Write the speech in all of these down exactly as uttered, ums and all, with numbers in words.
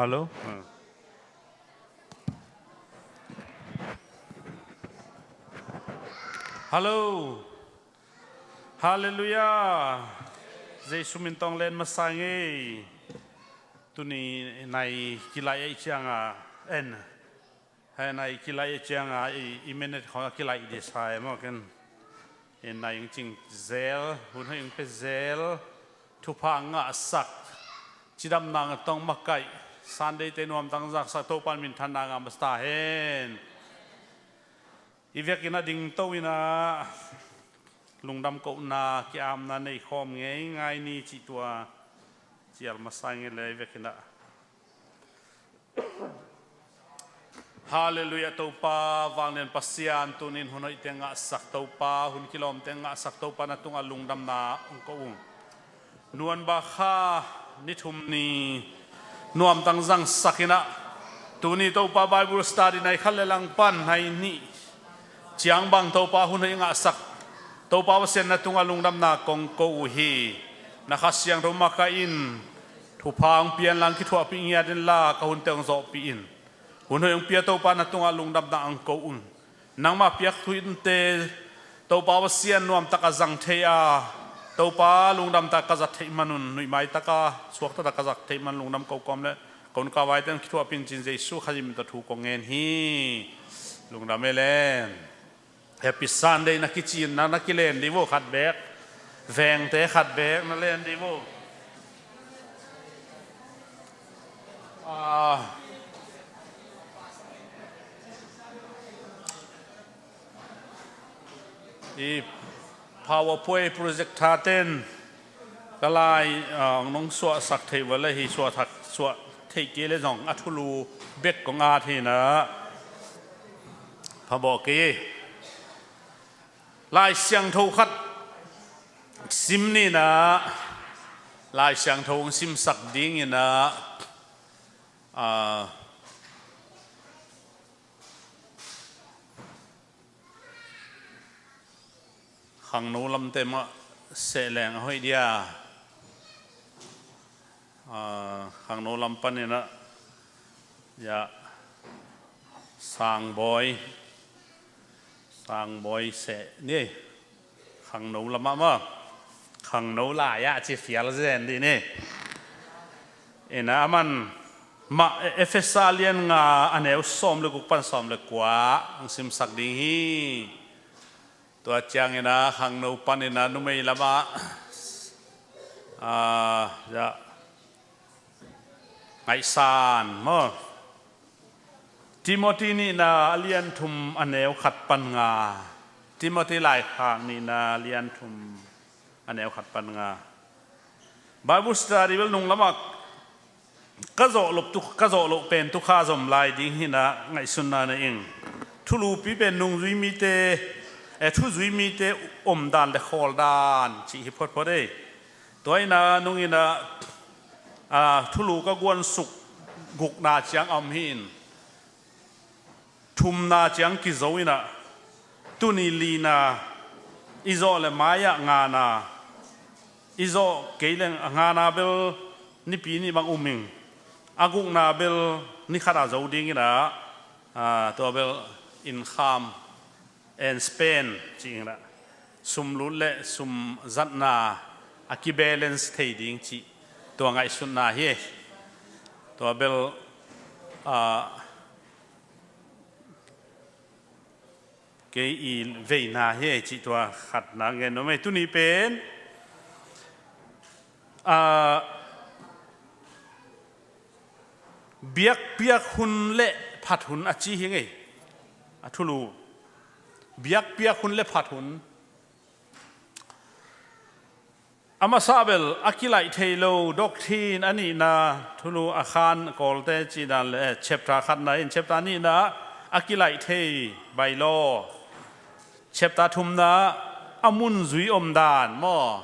Hallo? Hallo. Halleluiah. Jesu min tawng len masa ngei. Tuni nai kilaih ahih ciangin, en, hei, nai kilaih ahih ciangin i, i minute khawng a kilaih ding sa e maw ken. I nai ing cing zel, hun hoih ing pia zel, thupha ngahsak, cidamna tawh makaih, Sunday te nuamtak zangsak, Topa minthanna ngah masa ta hen. I vekin a dingto in a, lungdam kohna, ki-apna nei khawm ngeingai ni cih tua cial masa ngei le i vekin a. Halleluiah, Topa vanglian Pasian, tunin hun hoihte ngahsak Topa, hun kilawmte ngahsak Topa, na tungah lungdamna hong ko ung. Nuanba kha ni thum ni nuamtak zangsak in a, tuni Topa Bible study nai khat le lang pan nai nih ciang bang Topa hun hoih ngahsak Topa Pasian, na tungah lungdamna kong ko uh hi. Na Kha Siangtho makaih in, thupha hong pia inla kithuahpih ngiat inla, ka hunte hong zawhpih in. Hun hoih hong pia Topa, na tungah lungdamna hong ko un. Nangmah piak thu innte Topa Pasian nuamtak a zang thei a, Topa lungdamtak ka zat theih man un, nuihmaitak a suaktatak ka zat theih man lungdam ko kawm le ka hun ka vaite hong kithuahpih in ci-in Jesu Khazih min tawh thu kong ngen hi. Lungdam e len. Happy Sunday na kici in na, na kilen ding vo khat bek. Vengte khat bek na len ding vo. Ah. I PowerPoint projector ten ka lai, ah, nong suahsak theih ua le hi, suahsak, suah theih kei le zong a thulu bek kong at hi na. Phabawh kei. Lai Siangtho khat sim ni na, Lai Siangtho hong simsak ding in a, ah, khangno lamte mah sehleng a hoih dia. Ah, khangno lam panin a, ya, Sangbawi, Sangbawi seh ni. Khangno lamah mah, khangno lai-ah ci fial zen dih ni. Ina aman mah Efesa lian nga a neu sawm le guk pan sawm le kua hong simsak ding hi. Tua ciangin a khangno panin a numei lamah, ah, ya, ngaihsan maw? Timothy nihna a lian thum a neu khat pan nga. Timothy laikhak nihna a lian thum a neu khat pan nga. Bible study bel nung lamah ka zawh loh tu, ka zawh loh pen tu kha zom lai ding hi na ngaihsunna nei ing. Thulupi pen nungzui mite, eh, thuzui mite omdan le khawldan cih hi photphot ei. Tua ina nung ina, ah, thulu ka guansuk gukna ciang a om hi in. Thumna ciang kizo ina, tuni lina, i zawh le mai-ah ngana, i zawh kei leng a ngana bel nipi nih bang um ing, a gukna bel ni khat a zo ding ina, ah, tua bel income and spend cih ina, sum lut le sum zatna a kibalance thei ding cih tua ngaihsutna hi. Tua bel, ah, kei i veina hi cih tua khatna ngen nuam ei. Tuni pen, ah, biakpiak hun le phat hun a ci hi ngei. A thulu. Biakpiak hun le phat hun. A masa bel a kilaih thei lo, doctrine a nihna, thulu a khan Kawlte cih dan le, eh, chapter khatna in chapter nihna a kilaih thei by law. Chapter thumna a mun zui om dan maw?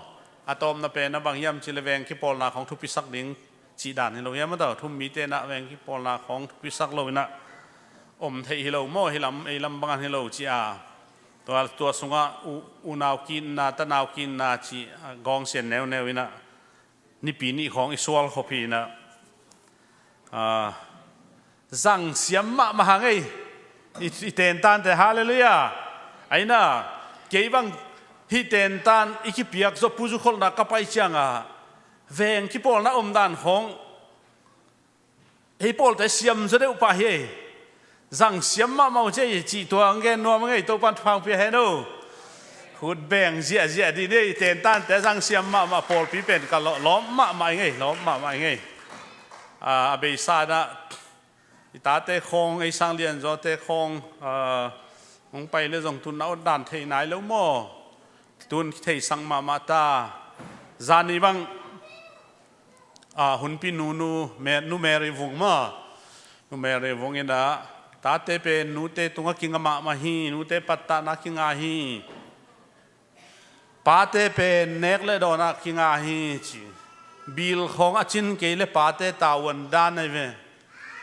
A tawpna pen a bang hiam cih le veng kipawlna khawng thupisak ding cih dan hi lo hiam a tawh, thum mite na veng kipawlna khawng thupisak lo ina om theih hi lo maw, hi lam, ei lam bangan hi lo ci a. Tua, tua sungah u, unau kinna, tanau kinna cih, ah, gawngsian neuneu ina nipi nih khawng i sual khop hi ina. Ah, zangsiam mahmah hang ei. I, i tentante, halleluiah. Aina, kei bang hih tentan i kipiak zaw pu zu kholhna ka pai cianga veng kipawlna omdan khawng hei pawlte siam zaw deuh pah hi ei. Zangsiam mahmah uh ci ei cih tua ang gen nuam a ngei, Topan thupha pia hen o. Khut beng ziahziah dih ni ei, tentante zangsiam mahmah pawlpi pen ka lawh, lawm mahmah i ngei, lawm mahmah i ngei. Ah, a beisa inah i tate khawng, ei sang lianzawte khawng, ah, hong pai le zong tun na awt dan thei nai lo maw? Tun theisak mahmah ta. Zani bang, ah, hunpi nunu, me-, Nu Mary Vung maw? Nu Mary Vung inah tate pen nute tungah kinga mahmah hi, nute pattahna kinga hi. Pate pen nek le dawnah kinga hi ci. Bil khawng a cin kei le pate tavuan dan ahi ve.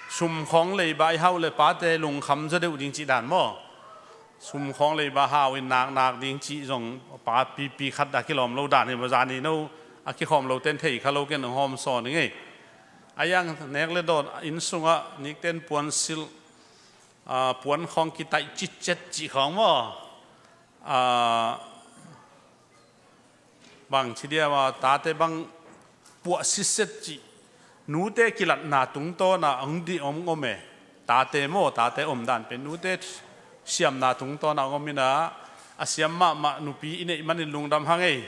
Sum khawng leiba i hauh le pate lungkham zaw deuh ding cih dan maw? Sum khawng leiba hau in naknak ding cih zong pa pipi khat dah kilawm lo dan hi maw? Zani no a kikhawm lo ten thei kha lo ken hong hawm sawn i ngei. A iang nek le dawn inn sungah nikten puan silh, ah, puan khawng kitaih citcet cih khawng maw? Ah, bang ci dia maw, tate bang puah sitset cih nute kilatna tungtawna ang dih om om e. Tate maw, tate omdan pen nute siamna tungtawna ang om inah a siam mahmah nupi i neih manin lungdam hang ei.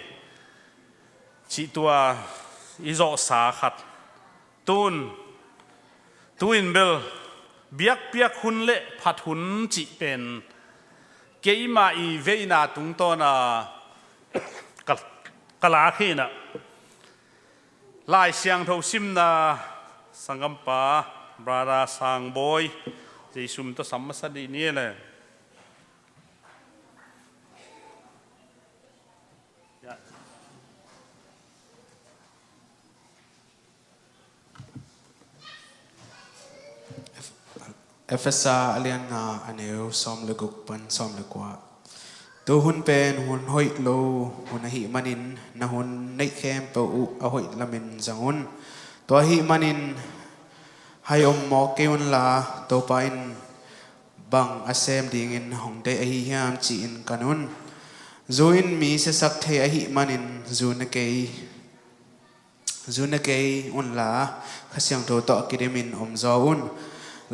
Cih tua i zawhsa khat. Tun, tu-in bel biakpiak hun le phat hun cih pen keima i veina tungtawna ka, ka lak hi inah. Lai Siangtho simna sanggampa, Brother Sangbawi, Jesu min tawh sam masa dih ni le. Efesa a lian nga a neu sawm le guk pan sawm le kua. Tu hun pen hun hoih lo hun ahih manin na hun neih khempeuh uh a hoih lamin zang un. Tua ahih manin hai om mawk kei unla Topa in bang a sem dingin hong deih ahi hiam ci-in kan un. Zu in mi siasak thei ahih manin zu ne kei, zu ne kei unla Kha Siangtho tawh kidimin om zaw un.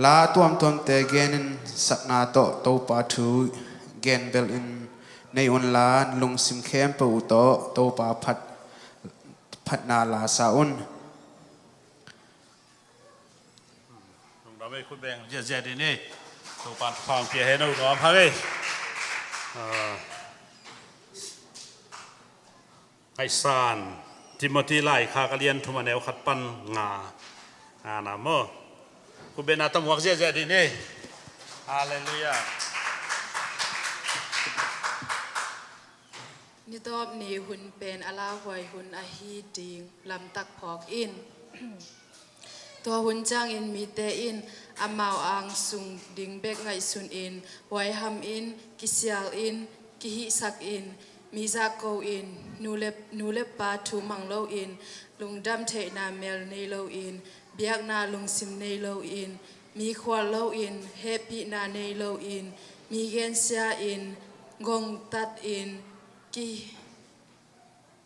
La tuamtuamte genin sakna tawh Topa thu gen belhin nei unla lungsim khempeuh uh tawh Topa phat, phatna la sa un. Lungdam ei, khut beng ziahziah dih ni. Topan thupha pia hen o, nuam hang ei. Ah. Ngaihsan Timothy laikhak a lian thum a neu khat pan nga. Nga na maw. Khut beng na tamuak ziahziah dih ni. Halleluiah. Nidawp ni hun pen a lauhuai hun ahi ding lamtak phawk in. Tua hun ciangin mite in amau ang sung ding bek ngaihsun in, huaiham in, kisial in, kihihsak in, mi zahko in, nu le, nu le pa thu mang lo in, lungdam theihna mel nei lo in, biakna lungsim nei lo in, mi khual lo in, hehpihna nei lo in, mi gensia in, gongtat in, ki,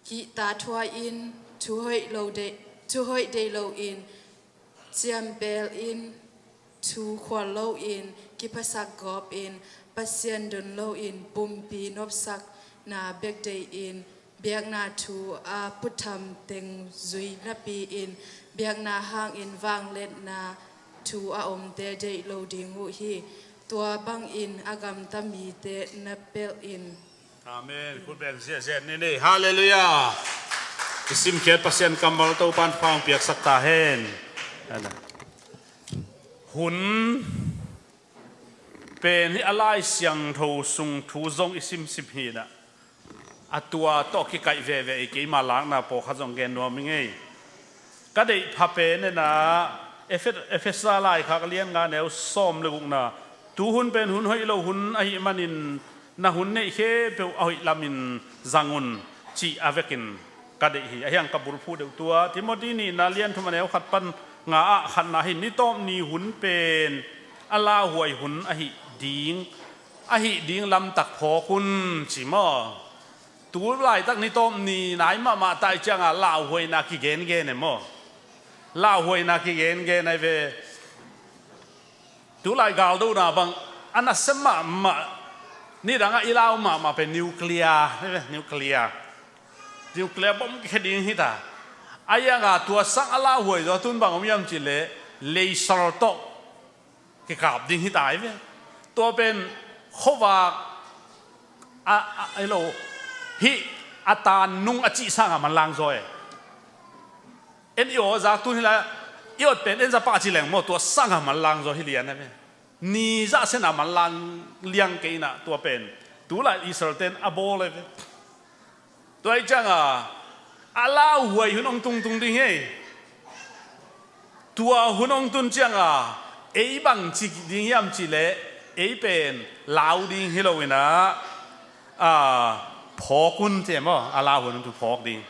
kihtathuai in, thu hoih lo deih, thu hoih deih lo in, ciampel in, thu khual lo in, kiphasak gawp in, Pasian don lo in, pumpi nopsakna bek deih in, biakna thu a phutham teng zui napi in, biakna hangin vangliatna thu a omte deih lo ding uh hi. Tua bangin a gamta mite na pelh in. Amen. Khut beng ziahziah ni ni. Halleluiah. I simkhiat Pasian kammal Topan thupha piaksak ta hen. Hun pen hi a Lai Siangtho sung thu zong i simsim hi inah, a tua tawh kikaih veve i keima lakna pawlkhat zong gen nuam i ngei. Ka deih pha pen inah Efe-, Efesa laikhak a lian nga neu sawm le gukna, tu hun pen hun hoih lo hun ahih manin na hun neih khempeuh a hoih lamin zang un, cih a vekin ka deih hi. Ahi hang ka bulphuh deuh tua Timothy nihna lian thum a neu khat pan nga ah khatna hi, ni tawp ni hun pen a lauhuai hun ahi ding, ahi ding lamtak phawk un ci maw? Tu laitak ni tawp ni nai mahmah tai cianga lauhuaina kigengen e maw? Lauhuaina kigengen ai ve. Tulai galdona bang a nasem mahmah, nidangah i lau mahmah pen nuclear, nuclear, nuclear bom kikhia ding hita. A ianga tua sang a lauhuai zaw tun bang om hiam cileh, laser tawh kikap ding hita ai ve. Tua pen khuavak a, a, a lo, hih a tan nung a cih sanga manlang zaw e. En i aw zak tun hi lai, i awt pen en za pah ci leng maw, tua sanga manlang zaw hi lian a ve. Ni zah sena manlang liang kei inah tua pen tulai Israel ten a bawl a ve. Tua i cianga a lauhuai hun hong tungtung ding hi. Tua hun hong tun cianga ei bang ci ding hiam cileh, ei pen lau ding hi lo inah, a, phawk un ci maw? A lauhuai hun tu phawk ding.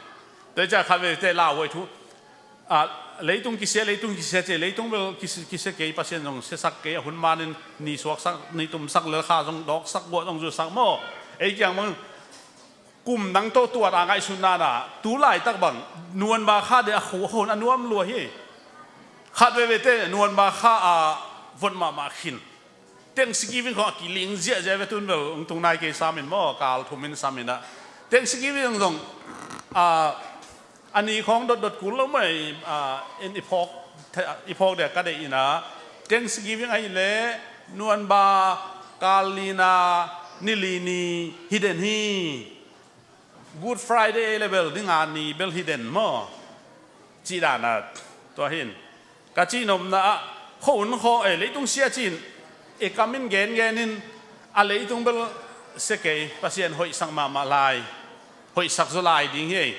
Tua i cianga khat vete lauhuai thu, a, leitung kisia, leitung kisia ci, leitung bel kisia, kisia kei, Pasian zong siasak kei, a hun manin ni suaksak, ni tumsak, lelkha zong dawksak, guah zong zusak maw? Ei kiang bang kum nang tawh tuat a ngaihsutna na, tu laitak bang nuanba kha de a khu a hun a nuam lua hi. Khat vevete nuanba kha a vot mahmah khin. Thanksgiving khong a kiling ziahziah ve, tun bel ung tung nai kei samin maw, kal thumin samin ah. Thanksgiving zong a, a ni khong dotdot kul lo mai, a, in i phawk, i phawk dia ka deih inah. Thanksgiving ahileh nuanba kal lina ni li ni hi den hi. Good Friday ei le bel ni nga ni bel hi den maw? Cih danah tua hin ka cihnopna ah khuahun khaw, eh, leitung sia cin, eh, kamin gengenin a leitung bel sia kei, Pasian hoihsak mahmah lai, hoihsak zaw lai ding hi ei.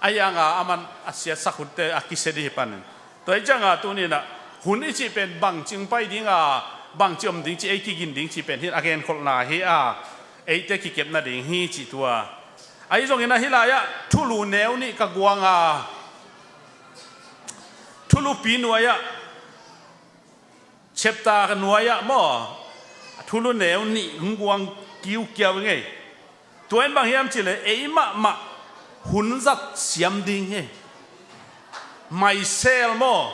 A ianga aman a siatsak hunte a kisia dih hi panin. Tua i cianga tuninah hun i cih pen bangci hong pai dinga, bangci om ding cih, ei kigin ding cih pen hin a genkholhna hi a, eite kikepna ding hi cih tua. Ahi zongin ahi lai-ah thulu neu nih ka guanga, thulupi nuai-ah, chapter nuai-ah maw, thulu neu nih hong guang kiukiau i ngei. Tua in bang hiam cileh ei mahmah hun zat siam ding hi. Maisel maw,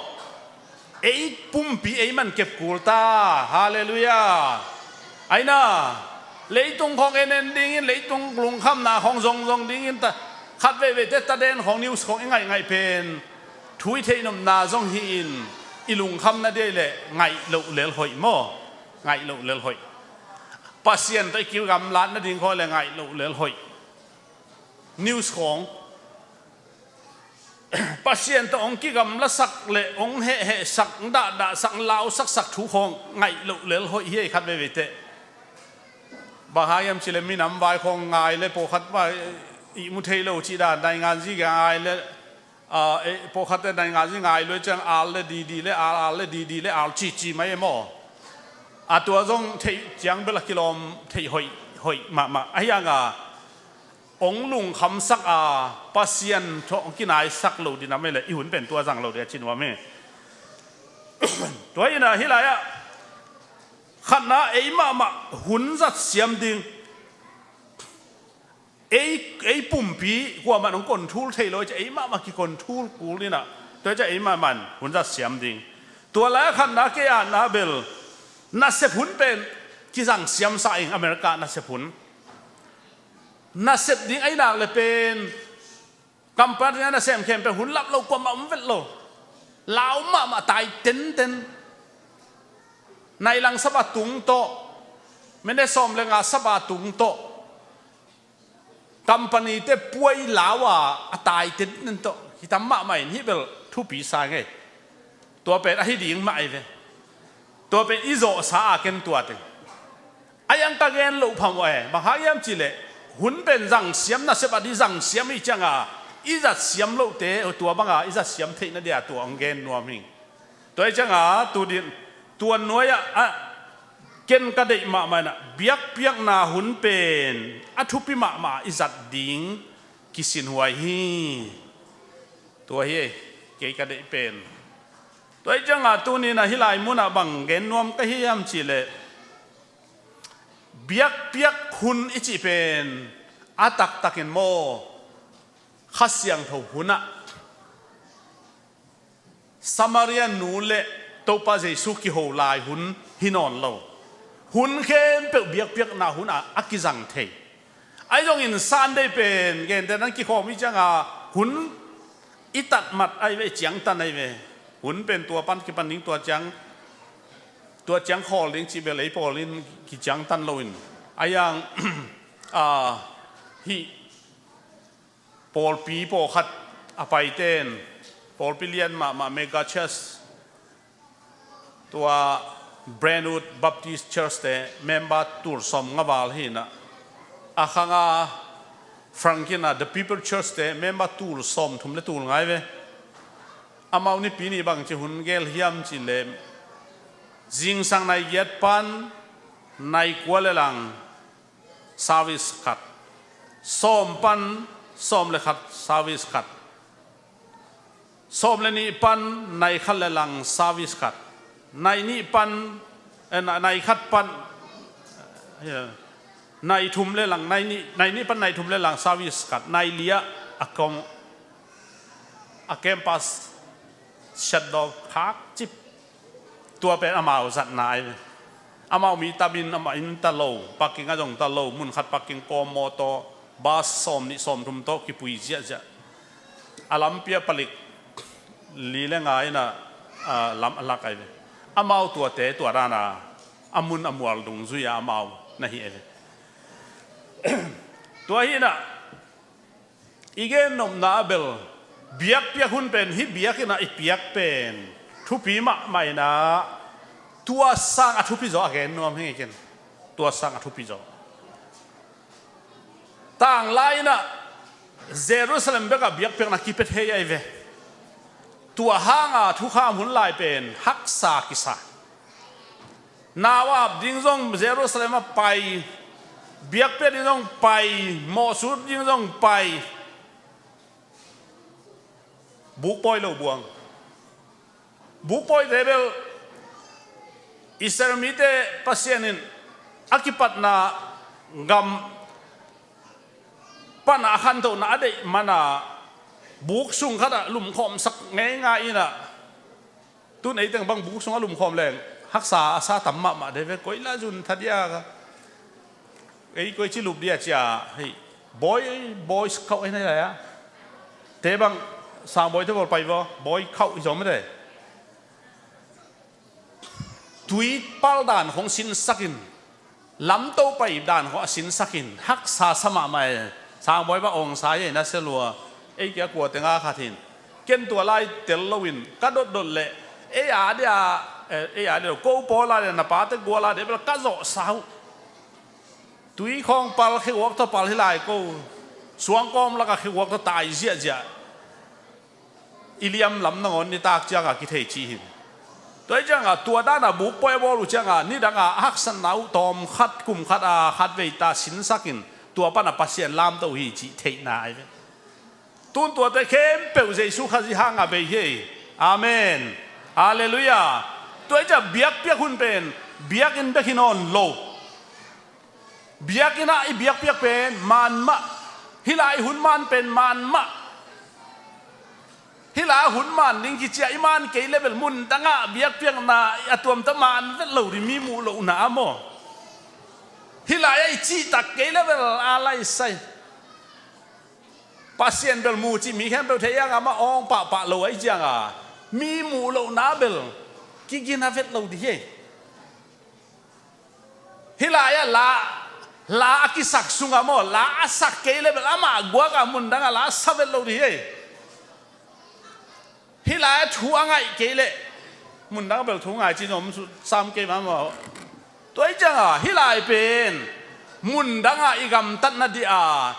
ei pumpi ei man kep kul ta. Halleluiah. Aina, leitung khong en en dingin, leitung lungkhamna khong zongzong dingin ta, khat veivei te ta den khong news khong i ngaihngaih pen thu i theihnopna zong hi-in, i lungkhamna dia i leh ngaih loh lel hoih maw? Ngaih loh lel hoih. Pasian tawh i kigamlat nading khong le ngaih loh lel hoih. News khong Pasian tawh hong kigamlasak le hong hehhehsak, hong dahdahsak, hong lausaksak thu khong ngaih loh lel hoih hi ei khat veivei teh. Bang hang hiam cileh minam vai khong ngai le pawlkhat vai ihmu thei lo cih dan, nainganzi ngai le, ah, eh, pawlkhatte nainganzi ngai lua ciang al le didi le al, al le didi le al cici mai e maw? A tua zong theih ciang bel a kilawm theih hoih, hoih mahmah. Ahi hanga hong lungkhamsak a, Pasian tawh hong kinaisak lo ding a mei le i hun pen tua zang lo ding a ci nuam hi. Tua hi-in ah hih lai-ah khatna ei mahmah hun zat siam ding. Ei, ei pumpi kuamah hong control thei lo, ei mahmah kicontrol kul ding ah. Tua hi ciah ei mahmah in hun zat siam ding. Tua lai-ah khatna kei atna bel nasep hun pen kizang siamsa ing, America nasep hun. Nasep ding ahi nak le pen company a nasem khempeuh hun lap lo kuamah om vet lo. Lau mahmah tai tenten. Nailang sapa tung tawh, minute sawm le nga sapa tung tawh, company te puai lau a, a tai tenten tawh hi tam mahmah in, hih bel thupi sa ngei. Tua pen ahi ding mah ahi ve. Tua pen i zawhsa a ken tua teng. A iang ka gen loh phamawh e, bang hang hiam cihleh hun pen zang siam, nasep a dih zang siam hi cianga i zat siam lohte tua banga i zat siam theihna dia tua hong gen nuam hing. Tua hi cianga tu din tua nuai-ah, ah, ken ka deih mahmah inah biakpiakna hun pen a thupi mahmah i zat ding kisinhuai hi. Tua hi ei, kei ka deih pen. Tua hi ciangah tuni-in ah hih lai munah bang gen nuam ka hiam cihleh, biakpiak hun i cih pen a taktakin maw, Kha Siangtho hunah Samaria nu le Topa Jesu kiho lai hun hi nawn lo. Hun khempeuh biakpiakna hunah a kizang thei. Ahi zongin Sunday pen gentehna-in kikhawm i ciangah hun i tatmat ahi ve, i ciangtan ahi ve. Hun pen tua pan kipan ding, tua ciang, tua ciang khawl ding cih bel ei pawl in kiciangtan loin, a yang, a, hih pawlpi pawlkhat a paite in, pawlpi lian mahmah, mega church, tua Brentwood Baptist Church te member tul sawmnga val hi-in ah, a khang a Frank in ah The People Church te member tul sawmthum le tul nga hi ve. Amau Nipi ni bangci hun gel hiam cihleh, zingsang nai giat pan nai kua le lang service khat, sawm pan sawm le khat service khat, sawm le nih pan nai khat le lang service khat, nai nih pan, eh, na-, nai khat pan, eh, nai thum le lang, nai nih, nai nih pan nai thum le lang service khat, nai li-ah a kong, a campus shutdown khak cip. Tua pen amau zatna ahi ve. Amau mi tam in, amau inn ta lo, parking ah zong ta lo, mun khat parking kawm, mawtaw, bus sawm nih sawm thum tawh kipui ziahziah. A lampi ah palik li le nga in ah, a, lam a lak ahi ve. Amau tuate tua dan a, a mun a mual dungzui-a amau na hi ahi ve. Tua hi-in ah, i gen nopna ah bel, biakpiak hun pen, hih biakinn ah i piak pen thupi mahmah in ah, tua sang a thupi zaw a gen nuam hi ken. Tua sang a thupi zaw. Tanglai in ah Jerusalem bekah biakpiakna kipia thei ahi ve. Tua hanga thukham hun lai pen haksa kisa. Nau a ap ding zong Jerusalem ah pai, biakpiak ding zong pai, mawhsut ding zong pai. Bukpawi lo buang. Bukpawite bel Israel mite Pasian in a kipatna gam pan a khantohna a deih man a, buk sung khatah lumkhawmsak ngeingai in ah, tun eiteng bang buk sungah lumkhawm leng haksa a sa tam mahmah de ve, koi lah zun thadia ka, ei koi ci lup dia cia, hei, bawi, bawi khauh ei na lai-a. Te bang, sangbawi te bawl pai vaw, bawi khauh hi zom de. Tui pal dan khong sinsakin, lamto pai dan khong a sinsakin, haksa sa mahmah e. Sangbawi bang awngsa ei na sia lua, ei kia kua te nga khat hin. Ken tua lai tel loin ka dotdot leh, ei a dia, eh, ei a dia lo, ko pawl a dia, na pate gual a dia bel ka zawhsa uh. Tui khawng pal, khiguak tawh pal hi lai ko. Suangkawm lakah khiguak tawh tai ziahziah. I liam lam nangawn nitak ciangah kithei cih hi. Tua hi ciangah tua danah bukpawi a bawl uh ciangah nidangah a haksatna uh tawm khat kum khat a khat vei ta sinsakin, tua panah Pasian lamto uh hi cih theihna ahi ve. Tun tuate khempeuh Jesu Khazih hangah bei hi. Amen. Halleluiah. Tua hi ciah biakpiak hun pen biakinn bek hi nawn lo. Biakinn ah i biakpiak pen man mah. Hih lai hun man pen man mah. Hih lai hun man ding kici a i man kei leh bel mun dangah biakpiakna a tuamtuam man vet lo ding, mi muh lohna ah maw. Hih lai ah i cihtak kei leh bel a laisai. Pasian bel mu cih mi khempeuh thei a, amah awng pahpah lo ahih ciangin mi muh lohna bel kigina vet lo ding hi. Hih lai-ah la, la a kisak sungah maw, la a sak kei leh bel amah guakah mun dangah la a sa vet lo ding hi. Hih lai-ah thu a ngaih kei leh mun dangah bel thu ngai ci-in om sam kei mah maw. Tua ahih ciangin hih lai pen mun dangah i gamtatna dingin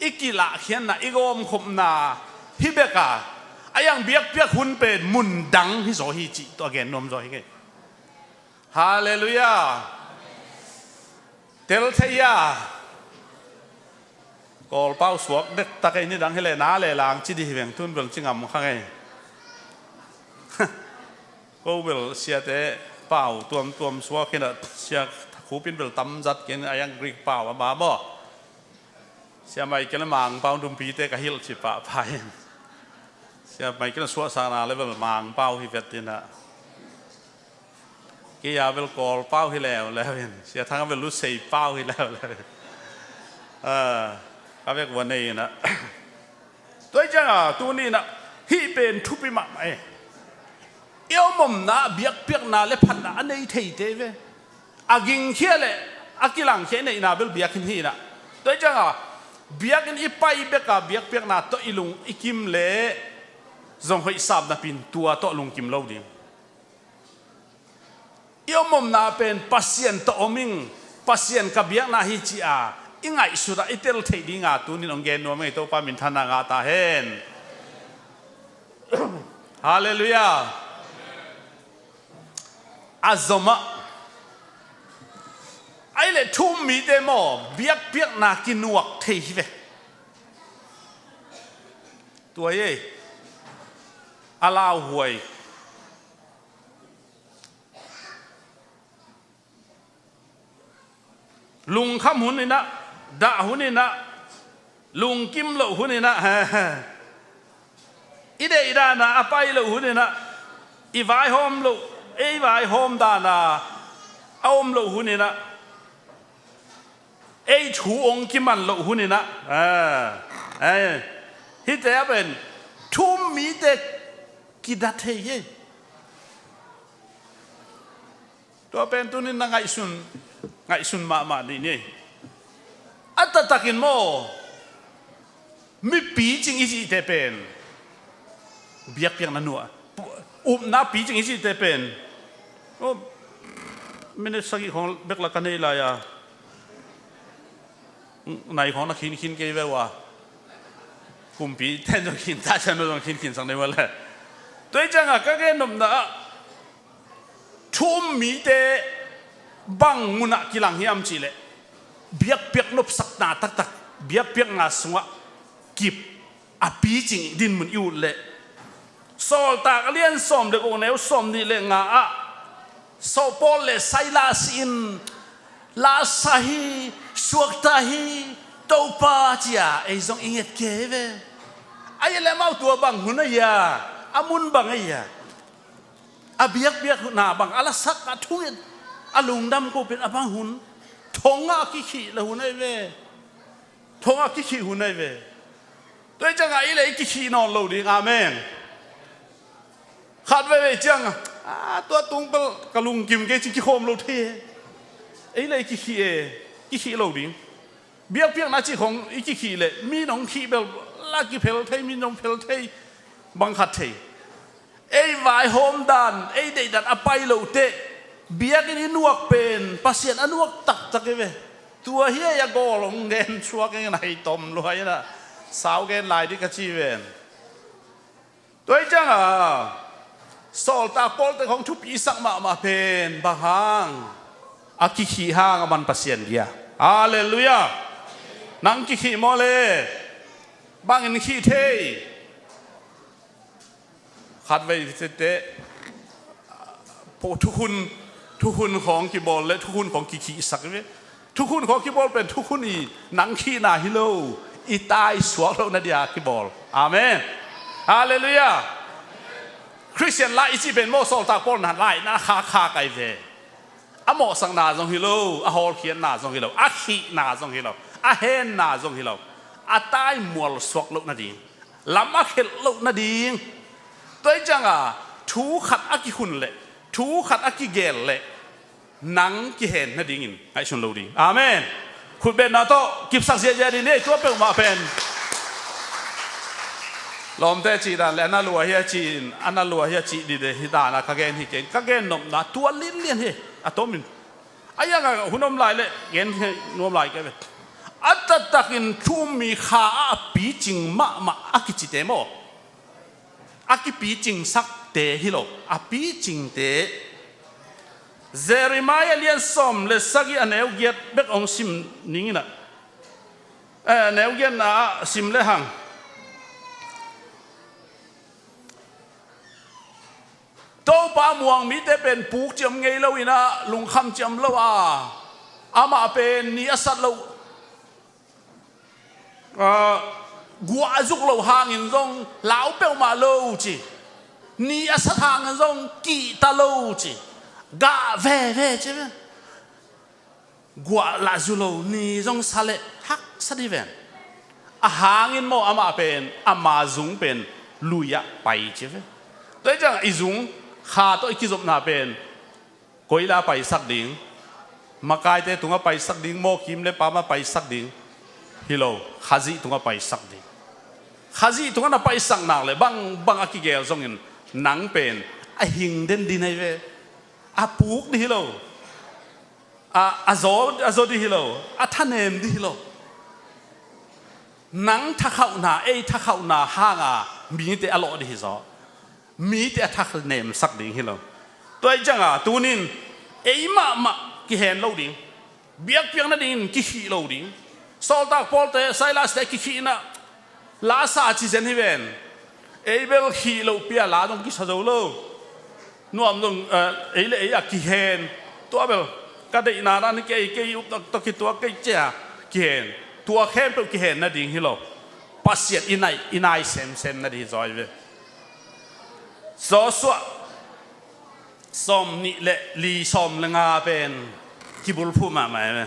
i kilahkhiatna, i gawmkhopna hi bek a, a yang biakpiak hun pen mun dang hi zaw hi cih tua gen nuam zaw hi kei. Halleluiah. Tel thei a. Kawlpau suak dektak ei, nidang hi leh na leh lang ci ding hi veng, tun bel ci ngam kha ngei. Ko bel siate pau tuamtuam suak hi-in ah, Sia Khupin bel tamzat kei-in a, yang Greek pau a ma maw. Sia Michael Mangpau numpite ka hilh cih pahpah in, Sia Michael suahsakna le bel Mangpau hi vet in ah, kei a bel Kawlpau hi leuleu in, Sia Thang a bel Lusei pau hi leuleu in, ah, ka vek vua nei in ah. Tua hi ciangah tuni-in ah hih pen thupi mahmah e. I om omna ah biakpiakna le phatna a nei theite ve. A gingkhia le a kilangkhia i neihna bel biakinn hi-in ah, tua hi ciangah biakinn i pai bek a biakpiakna tawh i lung i kim le zong hoih sam napi-in tua tawh lungkim lo ding. I om omna pen Pasian tawh om ing, Pasian ka biakna hi ci-a i ngaihsut ah i tel theih dinga tuni-in hong gen nuam ing. Topa minthanna ngah ta hen. Halleluiah. A zom ah, ahih leh thu-um mite maw, biakpiakna kinuak thei hi ve. Tua hi ei, a lauhuai. Lungkham hun in ah, dah hun in ah, lungkim loh hun in ah, i deih dan a a pai loh hun in ah, i vaihawm loh, ei vaihawm dan a a om loh hun in ah, ei thu hong kiman loh hun in ah, a, a, hihte a pen thu-um mite kidah thei hi. Tua pen tuni-in na ngaihsun, ngaihsun mahmah dih ni. A taktakin maw, mi picing i cihte pen biakpiakna nuak, upna picing i cihte pen, oh, minute sagih khawng bek la ka nei lai a, nai khawng na khinkhin kei ve ua. Kumpi ten zong khin ta, cian zong khinkhin sak nei ua le. Tua hi ciangah ka gen nopna ah, thu-um mite bang munah kilang hiam cih leh, biakpiak nopsakna taktak, biakpiakna sungah kip a picing dinmun i ut leh, Sawltak a lian sawm le guk, neu sawmnih le nga ah, Saul, Paul le Silas in, "La sa hi, suakta hi, Topa," ci-a ei zong i nget kei ve. Ahih leh amau tua bang hun a hia, a mun bang a hia, a biakpiakna bang a lasak, a thunget, a lungdam ko pen a bang hun, thong ah kikhih le hun ahi ve. Thong ah kikhih hun ahi ve. Tua hi ciangah ei le ei kikhih nawn lo ding. Amen. Khat veivei ciangah, a, tua tung bel ka lungkim kei ci kikhawm lo thei e. Ei le ei kikhih e, kikhih lo ding. Biakpiakna cih khawng i kikhih leh mi nong khih bel la kiphel thei, mi nong phel thei, bang khat thei. Ei vaihawm dan, ei deihdan a pai loh teh, biakinn i nuak pen Pasian a nuak taktak hi ve. Tua hi ei a gawl hong gen suak ing, na hei tom lua hi na, sau gen lai dih ka ci ven. Tua hi ciangah Sawltak Paul te khawng thupisak mahmah pen bang hang, a kikhih hang a man Pasian bia. Halleluiah. Nang kikhih maw le? Bangin khih thei? Khatvei tete, po thukhun, thukhun khawng kibawl le thukhun khawng kikhihsak ve. Thukhun khawng kibawl pen thukhun i nang khihna hi lo, i tai suak lohna dia kibawl. Amen. Halleluiah. Khristian lai i cih pen maw, Sawltak Paul na laina kha kha kai ve. A mawhsakna zong hi lo, a hawlkhiatna zong hi lo, a khihna zong hi lo, a henna zong hi lo, a tai mual suak loh nading, lam a khelh loh nading. Tua hi ciangah thu khat a kikhun leh, thu khat a kigel leh, nang kihen nadingin ngaihsun lo ding. Amen. Khutbetna tawh kipsak ziahziah dih ni, tua peuhmah pen. Lawmte cih dan le, a na lua hi a cih in, a na lua hi a cih dih le, hi dan a ka gen hi keng, ka gen nopna tua linlian hi, a tomin. A iangah hun om lai le, gen hi nuam lai kei ve. A taktakin thu-um mi kha ah a picing mahmah a kicite maw, a kipicingsakte hi lo, a picingte. Jeremiah lian sawm le sagih a neu giat bek hong sim ning in ah. Eh, neu giatna ah sim le hang. Topa muang mite pen puk ciam ngei lo in ah, lungkham ciam lo a, amah pen ni a sat lo, ah, guah a zuk lo hangin zong lau peuhmah lo ci. Ni a sat hangin zong kihta lo ci. Gah veve ci ve. Guah lah zu lo, ni zong sa leh haksa dih ven. A hangin maw amah pen, ama zung pen lui-ah pai ci ve. Tua hi ciang i zung kha tawh i kizopna pen koila paisak ding, makaite tungah paisak ding, mawkim le pamah paisak ding hi lo, Khazih tungah paisak ding. Khazih tungah na paisak nak le bang bang a kigel zongin nang pen a hing den dih na hi ve. A puk dih hi lo. A, a zaw, a zaw dih hi lo, a thanem dih hi lo. Nang thakhauhna, ei thakhauhna hanga mite a lawh dih hi zaw. Mite a thanemsak ding hi lo. Tua hi cianga tunin ei mahmah kihen lo ding, biakpiak nadingin kikhih lo ding. Sawltak Paul te, Silas te kikhihna la sa ci zen hi ven. Ei bel khih loh pia la zong kisa zo lo. Nuam zong, eh, ei le ei a kihen. Tua bel ka deihna dan hi kei, kei uptak tawh kituak kei cia kihen. Tua khempeuh kihen nading hi lo. Pasian i nai, i nai semsem nading hi zaw hi ve. Joshua sawm nih le li, sawm le nga pen kibulphuh mahmah hi ve.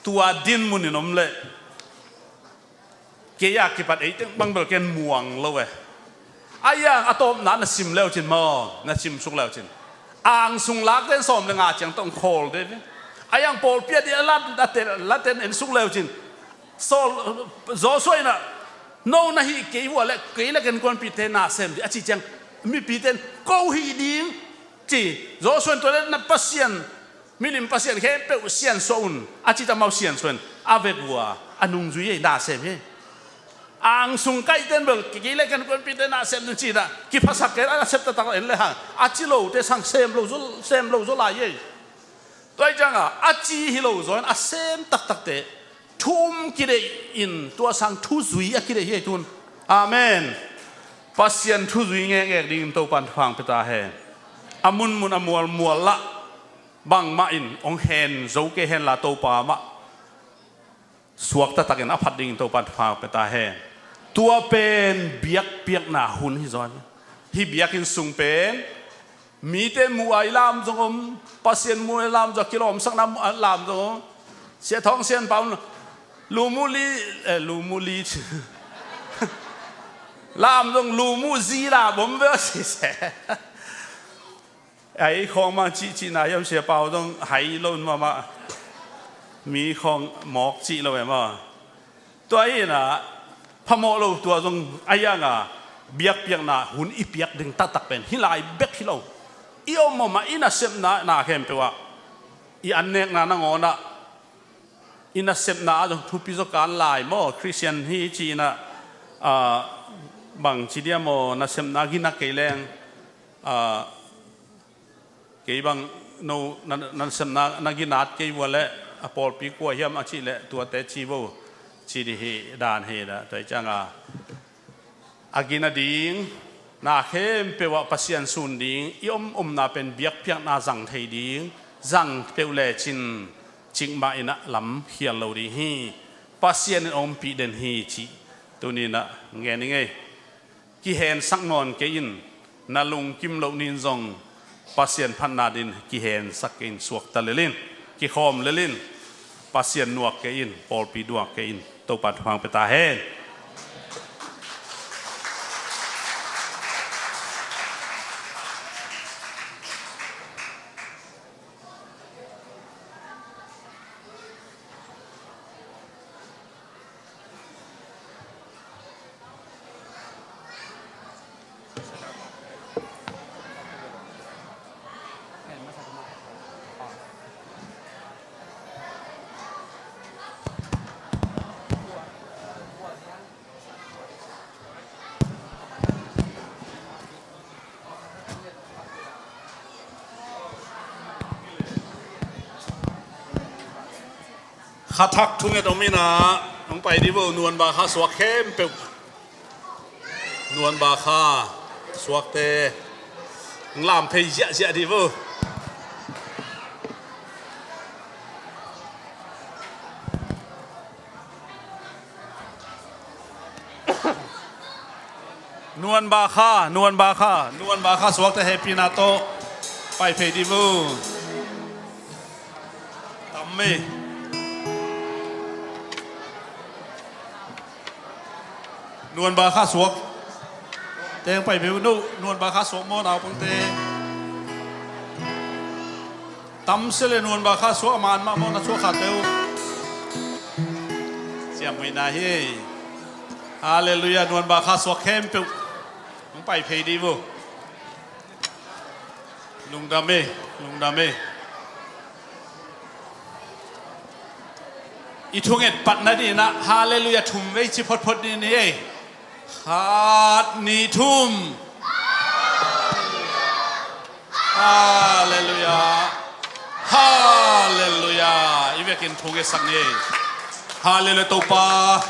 Tua dinmun in om leh kei a kipat ei teng bang bel ken muang lo e. A iang a tawpna na sim leucin maw, na simsuk leucin, angsung lakte in sawm le nga ciang tawh khawl de ve. A iang pawlpi a di a lat, a tel, laten ensuk leucin, Saul, Joshua in ah, no na hih kei vua le kei le ka innkuanpihte na sem dih a cih ciang, mipite in ko hih ding ci. Joshua in tua le na Pasian, milim pasian khempeuh siansuah un a cih ta mau siansuah in a vek uh a, a nungzui ei, na sem hi. Angsung kaihte in bel kei le ka innkuanpihte na sem ding ci-in ah kiphasak kei a, a sep taktak en le hang a ci lote sang sem lo zaw, sem lo zaw lai ei. Tua hi cianga a ci hi lo zaw in a sem taktakte thu um kideih in tua sang thuzui a kideih hi ei tun. Amen. Pasian thuzui ngekngek dingin Topan thupha hong pia ta hen. A munmun a mualmual lah bangmah in hong hen zo kei henla Topa mah suakta takin a phat dingin Topan thupha hong pia ta hen. Tua pen biakpiakna hun hi zaw hi. Hih biakinn sung pen mite muh a i lam zong om, Pasian muh a i lam zong, kilawmsakna muh a lam zong om. Sia Thawng Sian Pau, lu muh li, eh, lu muh li. Lam zong lu muh zi lam om ve siseh. Ei khawng mang cihcihna hiam, Sia Pau zong hai lo in mahmah. Mi khawng mawk cih lo e maw. Tua hi in ah phamawh lo, tua zong a hianga biakpiakna hun i piak ding taktak pen hih lai bek hi lo. I om om ah i nasepna na khempeuh ah i annekna nangawn ah i nasepna ah zong thupi zaw kan lai maw, Khristian hi ci-in ah, ah, bangci dia maw, nasepna gina kei leng, ah, kei bang no na, na nasepna na ginat kei vua leh a pawlpi kua hiam a cih leh tuate ci vo ci dih hi dan hi dah. Tua hi cianga a gina ding na khempeuh ah Pasian sun ding, i om omna pen biakpiakna zang thei ding, zang peuh lecin cikmah in ah lam khial lo ding hi. Pasian in ompih den hi cih tuni in ah ngen ing ei. Kihensak nawn kei in, na lungkim loh ni-in zong Pasian phatna dingin kihensak kei in, suakta lel in, kikhawm lel in, Pasian nuak kei in, pawlpi nuak kei in, Topa thupha hong pia ta hen. Kha thak thunget om in ah hong pai dih vo, Nuanba kha suak khempeuh. Nuanba kha. Suakte hong lam phei ziahziah dih vo. Nuan Ba Kha, Nuan Ba Kha, Nuan Ba Kha suakte hehpihna tawh pai phei dih vo. Tam e. Nuan Ba Kha suak teng pai phei uh. Nuan Ba Kha suak maw, naupangte? Tam se le Nuan Ba Kha suak a man mah maw, na suak khate uh. Ciamhuina hi. Halleluiah. Nuan Ba Kha suak khempeuh hong pai phei dih vo. Lungdam e, lungdam e. I thunget patna dih in ah Halleluiah thum vei ci photphot dih ni e. Khat, nih, thum. Halleluiah. Halleluiah. I vekin thungetsak ni e. Halleluiah Topa.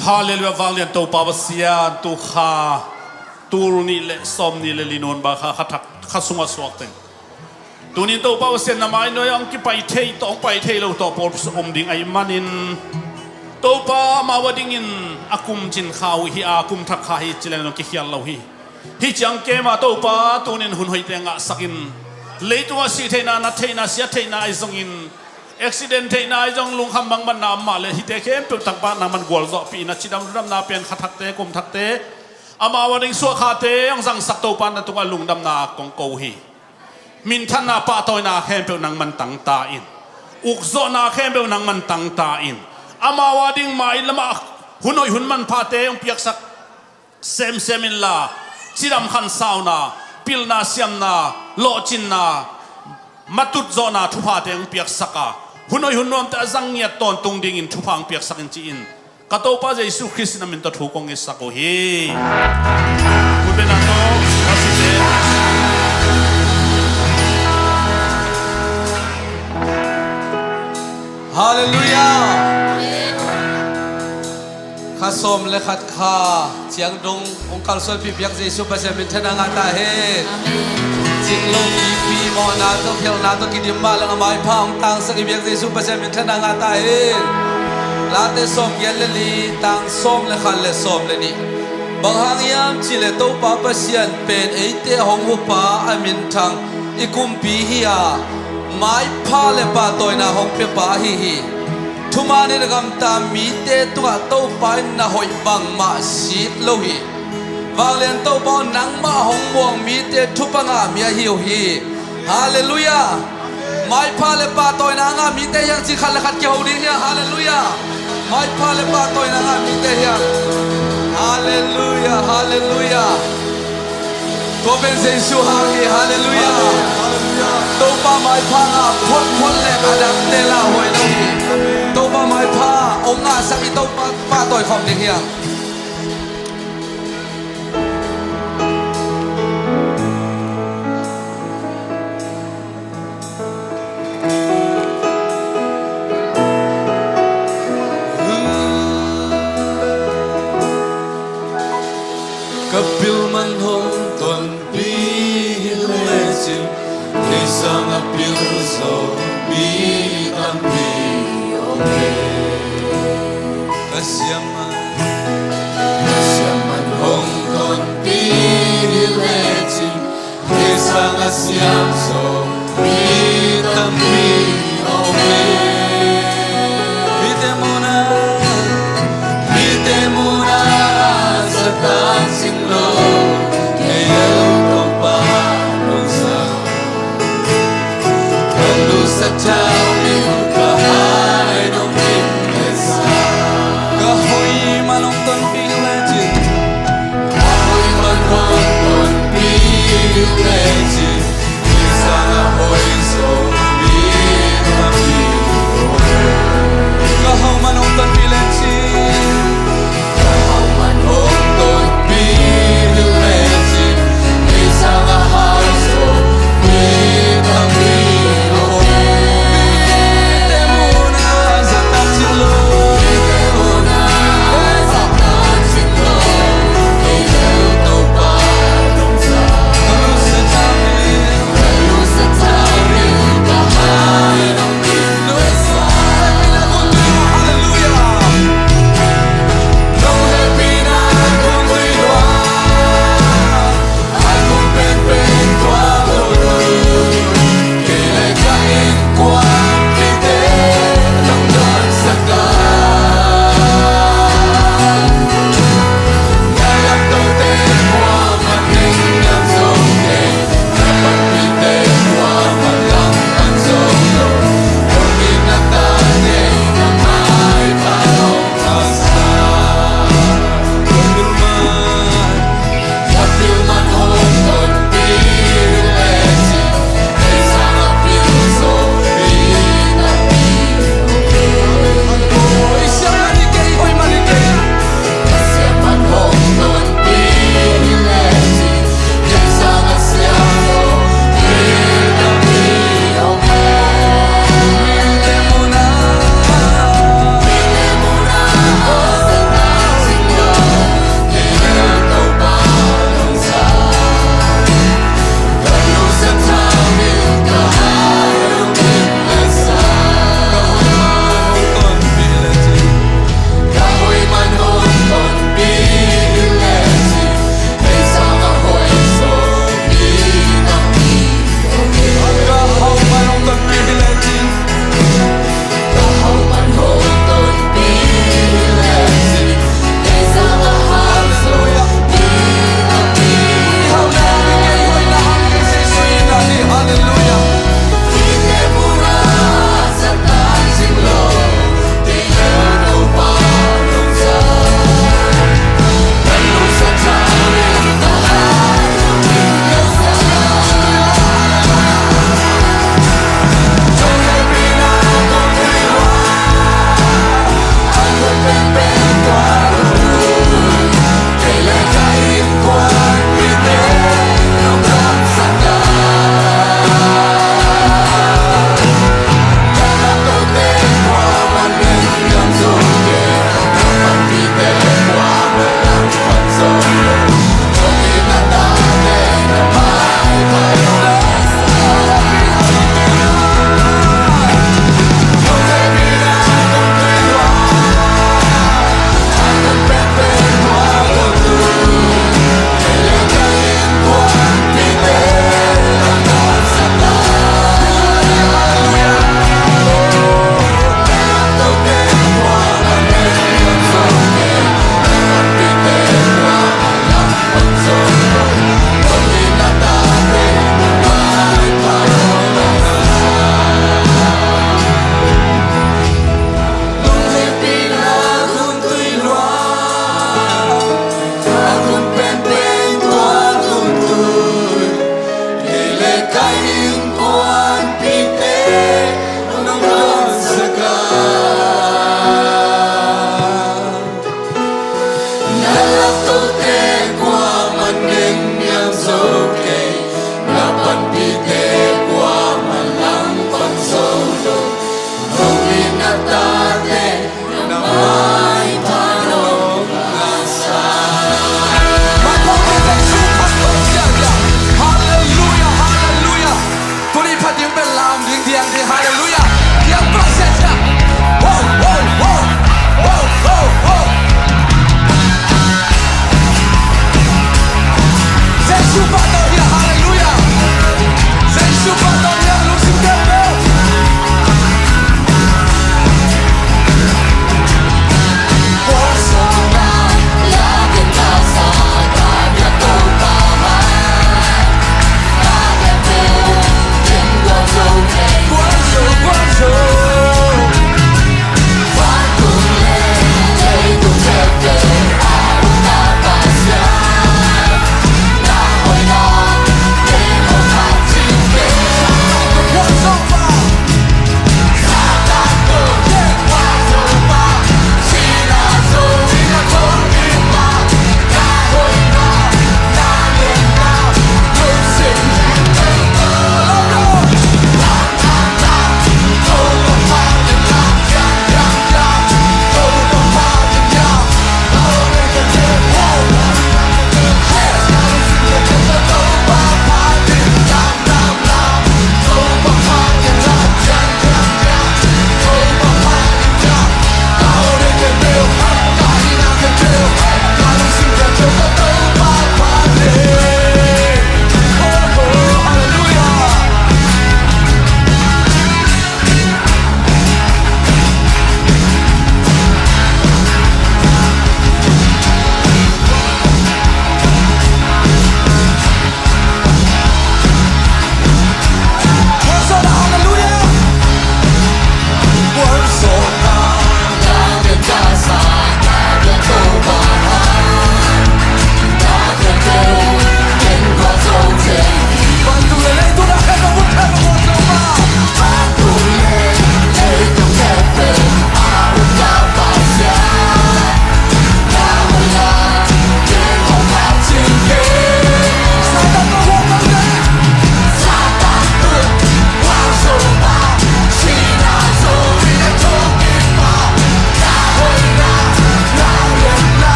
Halleluiah, vanglian Topa Pasian, tu kha tul nih le sawmnih le li Nuan Ba Kha kha thak, kha sungah suak teng. Tunin Topa Pasian na mai nuai ah hong kipai thei tawh, hong pai thei lo tawh pawl um ding ahih manin, Topa amau a dingin a kum cin kha uh hi a, kum thak kha hi ci leng hong kikhial lo hi. Hih ciang kei mah Topa tunin hun hoihte ngahsak in, leitungah sih theihna, nat theihna, siat theihna ahi zongin, accident theihna ahi zong, lungkham bangbanna amah le hihte khempeuh takpakna man gualzawhpih in, a cidam ludamna pen kha thakte, kum thakte, amau a ding suah khate hong zangsak Topa na tungah lungdamna kong ko hi. Minthanna pahtawina khempeuh nangman tangta in, ukzawhna khempeuh nangman tangta in, amau a ding mai lamah hun hoih hun manphate hong piaksak semsem inla, cidam khansauna, pilna siamna, lawhcinna, matut zawhna thuphate hong piaksak a, hun hoih hun nuamte a zang ngiat tawntung dingin thupha hong piaksak in ci-in, ka Topa Jesu Khrist in a min tawh thu kong ngetsak uh hi. Kut beng nang tawh, a site. Halleluiah. Kha sawm le khat kha ciang dong hong kalsuanpih biak Jesu Pasian minthanna ngah ta hen. Amen. Cinglo kipi mawhna tawh khialhna tawh kidim mah leng a maipha hong tangsak i biak Jesu Pasian minthanna ngah ta hen. Late sawmgiat le li, tang sawm le khat le sawm le nih. Bang hang hiam cihleh Topa Pasian pen eite hong hupa a minthang i kumpi hi a, maipha le pahtawina hong piapa ahi hi. Thuman in a gamta mite tungah Topa in na hoih bangmah sit lo hi. Vanglian Topa aw, nangmah hong muang mite thupha ngah mi ahi uh hi. Halleluiah. Maipha le pahtawina a ngah mite hiang ci khat le khat kiho ding hiang. Halleluiah. Maipha le pahtawina a ngah mite hiang. Halleluiah, halleluiah. Tua pen Jesu hang hi, halleluiah. Halleluiah. Topa maipha ngah photphot le a dangte la huai lo hi. Topa maipha hong ngahsak i Topa pahtawi khawm ding hiang. Ka pil man hong tonpih hi lecin, kei sangah pil zo mi tampi om hi. Ka siamah, ka siamah hong tonpih hi lecin, kei sangah siam zo mi tampi om hi. Mite muhna, mite muhna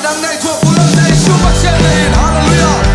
Dang nei thuak uh lo, Jesu Pasian na in. Halleluiah.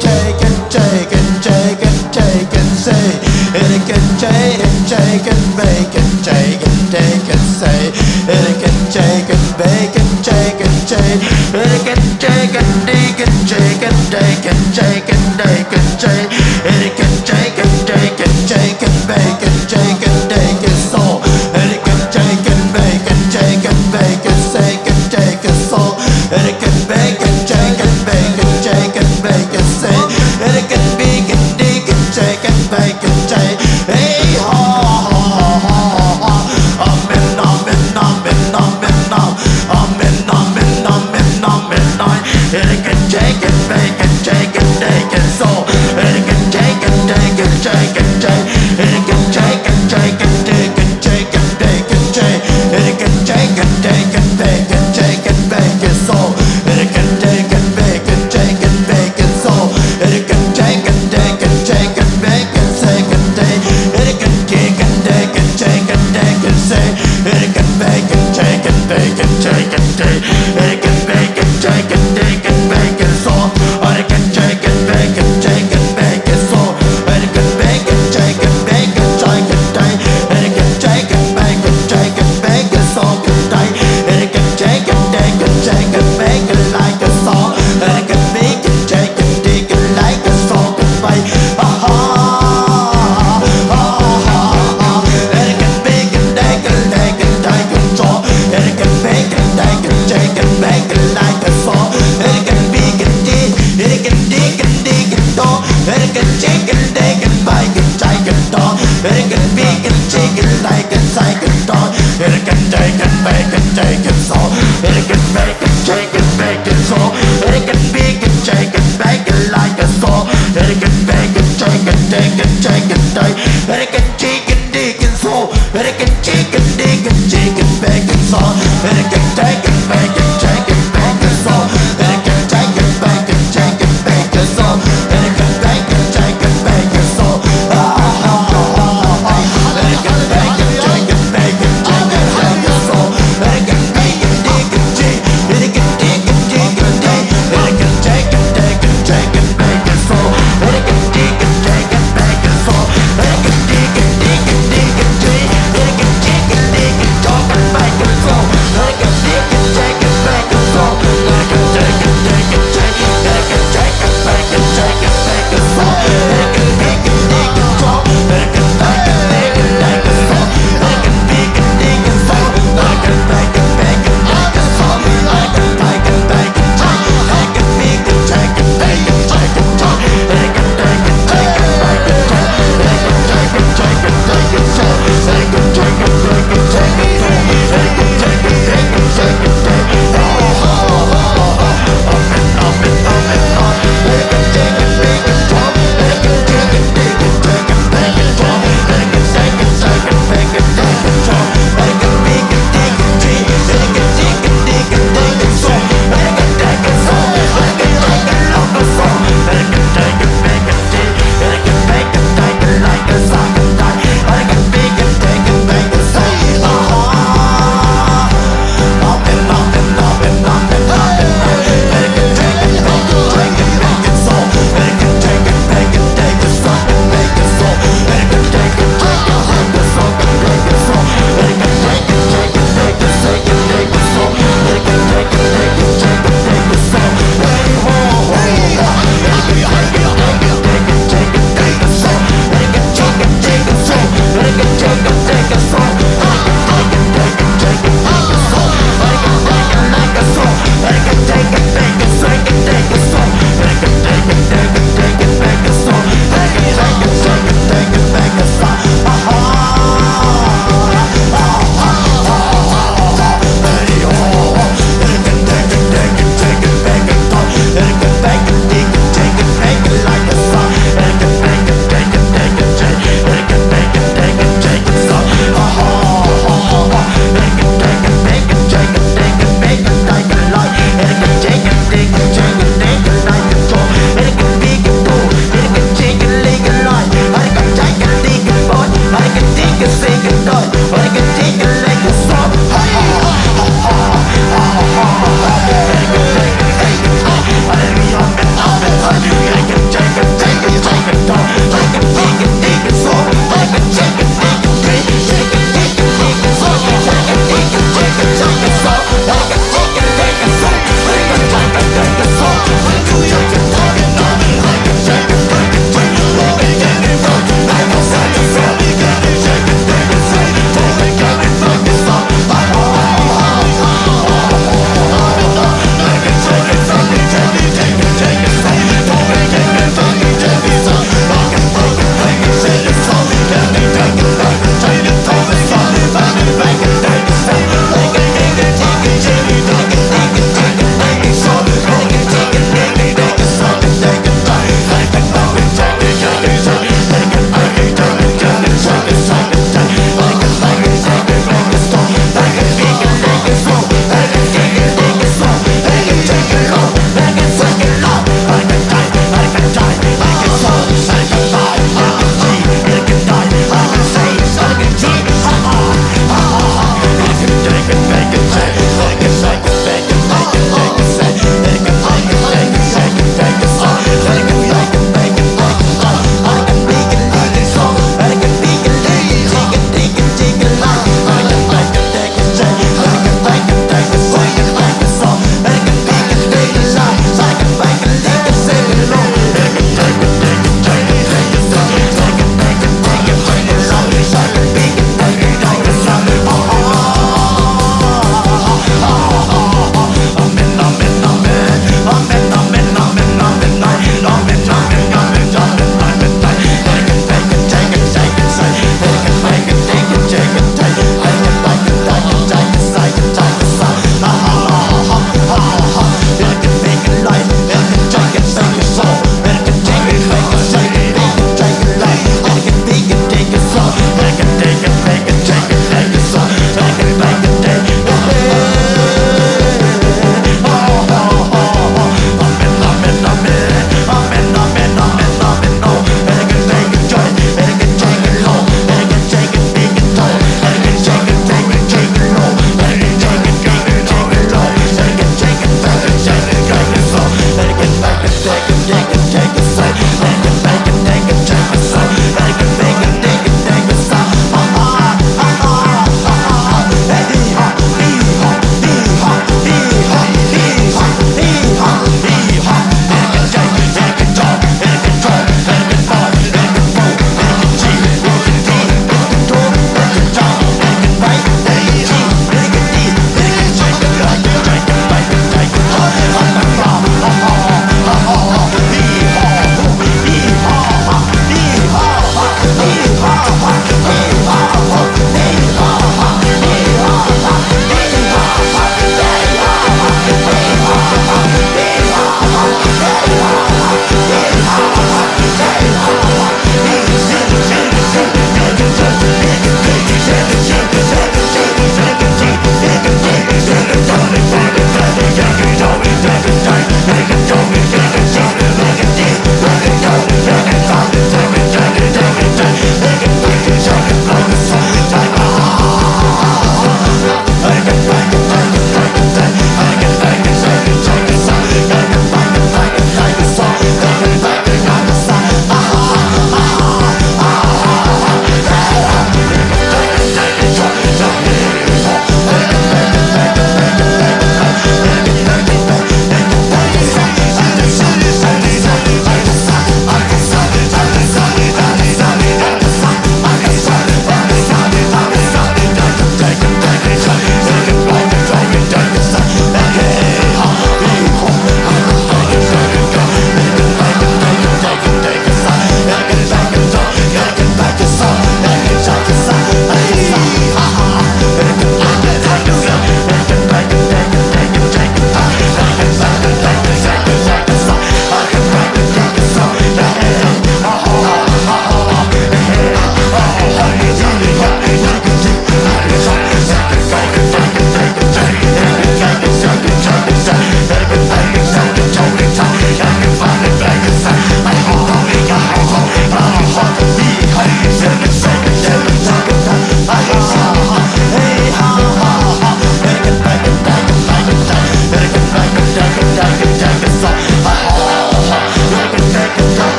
chicken, chicken, chicken, chicken, say. Chicken, chicken, chicken, bacon, chicken, chicken, say. Chicken, chicken, bacon, chicken, say. Chicken, chicken, chicken, chicken, chicken, chicken, chicken, say. Chicken, chicken, chicken, chicken, bacon, chicken, chicken, so. Chicken, chicken, bacon, chicken, bacon, chicken, chicken, so. Chicken, bacon, chicken, bacon, chicken, bacon, say. Chicken, bacon, chicken, chicken, bacon, chicken. Hey, ho, ho, ho, ho, ho, ho. Amen, amen, amen, amen, amen. Amen, amen, amen, amen, amen. Chicken, chicken, bacon, chicken, chicken, so. Chicken, chicken, chicken, chicken, chicken. Chicken, chicken, chicken, chicken, chicken, bacon, chicken. Chicken, chicken, chicken, bacon, chicken, bacon, so. Chicken, chicken, bacon, chicken, bacon, so. Chicken, chicken, chicken, chicken, bacon, chicken, chicken, chicken, chicken, chicken, say. Chicken, bacon, chicken, bacon, chicken, chicken, chicken, bacon, chicken, chicken, bacon, so. Chicken, chicken, bacon, chicken, bacon, so. Chicken, bacon, chicken, bacon, chicken, chicken, chicken, bacon, chicken, bacon, so. Chicken, chicken, chicken, chicken, bacon, like a song. Chicken, bacon, chicken, chicken, like a song. Bye. Aha. Chicken, bacon, chicken, chicken, chicken, so. Chicken, bacon, chicken, chicken, bacon, like a song. Chicken, bacon, chicken, chicken, chicken, so. Chicken, chicken, chicken, bacon, chicken, so. Chicken, bacon, chicken, like a chicken, so. Chicken, chicken, bacon, chicken, so. Chicken, bacon, chicken, bacon, so. Chicken, bacon, chicken, bacon, like a song. Chicken, bacon, chicken, chicken, chicken, chicken, chicken, chicken, so. Chicken, chicken, chicken, chicken, bacon, so. Chicken, chicken, bacon, chicken, bacon, so. Chicken, chicken, bacon, chicken, bacon, so. Chicken, bacon, chicken, bacon, so. Ah, ah, ah, ah, ah. Chicken, bacon, chicken, bacon, chicken, so.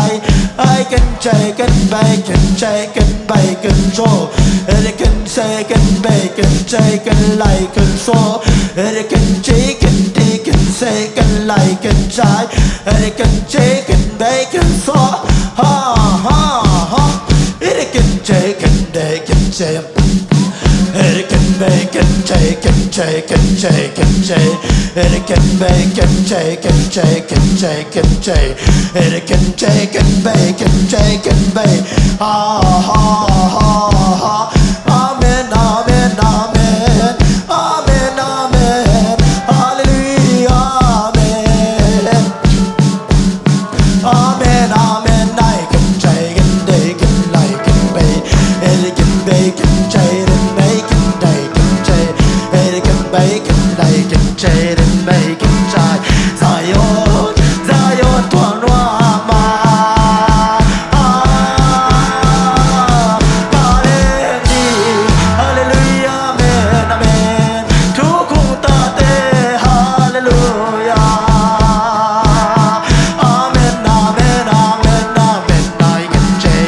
cai, ai kan cai kan bai kan cai kan bai kan so, ere kan cai kan bai kan cai kan lai kan so, ere kan ci kan di kan sai kan lai kan cai, ere kan ci kan bai kan so, ha ha ha, ere kan cai kan dai kan cai. Ere kan bai kan cai kan cai kan cai kan cai. Ere kan bai kan cai kan cai kan cai kan cai. Ere kan cai kan bai kan cai kan bai. Ha ha ha ha. Amen, amen, amen. Amen, amen. Hallelujah, amen. Amen, amen. Ai kan cai kan dei kan lai kan bei, ere kan bei kan cai kan bei kan dei kan cai, ere kan bei kan lai kan cai kan bei kan cai. Zion, Zion tuang nuam a. Hallelujah, amen, amen. Thu kung tate, hallelujah. Amen, amen, amen, amen. Nai kan cei,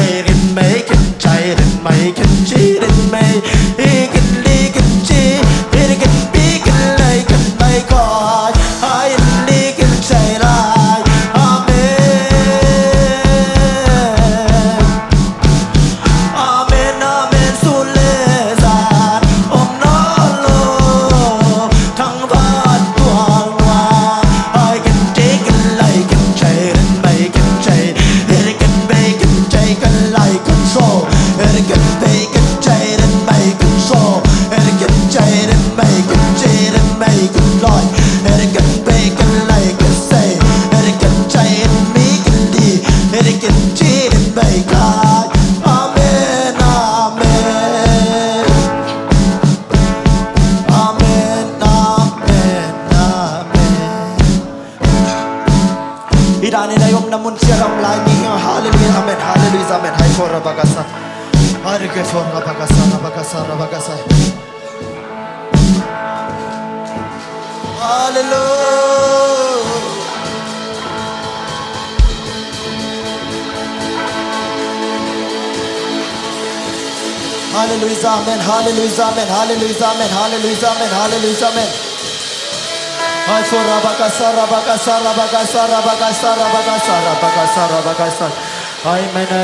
ei rin mei kan cei, rin mei kan ci, rin mei. I kan li kan ci, i kan pi kan lei kan mei koi. Ai in li kan cei lai. Amen. Amen, amen, sun le zan om nawn lo. Thangvan tual nuam. Ai kan cei kan lai kan cei, ren bei kan cei, ren kan bei kan cei kan lai kan so. Ren kan bei kan cei, ren bei kan so. Ren kan cei, ren bei kan cei, ren bei kan lai. Ren kan bei kan lai kan sei. Ren kan cei, ren mi kan di. Ren kan ci, ren bei kai. Amen, amen. Amen, amen, amen. I dan in a i omna mun ciat a om lai mi hi hang. Hallelujah, amen. Hallelujah, amen. Hai for rabakasa. Hai ke for rabakasa, rabakasa, rabakasa. Hallelujah. Hallelujah, amen, hallelujah, amen, hallelujah, amen, hallelujah, amen, hallelujah, amen. Hai for rabakasa, rabakasa, rabakasa, rabakasa, rabakasa, rabakasa, rabakasa. Hai mena.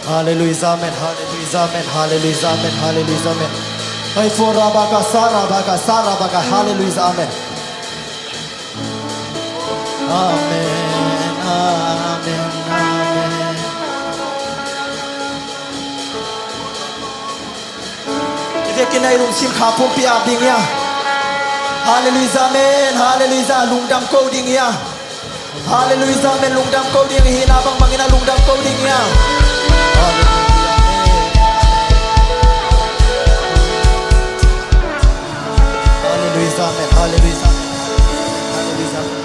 Hallelujah, amen, hallelujah, amen, hallelujah, amen, hallelujah, amen. Hai for rabakasa, rabakasa, rabaka, hallelujah, amen. Amen, amen, amen. I vekin a i lungsim kha pumpi ap ding ia. Hallelujah, amen, hallelujah, lungdam ko ding ia. Hallelujah, amen, lungdam ko ding hi na, bangbangin a lungdam ko ding ia. Hallelujah, amen. Hallelujah, amen, hallelujah, amen.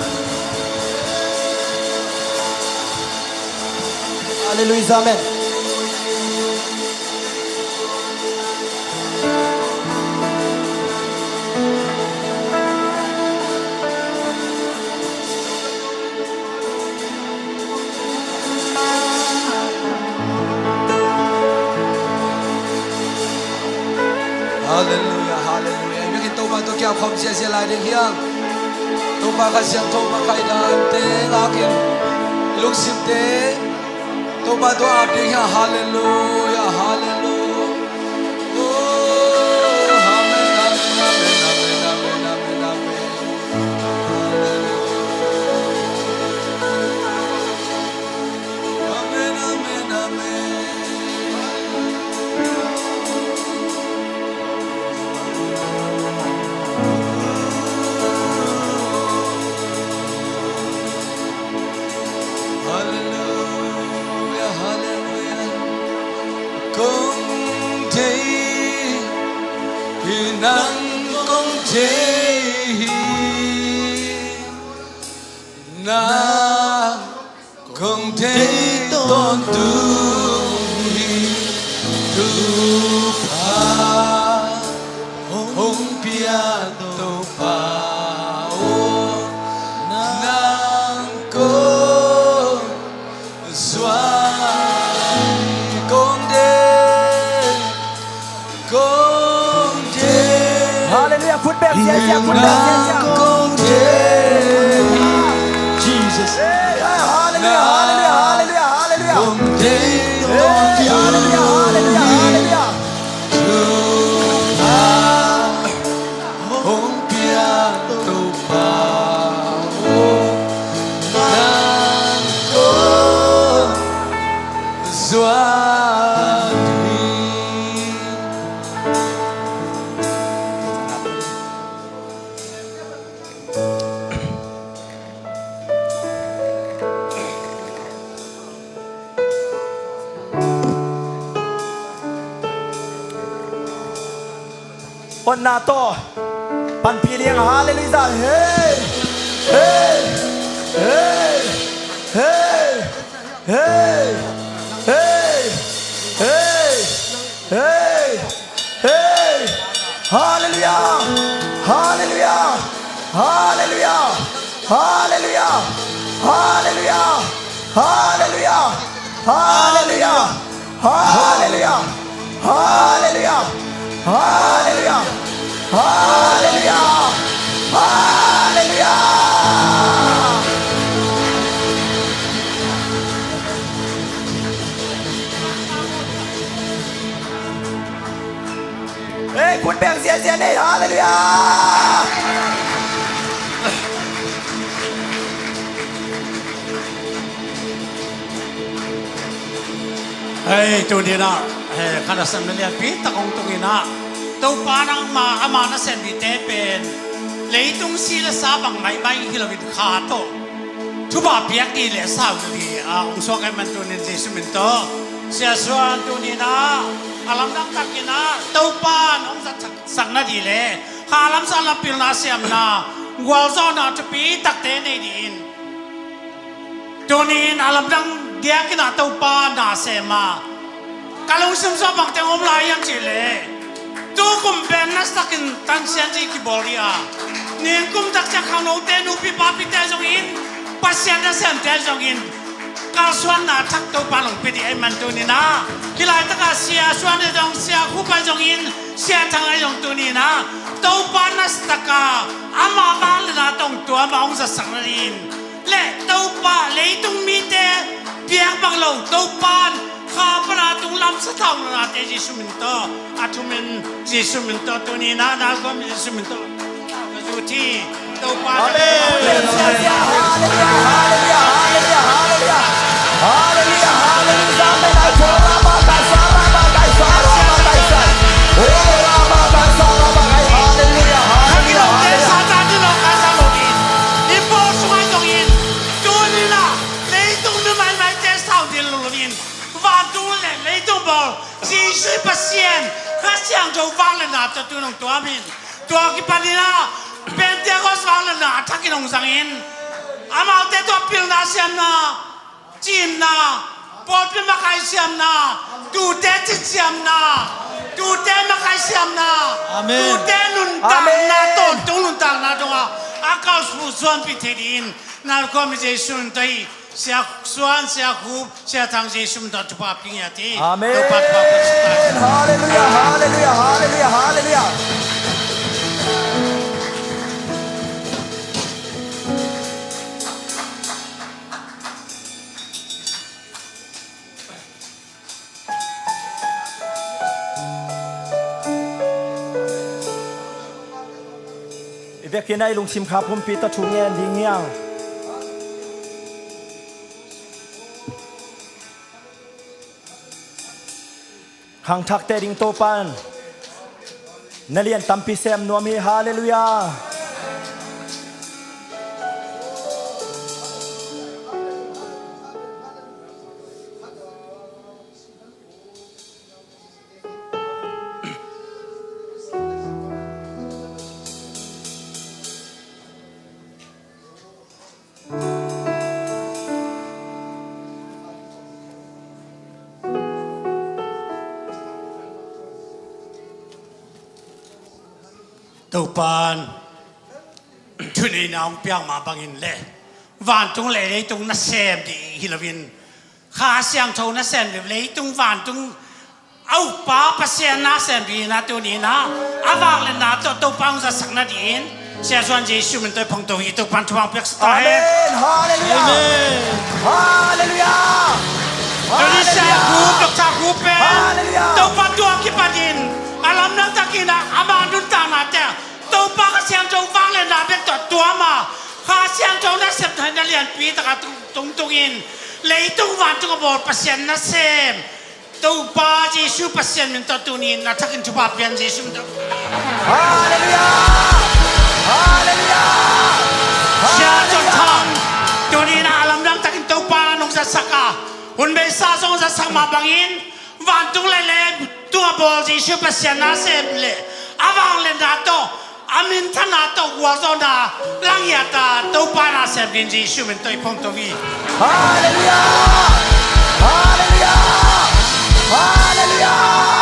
Hallelujah, amen. Hallelujah, amen. Hallelujah, hallelujah. I biakinn Topa tawh kiang khawm ziahziah lai ding hi hang. Topa Kha Siangtho makaihna te ngakin i lungsimte Topa tawh ap ding hi hang. Hallelujah, hallelujah. Oh, amen, amen, amen. Hallelujah. Nang kong thei hi, nang kong thei tawntung hi. Thupha hong pia Topa aw, nang kong zuan hi. Kong thei, kong thei. Hallelujah. Khut beng ziahziah, khut beng ziahziah. Kong thei. Jesus. Hey, hey, hallelujah, hallelujah, hallelujah, hallelujah. Kong thei. Hey, hallelujah, hallelujah, hallelujah. Thupha hong pia Topa aw, nang kong zuan hi. Hotna tawh panpih liang. Hallelujah. Hey, hey, hey, hey, hey, hey, hey, hey, hey, hey. Hallelujah. Hallelujah. Hallelujah. Hallelujah. Hallelujah. Hallelujah. Hallelujah. Hallelujah. Hallelujah. Hallelujah. Hallelujah. Hallelujah. Ei, khut beng ziahziah ni. Hallelujah. Hei, tuni-in ah, hei, kha nasepna lianpi tak hong tung in ah, Topa nangma, ama nasem mite pen leitung si le sa bang maimai hi loin kha tawh thupha piak ding le sau ding a hong suak ahih man tuni-in Jesu min tawh, Sia Suan tuni-in ah a lamdang takin ah Topa in hong zat sakna ding le kha lam sa lam pilna siamna gualzawhna thupi takte nei dingin tuni-in a lamdang diakin ah Topa na sem a, ka lungsim sung bang teng om lai hiam cih leh, tu kum pen nasakin tansian ci kibawl hi a, nikum tak ciang khangnote, nupi papite zongin, Pasian nasemte zongin kalsuanna thak Topa hong pia ding ahih man tuni-in ah, hih laitak ah Sia Suan ahi zong, Sia Khup ahi zongin, Sia Thang ahi zong tuni-in ah Topa nasa tak a ama vangliatna tawh tuam a hong zatsak nadingin le Topa leitung mite piang bang lo Topa in kha pan a tung lam sa thaunate Jesu min tawh, a thumin Jesu min tawh tuni-in ah na guam Jesu min tawh ka zut hi. Topa. Amen. Hallelujah, hallelujah, hallelujah, hallelujah. Hallelujah, hallelujah. Amen. Ai, ko ra ba kai sa, ra ba kai sa, ra ba kai sa. O ra ba kai sa, ra ba kai. Hallelujah, hallelujah, hallelujah. Satan in lo ka sa lo in. I pawl sung ahi zongin, tuni-in ah leitung mi maimaite sau ding lo in, vantung le leitung bawl Jesu Pasian Kha Siangtho vangliatna tawh tu-in hong tuam in. Tua kipanin ah Pentecost vangliatna a thakin hong zangin, amaute tawh pilna siamna, cimna, pawlpi makai siamna, tute cin siamna, tute makai siamna, amen, tute nuntakna, amen, tawntung nuntakna dongah a kalsuan pih thei dingin na guam Jesu min tawh hi. Sia Suan, Sia Khup, Sia Thang, Jesu min tawh thupha pia ing a ti. Amen. Topa thupha pia ing a ti. Hallelujah, hallelujah, hallelujah, hallelujah. I vekin a i lungsim kha pumpi tawh thu ngen ding hi hang. Khangthakte ding Topa in na lian tampi sem nuam hi. Hallelujah. Topan thuneihna hong piak mah bangin le vantung le leitung nasem ding hi loin, Kha Siangtho nasem ding, leitung vantung a ukpa Pasian nasem ding hi na, tuni in ah a vangliatna tawh Topa hong zatsak nadingin Sia Suan Jesu min tawh i phongto hi. Topan thupha hong piaksak ta hen. Amen. Halleluiah. Amen. Halleluiah. Tuni Sia Khup, Doctor Khup pen Halleluiah. Topa tua kipanin a lamdang takin ah ama nuntaknate ah Topa Kha Siangtho vangliatna bek tawh tuam a, Kha Siangtho nasepna lianpi taka tung, tungtungin leitung vantung a bawl Pasian nasem Topa Jesu Pasian min tawh tuni in a thakin thupha pian Jesu min tawh. Halleluiah! Halleluiah! Sia Cawm Thang, tuni in a lamdang takin Topa nong zatsak a, hun beisa zong zatsak mah bangin vantung le leitung a bawl Jesu Pasian nasem le a vangliatna tawh, a minthanna tawh gualzawhna langhiat a, Topa nasem ding Jesu min tawh i phongto hi. Halleluiah! Halleluiah! Halleluiah!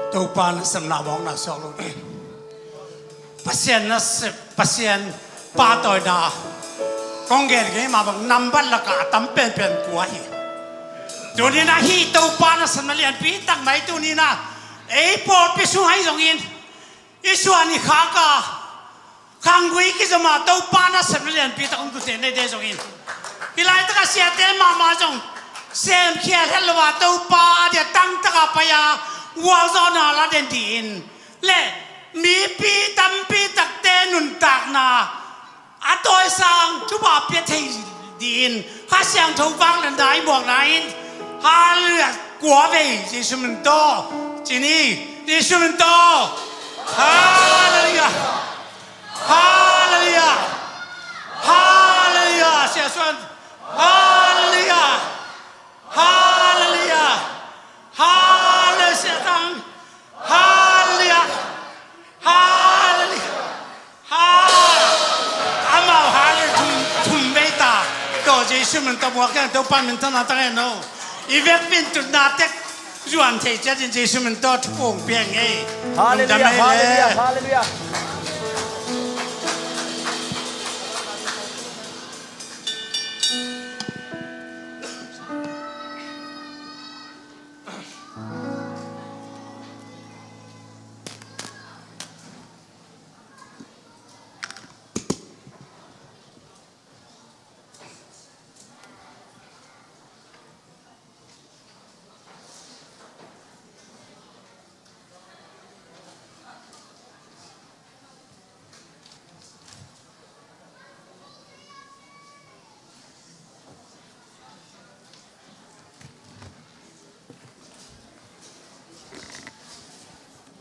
Topa nasepna mawkna suak lo ding. Pasian nasep, Pasian pahtawina kong gen kei mah bang nambat lakah a tam penpen kua hi. Tuni in ah hih Topa nasepna lianpi tak mai tuni in ah ei pawlpi sung ahi zongin i suan i khak a, khanggui kizom a, Topa nasepna lianpi tak hong tute nei dei zongin, hih laitak a siate mahmah zong semkhial het lo a, Topa a dia tangtak a pai a, gualzawhna la den dingin le mipi tampi takte nuntakna a tawisang thupha pia thei dingin Kha Siangtho vangliatna i muakna in, Halleluiah, kua vei Jesu min tawh ci ni, Jesu min tawh. Halleluiah. Halleluiah. Halleluiah. Sia Suan. Halleluiah. Halleluiah. Halleluiah. Sia Tang. Halleluiah. Halleluiah. Ha! Amau hallel thum, thum vei ta. Tawh Jesu min tawh muak keng, Topa minthanna tang hen o. I vekpi in tutna tek zuan thei ciat in Jesu min tawh thupha hong pia ing ei. Halleluiah, lungdam ei le. Halleluiah, halleluiah.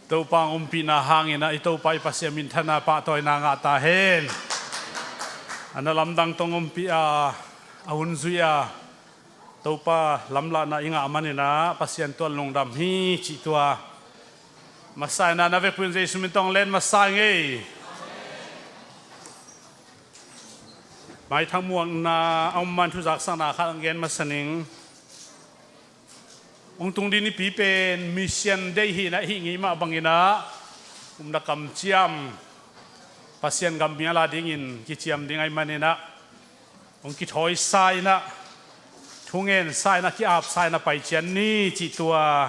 Topa hong ompihna hangin ah i Topa i Pasian minthanna pahtawina ngah ta hen. A na lamdang tawh hong ompih a, a hun zui a, Topa lamlahna i ngah manin ah Pasian tuan lungdam hi cih tua. Masa in ah na vekpi in Jesu min tawh hong len masa ing ei. Maithang muakna a om man thuzaksakna khat hong gen masa ning. Hong tung ding nipi pen mission day hi in ah, hih ngei mah bangin ah, um na kamciam Pasian gam mial a dingin kiciam ding ahih manin ah, hong kithawisa in ah, thungensa in ah, ki-apsa in ah pai ciat ni cih tua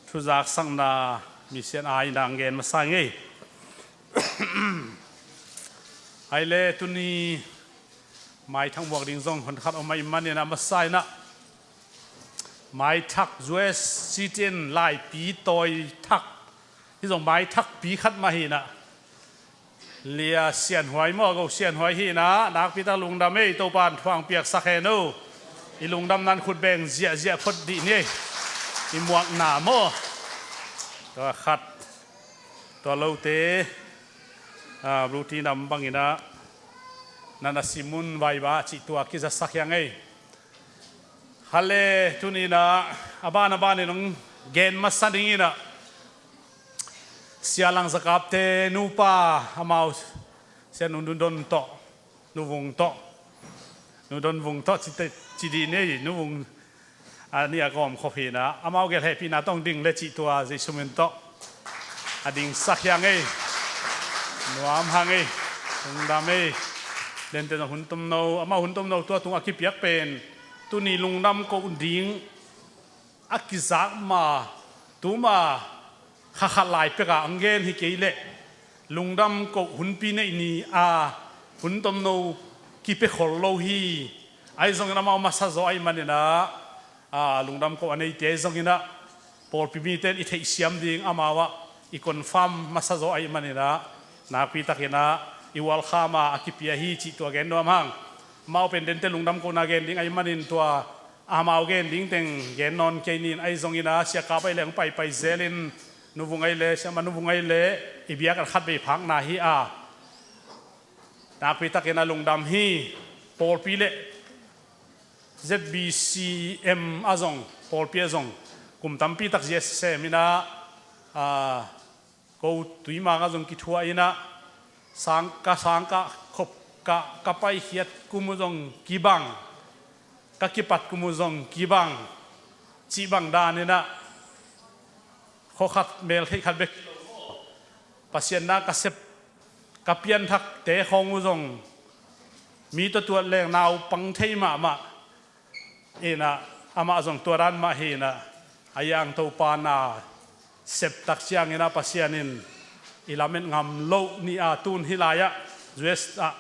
thuzaksakna mission a in ah hong gen masa ing ei. Ahih leh tuni maithang muak ding zong hun khat om ahih manin ah, masa in ah maithak U S citizen laipi tawi thak, hih zong maithakpi khat mah hi in ah, Lia Sianhuai maw, Go Sianhuai hi in ah, nakpi tak lungdam ei, Topa'n thupha hong piaksak hen o. I lungdamna in khut beng ziahziah phot dih ni ei. I muakna maw, tua khat. Tua lote, ah, Bluti nam bangin ah, na na simun vaiba cih tua kizatsak hi ing ei. Hale, tuni inah a ban a banin hong gen masa ding inah Sia Lang Za Kap te nupa, amau Sia Nu Don tawh, Nu Vung tawh, Nu Don Vung tawh ci dih ni, Nu Vung a nih a gawm khop hi inah amau gel hehpihna tawh hong ding le cih tua Jesu min tawh a dingsak hi hang ei. Nuam hang ei. Lungdam ei. Dente zong hun tomno, amau hun tomno tua tung a kipiak pen tuni lungdam koh ding a kizak ma, tuma kha khat lai pek a hong gen hi kei leh lungdam koh hunpi neih ni a hun tomno kipia khol lo hi. Ahi zongin amau masa zaw ahih manin ah, a, lungdam koh a neite ahi zongin ah pawlpi mite in i theihsiam ding, amau ah i confirm masa zaw ahih manin ah nakpi takin ah i welcome a, a kipia hi cih tua gen nuam hang. Amau pen dente lungdam kohna gen ding ahih manin tua amau gen ding teng gen nawn kei ning. Ahi zongin ah Sia Kap ahih leh hong paipai zelin, Nu Vung ahih leh, Siamah Nu Vung ahih leh i biakinn khat vei phakna hi a, nakpi takin ah lungdam hi. Pawlpi le Z B C M ah zong, pawlpi ah zong kum tampi tak Z S sem inah, a, ko Tuimang ah zong kithuah inah, sang, ka sang ka khop, ka, ka paikhiat kum uh zong kibang, ka kipat kum uh zong kibang, cih bang dan inah khua khat mel theih khat bek Pasian na ka sep, ka pianthakte khawng uh zong mi tawh tuat leng naupang thei mahmah inah, amah zong tua dan mah hi inah, a Yang Topa na sep tak ciangin ah Pasian in i lamet ngam loh ni a, tun hih lai-ah U S ah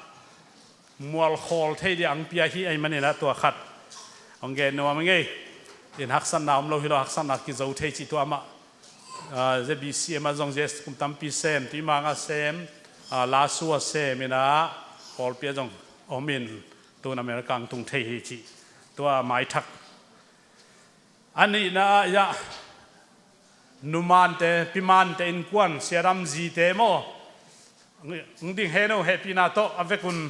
mualkhawl thei ding a hong pia hi ahih manin ah tua khat hong gen nuam ing ei. In haksatna om lo hi lo, haksatna kizo thei cih tua amah, a, Z B C M ah zong Z S kum tampi sem, Tuimang ah sem, a, Lasu ah sem inah pawlpi ah zong om in tun America hong tung thei hi cih tua maithak. A nihna ah, ya, numante, pimante innkuan, Sia Dam Zi te maw, hong ding hen aw, hehpihna tawh a vekun.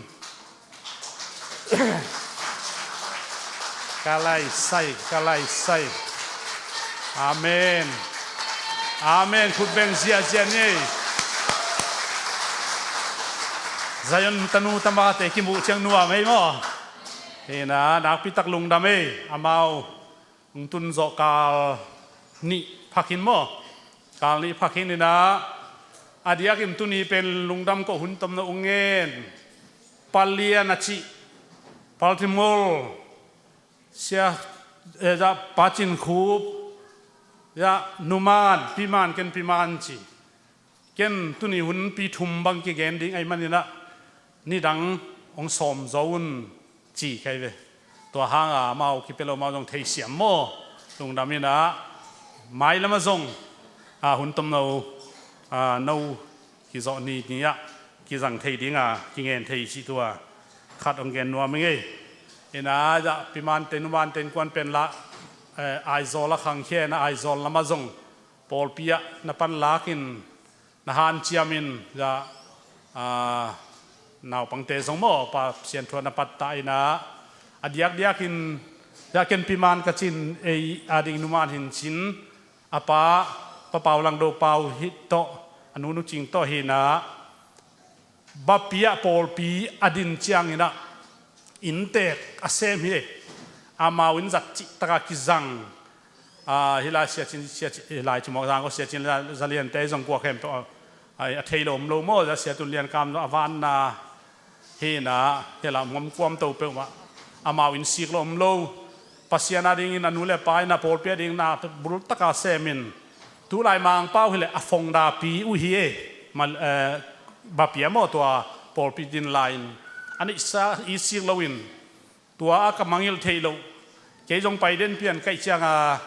Ka lai sai, ka lai sai. Amen. Amen. Khut beng ziahziah ni ei. Zion tanu tamate kimuh ciang nuam ei maw. Hi inah nakpi tak lungdam ei. Amau hong tun zawh kal nih phak in maw, kal nih phak in inah, a diakin tuni pen lungdam koh hun tomno hong ngen, Pa Lian a cih, Baltimore, Sia, eh, ya, Pa Cin Khup, ya, numan, piman, ken piman ci. Ken tuni hunpi thum bang kigen ding ahih manin ah nidang hong sawm zo un ci ka hi ve. Tua hang a amau kipia lo, amau zong theisiam maw, lungdam inah mailam ah zong, a, hun tomno, a, no kizawh ni ni ah kizang thei ding a kingen thei cih tua khat hong gen nuam ing ei. Inah, ya, pimante, numante innkuan pen la, eh, Aizawl ah khangkhia inah Aizawl lam ah zong pawlpi ah na panlak in, na hanciam in, ya, a, naupangte zong maw, Pasian thu ah na pattah inah, a diakdiakin, ya, ken piman ka cin, ei a ding numan hi in cin, a pa, Pa Pau Lang Do Pau hi tawh, a nu Nu Cing tawh hi inah, Bapia pawlpi a din ciang inah inntek a sem hi. Amau in zat cih tak a kizang, a, hih lai Sia Cin, Sia Cin, hih lai ci mawk, Zangkong Sia Cin Za Lian te zong kua khem tawh a, a thei lo om lo maw, Sia Tun Lian Kam zong a vanna hi inah, hih lai ngom kuam to peuhmah amau in sik lo om lo. Pasian a dingin a nu le pa in a pawlpi a dingin a bultak a sem in, tulai Mangpau hi leh a founder pi uh hi e, Bapia maw, tua pawlpi din lai in a neihsa i sik lo in, tua a ka mangngilh theih loh, kei zong pai den pian ka hih ciang a,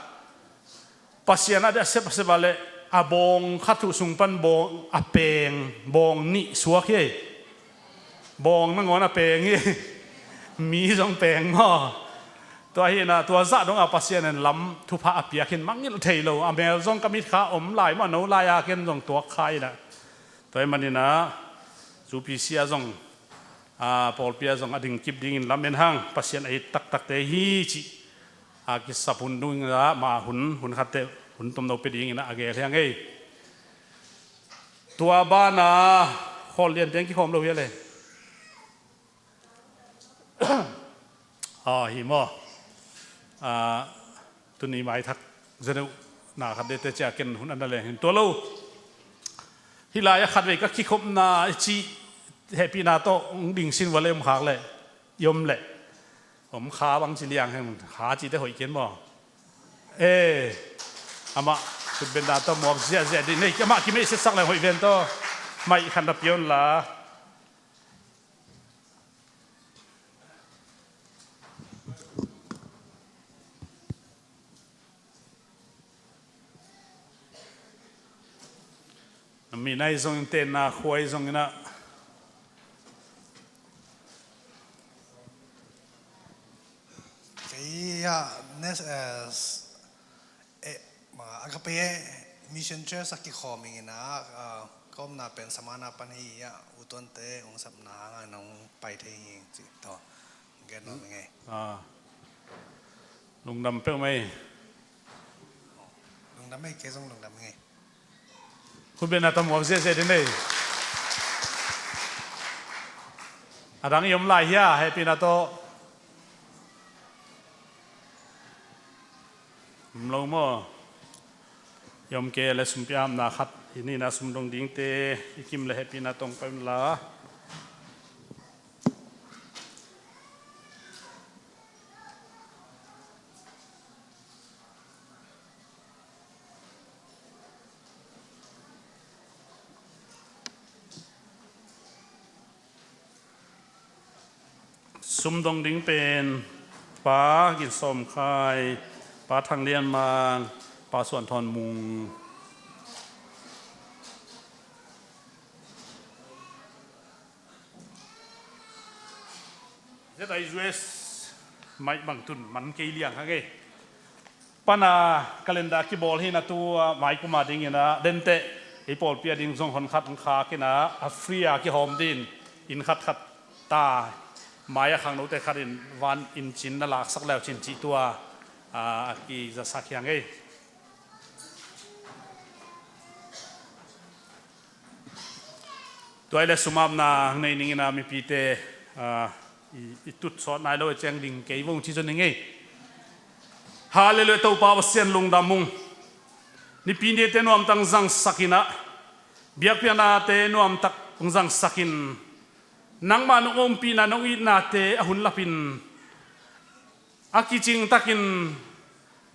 Pasian a ding a sep a sep a leh a bawng khat uh sung pan bawng a peng, bawng nih suak hi. Bawng nangawn a peng hi. Mi zong peng maw. Tua hi inah, tua zah dong a Pasian in lam thupha a piak hi in mangngilh thei lo. A mel zong ka mitkha om lai maw, no lai a ken zong tuak kha inah. Tua ahih manin ah, zu P C a zong, a, pawlpi a zong a ding kip dingin lamen hang, Pasian a it taktakte hi cih A kisap hun dungin ah, mah hun, hun khatte hun tomno pia dingin ah a gel hi hang ei. Tua banah khawl lian teng kikhawm lo hi a le. Aw, hi maw? Ah, tuni maithak zeneu na khat dete cia ken hun an na leng hin tua lo. Hih lai-ah khatvei ka kikhopna i cih hehpihna tawh hong ding sin vua le om khak le i om le om kha bang ci liang hen, kha cite hoih ken maw? Eh, amah khutbetna tawh muak ziahziah dih nei, amah kimeihsiatsak leng hoih ven tawh. Maih khan na pia un la. A mi nai zongin tenna khuai zongin ah. Kei ah nes, eh, s-, eh, ma, Agape Mission Church a kikhawm ing in ah, ah, ka omna pen Samana pan hi ah, U Tuante hong sapna hangin hong pai thei hi ing cih tawh gen nuam ing ei. Ah. Lungdam peuhmah ei. Lungdam ei, kei zong lungdam ing ei. Khutbetna tawh muak ziahziah dih nei. A dang i om lai hia, hehpihna tawh? Om lo maw? I om kei le sum pia apna khat, i nihna sum dong dingte i kim le hehpihna tawh hong pai un la. Sum dong ding pen Pa Gin Sawm Khai, Pa Thang Lian Mang, Pa Suan Thawn Mung. Z I U S maih bang tun man kei liang hang ei. Pana calendar kibawl hi na, tu a mai kuma dingin ah denteh ei pawlpi a ding zong hon khat hong khak in ah a free a kihawm din inn khat khat ta mai a khangnote khat in van inn cin na laksak leu cin cih tu a, a kizasak hi hang ei. Tua i le sumapna hong nei ning in ah mipite, ah, i, i tut sawt nai lo i ciang ding kei vong ci zon ning ei. Halleluiah, Topa Pasian lungdam ung. Nipi ni te nuamtak zangsak in ah, biakpiaknate nuamtak hong zangsak in, nangmah nong ompihna nong itnate a hun lapin a kicing takin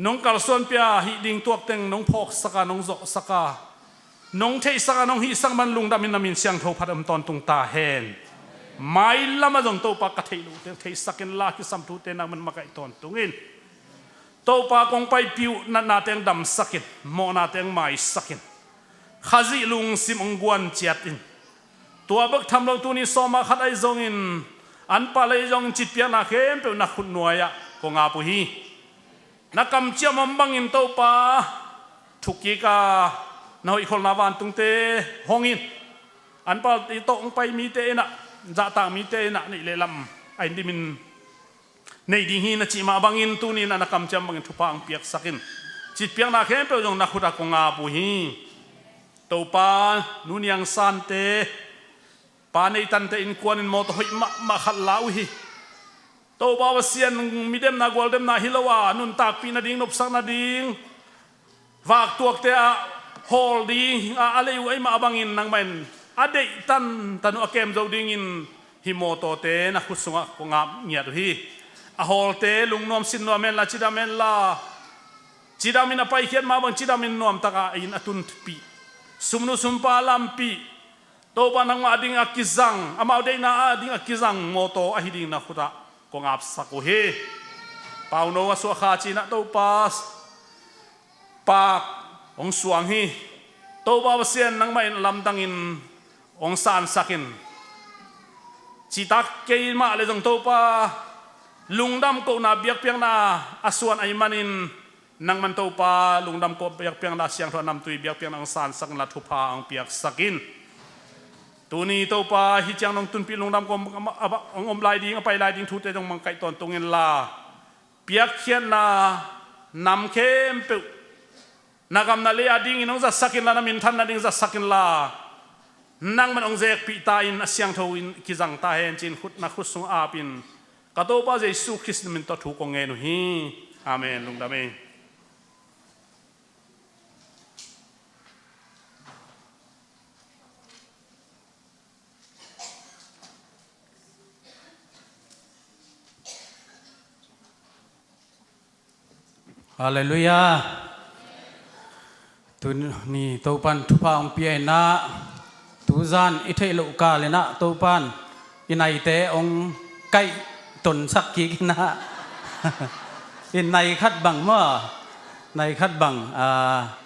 nong kalsuanpih a hih ding tuakteng nong phawksak a, nong zawhsak a, nong theihsak a, nong hihsak man lungdam in na min siangtho phat om tawntung ta hen. Mailam ah zong Topa ka theih loh teng theihsak in la, kisam thute nangman makaih tawntung in. Topa kong paipih uh natna teng damsak in, mawhna teng maisak in. Khazih lungsim hong guan ciat in. Tua bek tham lo tuni sawma khat ahi zongin, anpa lei zongin citpiakna khempeuh na khut nuai-ah kong ap uh hi. Na kamciam om bangin Topa thukik a na hoihkholhna vantungte hong in. Anpa i tawh hong pai mite in ah, zahtak mite in ah neih le lam a in dimin nei ding hi na cih mah bangin tuni in ah na kamciam bangin thupha hong piaksak in. Citpiakna khempeuh zong na khut ah kong ap uh hi. Topa, Nu Niang Sante, Pa Nei Tante innkuan in mawtaw hoih mahmah khat la uh hi. Topa Pasian, midemna gualdemna hi lo a, nuntakpih nading, nopsak nading, vaktuakte ah hawl ding a, a lei uh ahih mah bangin nangmah in a deih tantan uh a kem zo dingin hih mawtawte na khut sungah kong ap ngiat uh hi. A hawlte lungnuam sinnuam henla, cidam henla, cidamin a paikhiat mah bang cidamin nuamtak a in a tunpih, sumnu sumpa lampih, Topa nangmah a ding a kizang, amau deihna a ding a kizang mawtaw ahi ding na khut ah kong apsak uh hi. Pauno a suakha ci-in ah Topa, paak hong suang hi. Topa Pasian nangmah in a lamdangin hong sansak in. Citak kei mah le zong Topa, lungdam kohna biakpiakna a suan ahih manin, nangman Topa lungdam koh biakpiakna, siangtho a namtui biakpiakna hong sansak inla, thupha hong piaksak in. Tuni Topa hih ciang nong tunpih lungdam koh hong om lai ding, a pai lai ding thute zong mangkaih tawntung inla, piakkhiatna nam khempeuh na gam na lei a dingin hong zatsak inla, na minthan nading zatsak inla, nangman hong zekpih ta in, a siangtho in kizang ta hen ci-in khut, na khut sung ap in, ka Topa Jesu Khrist min tawh thu kong ngen uh hi. Amen. Lungdam ei. Halleluiah. Tuni Topan thupha hong pia inah, tuzan i theih loh kal inah Topan i naite hong kaih tonsak kik inah, i nai khat bang maw, nai khat bang, ah,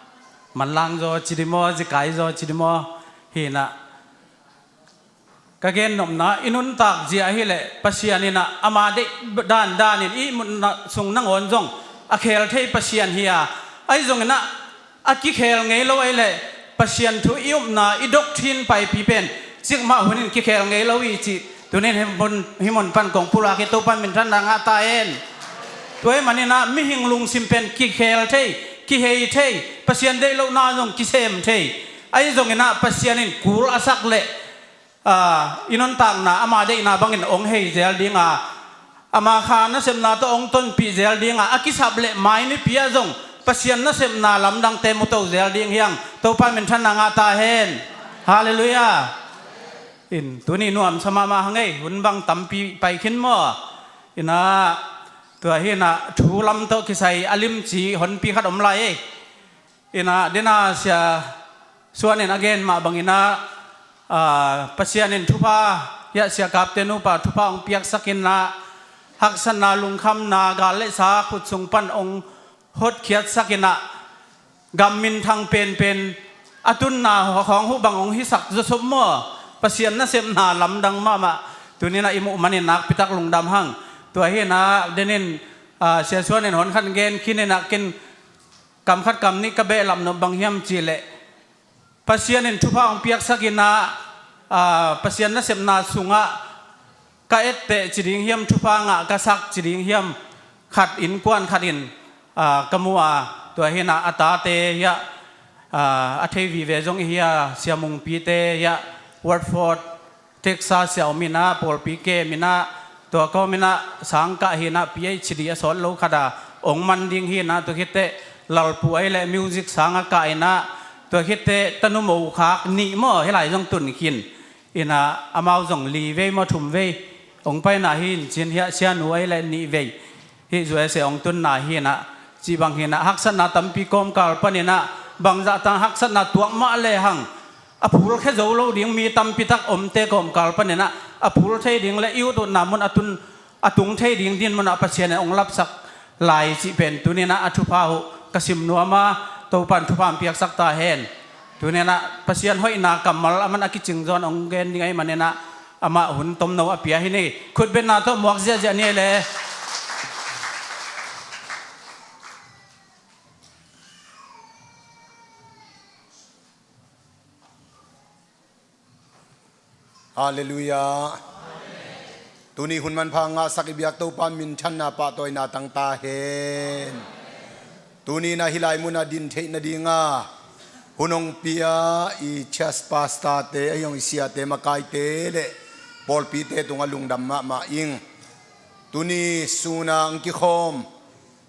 manlang zaw ci di maw, zikai zaw ci di maw, hi inah. Ka gennopna, i nuntak zia ahileh Pasian inah ama deih dandan in i ihmutna sung nangawn zong a khel thei Pasian hi a, ahi zong inah a kikhel ngei lo ahileh Pasian thu i upna, i doctrine paipi pen cikmah hun in kikhel ngei lo hi cih tunin hih mun, hih mun pan kong pulak hi. Topan minthanna ngah ta hen. Tua ahih man inah mihing lungsim pen kikhel thei, kihei thei, Pasian deih lohna zong kisem thei. Ahi zong inah Pasian in kul a sak leh, ah, i nuntakna ama deihna bangin hong hei zel ding a, ama kha nasepna tawh hong tonpih zel ding a, a kisap leh mai nipi ah zong Pasian nasepna lamdangte mu to zel ding hi hang. Topa minthanna ngah ta hen. Halleluiah. In, tuni nuamsa mahmah hang ei, hun bang tampi pai khin maw. Inah, tua hi inah thu lam tawh kisai a limci honpi khat om lai ei. Inah, dena Sia Suan in a gen mah bang inah, ah, Pasian in thupha, hiah Sia Kapte nupa thupha hong piaksak inah, haksatna, lungkhamna, gal le sa khut sung pan hong hotkhiatsak inah, gam minthang penpen a tunna khawng huh bang hong hisak zawsop maw. Pasian nasepna lamdang mahmah. Tuni inah i muh manin nakpitak lungdam hang. Tua hi inah, denin, ah, Sia Suan in hon khat gen khin inah, ken kam khat kam nih ka behlap nop bang hiam cihleh, Pasian in thupha hong piaksak inah, ah, Pasian nasepna sungah ka etteh ci ding hiam, thupha ngah ka sak ci ding hiam, khat innkuan khat in, ah, ka mu a, tua hi inah a tate hiah, ah, a thei vive zong i hi a, Sia Mungpite hiah, Watford, Texas ah om inah, pawlpi kem inah, tua kawm inah sang kah hi inah, P H D a sawt lo khat a hong man ding hi inah, tua khitteh lalpu ahileh music sang a kah inah, tua khitteh tanu mo khak nih maw, hih lai zong tun khin inah, amau zong li vei maw, thum vei hong paina hi in cin hiah, Sianu ahileh nih vei. Hih U S A hong tunna hi inah, cih bang hi inah, haksatna tampi kawmkal pan inah, bangzah tang haksatna tuak mah lehang a phulkhia zo lo ding mi tampitak omte kawmkal pan inah, a phul thei ding le i ututna mun a tun, a tung thei ding din munah Pasian in hong lapsak lai cih pen tuni inah a thupha uh ka sim nuam a, Topan thupha hong piaksak ta hen. Tuni inah Pasian hoihna kammal aman a kicing zawn hong gen ding ahih man inah, amah hun tomno a pia hi ni. Khutbetna tawh muak ziahziah ni ei le. Halleluiah. Tuni hun manpha ngahsak i biak Topa minthanna pahtawina tang ta hen. Tuni inah hih lai munah din theih nadinga hun hong pia i church pastorte, ahi zong i siate, makaite le pawlpite tungah lungdam mahmah ing. Tuni suna hong kikhawm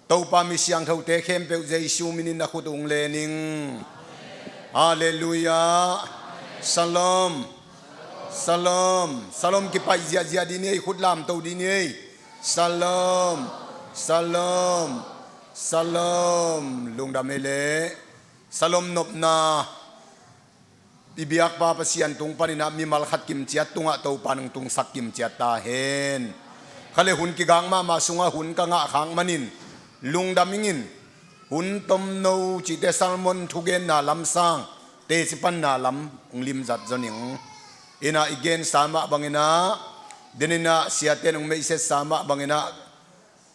Topa mi siangthote khempeuh Jesu minin na khut uh hong len ing. Halleluiah. Shalom. Shalom. Shalom kipaih ziahziah dih ni ei, khut lamto dih ni ei. Shalom. Shalom. Shalom. Lungdam ei le. Shalom nopna. I biakpa Pasian tung paninah mimal khat kimciat tungah Topa nong tungsak kimciat ta hen. Kha le hun kigak mahmah sungah hun ka ngah khak manin lungdam ingin, hun tomno cihte sermon thugenna lamsang teci panna lam hong limzat zon ing. Innah i gensa mah banginah, deninah siate nong meihsetsa mah banginah,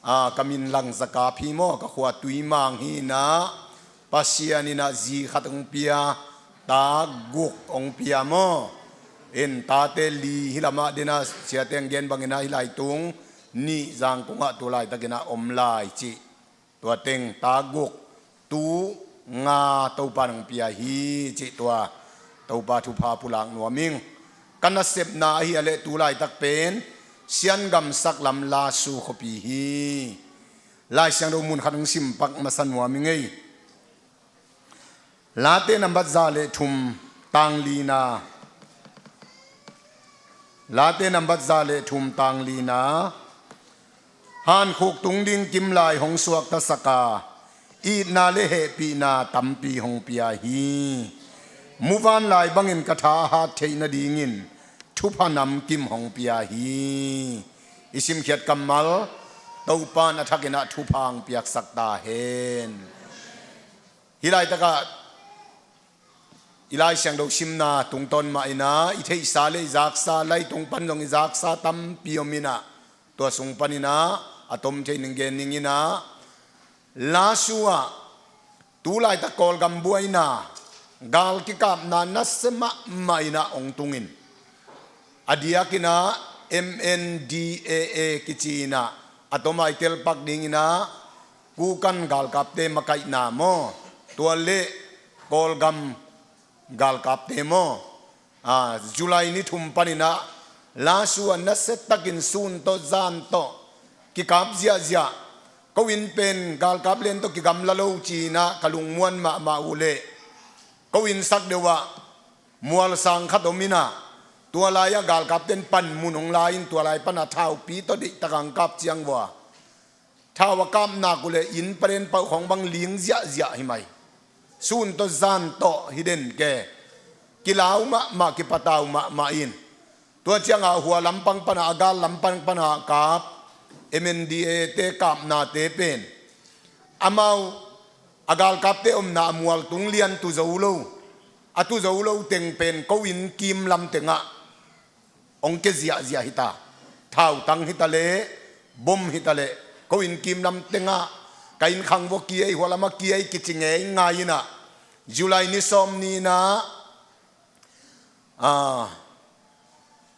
a, ka min Langzakap hi maw, ka khua Tuimang hi inah, Pasian innah zi khat hong pia, ta guk hong pia maw. In tate li hi lamah, dena siate hong gen banginah hih lai tung nih Zangkong ah tu laitakin a om lai cih, tua teng ta guk, tu nga Topa nang pia hi cih, tua Topa thupha pulak nuam ing. Ka nasepna ahi a leh tu laitak pen Siangam saklam Lasu khuapi hi. Lai Siangtho mun khat hong simpak masa nuam ing ei. Late nambat za le thum, tang lina. Late nambat za le thum, tang lina. Hankhuk tung ding kimlai hong suaktasak a, itna le hehpihna tampi hong pia hi. Muvanlai bangin ka tha a hat theih nadingin thupha namkim hong pia hi. I simkhiat kammal, Topa in a thakin ah thupha hong piaksak ta hen. Hih laitakah i Lai Siangtho simna tungtawn mah in ah, i theihsa le i zaksa, Lai tung pan zong i zaksa tampi om in ah, tua sung pan in ah a tom thei ning gen ning in ah, Lasu ah tu laitak Kawlgam buaina, gal kikapna nasia mahmah in ah hong tung in, a diakin ah M N D A A kici in ah a tom a i telpak ding in ah, Kukan galkapte makaihna maw, tua le Kawlgam galkapte maw, a, July ni thum pan in ah Lasu ah nasiatakin sun tawh zan tawh kikap ziahziah. Ko inn pen galkap lian tawh kigamla lo ci in ah ka lungmuan mahmah uh leh, ko inn sak deuh ah mualsang khat om in ah, tua lai-ah galkapte in panmun hong la in, tua lai pan ah thaupi tawh deihtak a hong kap ciang vua, thau a kap nak uh leh inn palen pauh khawng bang ling ziahziah hi mai. Sun tawh zan tawh hi den ke. Kilau mahmah, kipatau mahmah in, tua ciang a hua lampang pan ah, a gal lampang pan ah kap, M N D A A te kapnate pen, amau a galkapte omna a mual tung lian tu zo lo, a tu zo lo teng pen ko inn kim lam tengah hong kia ziahziah hi ta. Thautang hi ta leh, bom hi ta leh, ko inn kim lam tengah, ka inn khang vua kia ei, hua lamah kia ei kici ngeingai in ah, July ni sawm ni in ah, a,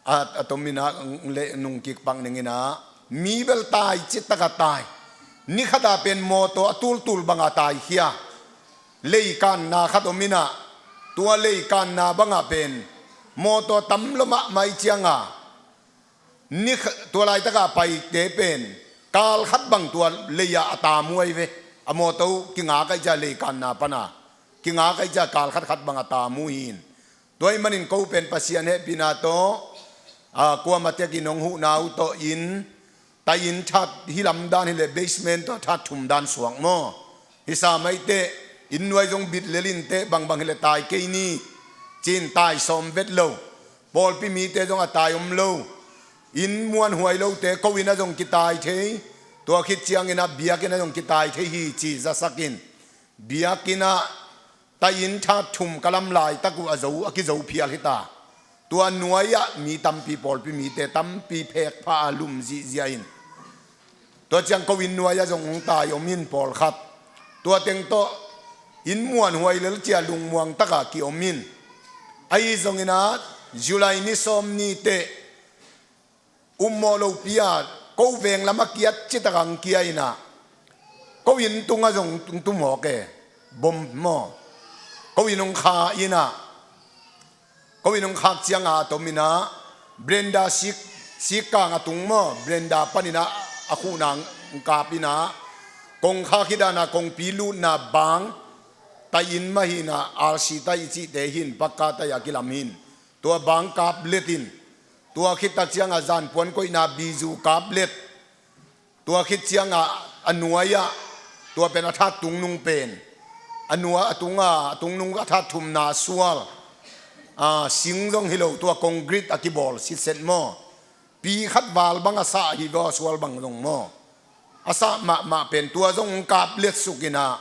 a, a tom in ah, le nung kikpak ning in ah, mi bel tai citak a tai. Ni khat ah pen mawtaw a tultul bang a taikhia. Leikanna khat om in ah, tua leikanna bang ah pen mawtaw tam lo mahmah ahih ciang a, ni kha-, tua laitak a paite pen kal khat bang tua lei ah a tam uh ahi ve. A mawtaw kingak ahih ciang, leikanna pan a kingak ahih ciang kal khat khat bang a tam uh hi in. Tua ahih manin ko pen Pasian hehpihna tawh, a, kuamah tekin hong huhna uh tawh in, tai inn that, hih lam dan hi leh basement tawh that thum dan suak maw. Hi sam ahih teh, inn nuai zong bit lel in teh, bangbang hi leh tai kei ni ci in tai sawm vet lo. Pawlpi mite zong a tai om lo. Inn muanhuai lote ko inn ah zong kitai thei. Tua khit ciangin ah biakinn ah zong kitai thei hi ci zasak in, biakinn ah tai inn that thum ka lam laitak uh a zo, a kizo phial hi ta. Tua nuai-ah mi tampi, pawlpi mite tampi phekpha a lum zihziah in, tua ciang ko inn nuai-ah zong hong tai om in pawlkhat. Tua teng tawh inn muanhuai lel ci a lungmuang tak a kiom in. Ahi zongin ah, July ni sawm ni teh, ummawh lopi a, ko veng lamah kiat citak a hong kia in ah, ko inn tungah zong tung tum hawk e, bom maw. Ko inn hong kha in ah, ko inn hong khak ciang a tom in ah, veranda sik, sikkang a tung maw, veranda pan in ah, a khuhna hong kap in ah, kongkhak hi dan a, kongpi lutna bang, tai inn mah hi in ah, R C tai i cihte hi in, pakka tai a kilam hi in. Tua bang kap let in, tua khit tak ciang a zanpuan koihna bizu kap let. Tua khit ciang a, a nuai-ah, tua pen a that tung nung pen, a nua, a tung a, a tung nung a that thumna sual, a, sing zong hi lo, tua concrete a kibawl sitset maw. Pi khat val bang a sah hi vaw, sual bang zong maw. A sah mahmah pen tua zong hong kap letsuk in ah,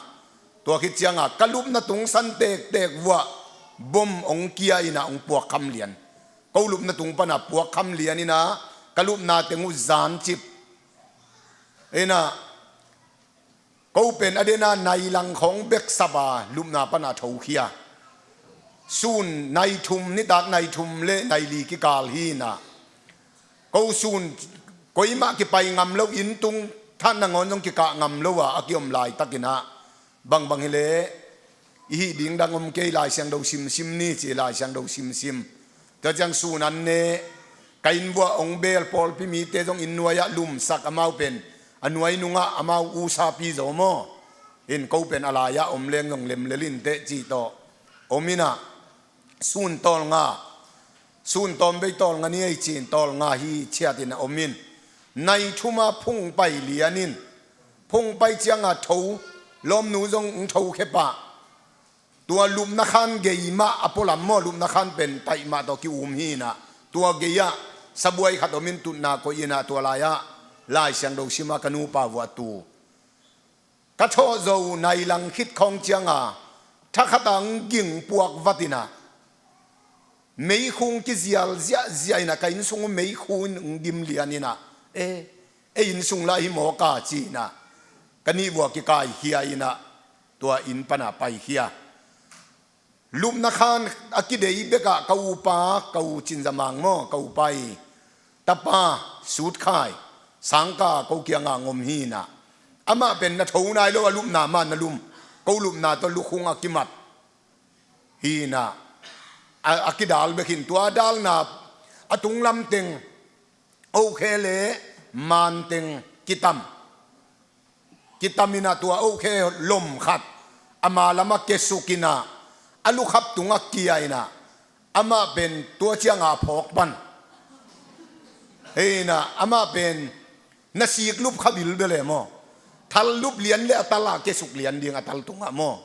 tua khit ciang a ka lupna tungsan tektek vuah bom hong kia in ah hong puakkham lian. Ko lupna tung pan a puakkham lian in ah, ka lupna teng uh zancip in ah, ko pen a den a nai lang khawng bek sap a, lupna pan a thokhia. Sun nai thum, nitak nai thum le nai li kikal hi in ah, ko sun Koimah kipai ngam lo, inn tung than nangawn zong kikah ngam lo a, a kiom laitakin ah, bangbang hileh i hih ding dang om kei, Lai Siangtho simsim ni ci, Lai Siangtho simsim. Tua ciang sun an ne, ka inn vuah hong bel pawlpi mite zong inn nuai-ah lumsak, amau pen a nuai nungah amau usapi zaw maw. In ko pen a lai-ah om leng zong lemlel inteh ci tawh om in ah, sun tawlnga, sun tawmvei tawlnga ni ei ci-in tawlnga hi ciatin a om in, nai thum a phung pai lian in, phung pai cianga tho, lawmnu zong hong tho khepah, tua lupna khan gei mah a pualam maw, lupna khan pen taih mah tawh ki-um hi in ah, tua gei-ah sabuai khat om in tutna koih in ah, tua lai-ah Lai Siangtho sim a ka nupa vuah tu ka thawhzo nai lang khit khawng cianga, thakhat ah hong ging puak vat in ah, meikhu hong kizial ziahziah in ah, ka inn sung uh meikhu in hong dim lian in ah, e, ei inn sung lah hi mawk a ci in ah, ka nih vuah kikaikhia in ah, tua inn pan a paikhia. Lupna khan a kidei bekah ka upa, ka u Cin Za Mang maw, ka upa i tapa Sut Khai, sangka ko kiangah hong om hi in ah, amah pen na tho nai lo, a lupna mah na lum, ko lupna tawh lukhung a kimat hi in ah, a, a kidal bek hi in, tua dalna a tunglam teng, Okhe le Man teng kitam, kitam in ah, tua Okhe lom khat a ma lamah kesuk in ah, a lukhap tungah kia in ah, amah pen tua cianga a phawk pan. Hi in ah, amah pen na sik lup kha bilbel e maw. Thal lup lian le a tal ah kesuk lian ding, a tal tungah maw.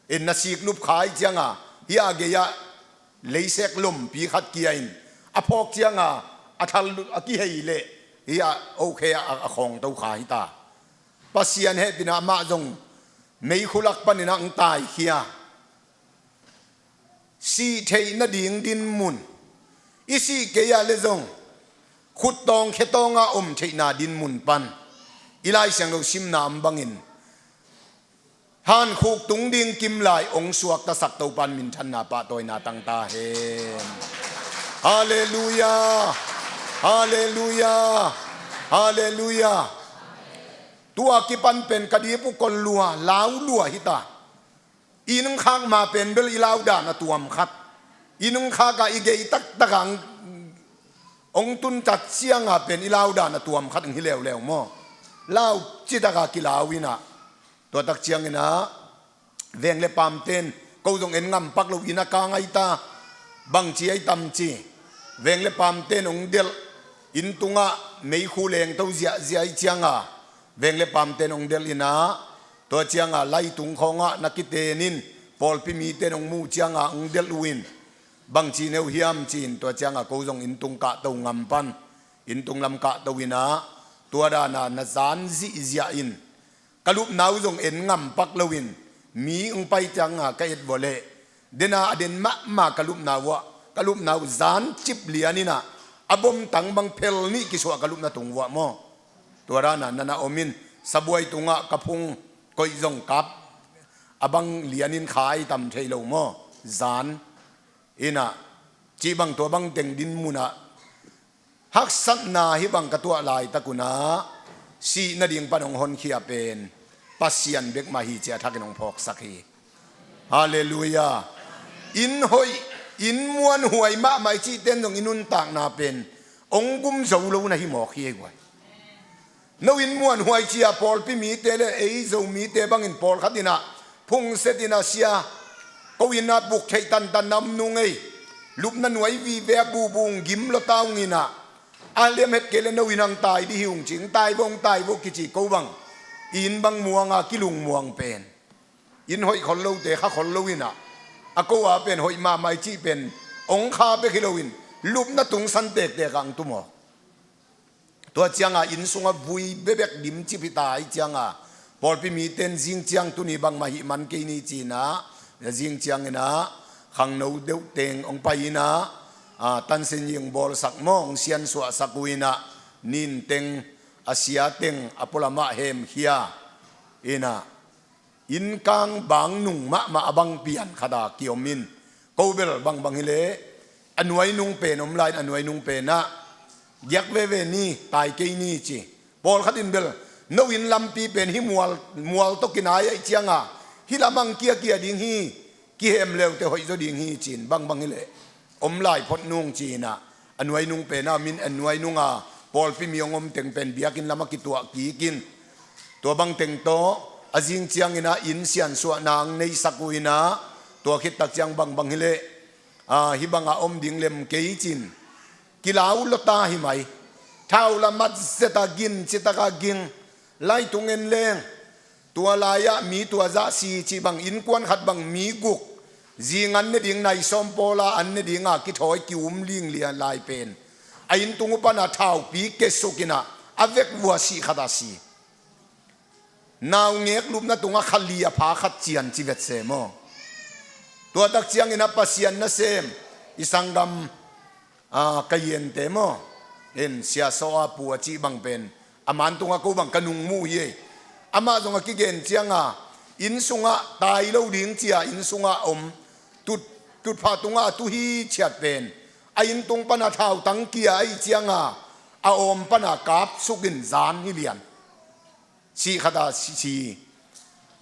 In na sik lup kha i cianga, hi a gei-ah leisek lompi khat kia in, a phawk cianga a thal a kihei leh, hi a Okhe a, a khawngto kha hi ta. Pasian hehpihna amah zong meikhu lak panin ah hong taikhia. Sih theih nading dinmun, i sih kei ah le zong khuttawng khetawng a om theihna dinmun pan, i Lai Siangtho simna om bangin, hankhuk tung ding kimlai hong suaktasak Topa in minthanna pahtawina tang ta hen. Halleluia. Halleluia. Halleluia. Tua kipan pen ka dip uh kol lua, lau lua hi ta. Inn hong khak ma pen bel i lau dan a tuam khat, inn hong khak a i gei taktak a hong tun tat cianga pen i lau dan a tuam khat hong hi leuleu maw. Lau citak a kilau in ah, tua tak ciangin ah, veng le pamten, ko zong en ngam pak lo, inn a kang ai ta, bangci ai tam ci, veng le pamten hong delh, inn tungah meikhu lengto ziahziah ai cianga, veng le pamten hong delh in ah, tua cianga lai tung khawngah na kiten in, pawlpi miten hong mu cianga hong delh uh in, bangci ne uh hiam ci-in, tua cianga ko zong inn tung kahto ngam pan, inn tung lam kahto in ah, tua dana na zan zihziah in, ka lupna uh zong en ngam pak lo in, mi hong pai cianga ka et vua leh, dena a den mahmah ka lupna uh ah, ka lupna uh zan cip lian in ah, a bomtang bang phel nih kisuah ka lupna tung uh ah maw. Tua dana na na om in, sabuai tungah ka phung koih zong kap, a bang lian in kha ai tam thei lo maw. Zan in ah, cih bang tua bang teng dinmun ah, haksatna hih bang ka tuah laitak un ah, sih nading pan hong honkhia pen Pasian bek mah hi ci-a thakin hong phawksak hi. Halleluia. Inn hoih, inn muanhuai mahmah i cihten zong i nuntakna pen hong gum zo lo na hi mawk hi ei guai. No inn muanhuai ci-a pawlpi mite le ei Zomite bangin pawlkhat in ah phungset in ah, sia, ko inn ah buk theih tantan na om nung ei, lupna nuai vive a bubu hong gim lua ta ung in ah, a liamhet kei le no inn ah hong tai dih hi ung ci, hong tai vo, hong tai vo kici, ko bang inn bang muang a kilung muang pen, inn hoih khol lote kha khol lo in ah, a ko a pen hoih mahmah i cih pen hong kha bek hi loin, lupna tungsan tektek ah hong tu mawk. Tua cianga inn sunga vui bebek dimcip hi ta hi cianga, pawlpi miten zing ciang tuni bangmah hih man kei ni ci-in ah, zing ciangin ah khangno deuh teng hong pai in ah, a, tansin hong bawlsak maw, hong siansuahsak uh in ah, nin teng, a sia teng a pualamah hemkhia in ah, innkang bang nung mahmah a bang pian khat a kiom in, ko bel bangbang hileh a nuai nung pen om lai in, a nuai nung pen ah Giak veve ni, tai kei ni ci. Pawlkhat in bel, no inn lampi pen hih mual, mual tawh kinai ahih cianga, hih lamang kiakia ding hi, kihem leute hoih zaw ding hi ci-in, bangbang hileh om lai phot nung ci-inah, a nuainung pena min a nuainunga pawlpi mi hong om teng pen biakinn lama kituah kikin, tua bang teng tawh a zing cianginah inn siansuahna ang neisak uh inah, tua khittak ciang bangbang hileh, a, hih banga om ding lem kei cin, kilau lota hi mai. Thau la mat zeta gin, citaka ging, lai tung en leng, tua lai-ah mi tua zah si cih bang, innkuan khat bang mi guk, zing an ne ding, nai sawm pawla an ne dinga kithawi kium linglia lai pen, a inntung uh pana thaupi kesukinah, a vek vua sih khata si. Naungek lupna tungah khali a pha khat cian ci vet se maw? Tua tak ciangin a Pasian nasem, i sanggam, a, ka yente maw? En, Sia Saw a pu a cih bang pen, a man tungah ko bang ka nung mu hi ei. Amah zong a kigen cianga, inn sungah tai lo ding cia, inn sungah om, tut, tutphah tungah a tu hi ciat pen, a inntung pana thautang kia ahih cianga, a awm pana kapsukin zan hi lian. Sih khata si, si.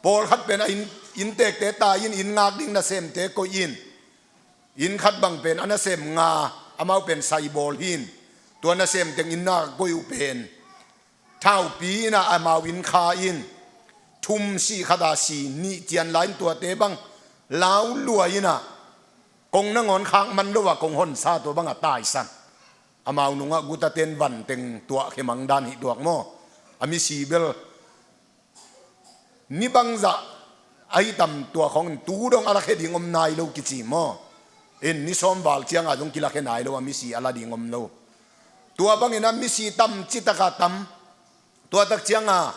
Pawlkhat pen a inn, inntekte tai in, inn ngak ding nasemte koih in. Inn khat bang pen a nasem nga, amau pen saibawl hi in. Tua nasem teng inn ngak koih uh pen, thaupi inah amau inn kha in. Thum sih khata si, nih cian lai in tuate bang, lau lua inah, kong nangawn khak man lo a kong honsa tua banga taisan. Amau nungah gutaten vanteng tuah khemang dan hih tuak maw? A misi bel ni bangzah ahi tam tua khawngin tu dong a lakhe ding om nai lo kici maw? In ni sawm val cianga zong kilakhe nai lo, a misi a la ding om lo. Tua bangin a misi tam citaka tam. Tua tak cianga,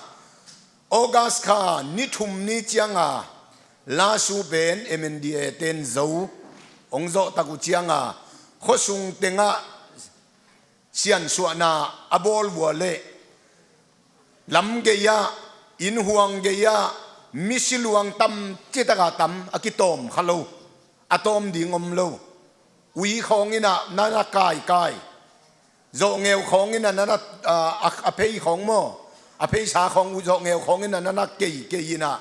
August kha ni thum ni cianga, lasu pen M N D A ten zo hong zawh tak uh cianga, khuasung tengah siansuahna a bawl vua leh, lam gei-ah, innhuang gei-ah, misi luang tam citaka tam, a kitawm kha lo, a tawm ding om lo. Ui khawng inah na na kaikai. Zawhngeu khawng inah na na, a, a, a phei khawng maw? A pheisa khawng uh zawhngeu khawng inah na na keikei inah.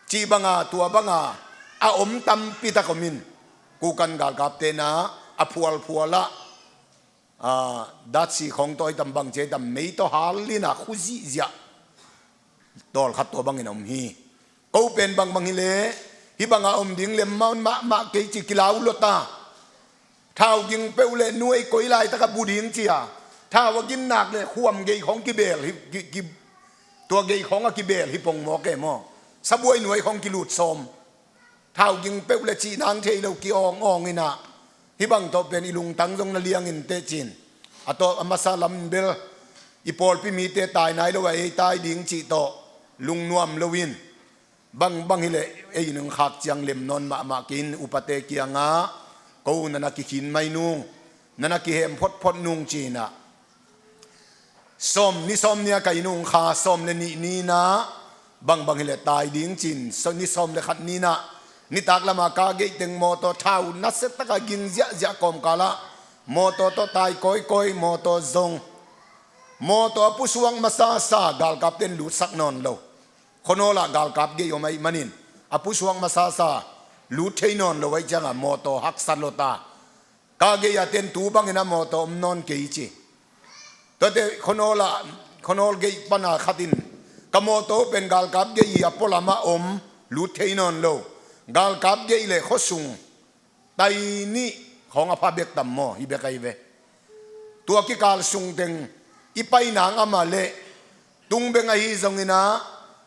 Cih banga, tua banga, a om tampitak om in. Kukan galkapte na, a phualphualah, a, datsi khawng tawi tam bang cia tam mei tawh hal inah khu zihziah. Tawlkhat tua bangin a om hi. Ko pen bangbang hileh, hih banga om ding lem maun mahmah kei ci kilau lota. Thau ging peuh le nuai koi laitaka bu ding cia. Thau a ginnak le khuam gei khawng kibel hi, ki, ki, tua gei khawng a kibel hi pongmawk e maw? Sabuai nuai khawng kilut sawm. Thau ging peuh le cih nang thei lo ki-awng awng inah, hih bang tawh pen i lungtang zong na liangin teh cin. A tawh a masa lam in bel i pawlpi mite tai nai lo a ei tai ding cih tawh lungnuam lo in, bangbang hileh ei nung khak ciang lem nawn mahmah kei in, upate kiangah ko na na kikhin mai nung, na na kihem photphot nung cinah. Sawm, ni sawm nia ka inn ung kha, sawm le nih ni inah, bangbang hileh tai ding cin, so, ni sawm le khat ni inah, nitak lama ka geih teng mawtaw thau nasiataka ging ziahziah kawmkalah, mawtaw tawh tai kawikawi, mawtaw zong. Mawtaw a pusuak masasa, galkapten lutsak nawn lo. Khuanawlah galkap geih om ahih manin, a pusuak masasa, lut thei nawn lo ahih cianga, mawtaw haksa lota. Ka gei-a ten tu bangin a mawtaw om nawn kei ci. Tuate Khuanawl ah, Khuanawl gei pana khat in, ka mawtaw pen galkap gei a pualamah om, lut thei nawn lo. Galkap gei le khuasung tai nih khawng a pha bek tam maw, hi bek ahi ve. Tua kikal sung teng i pai nang amah leh, tung beng ahi zongin ah,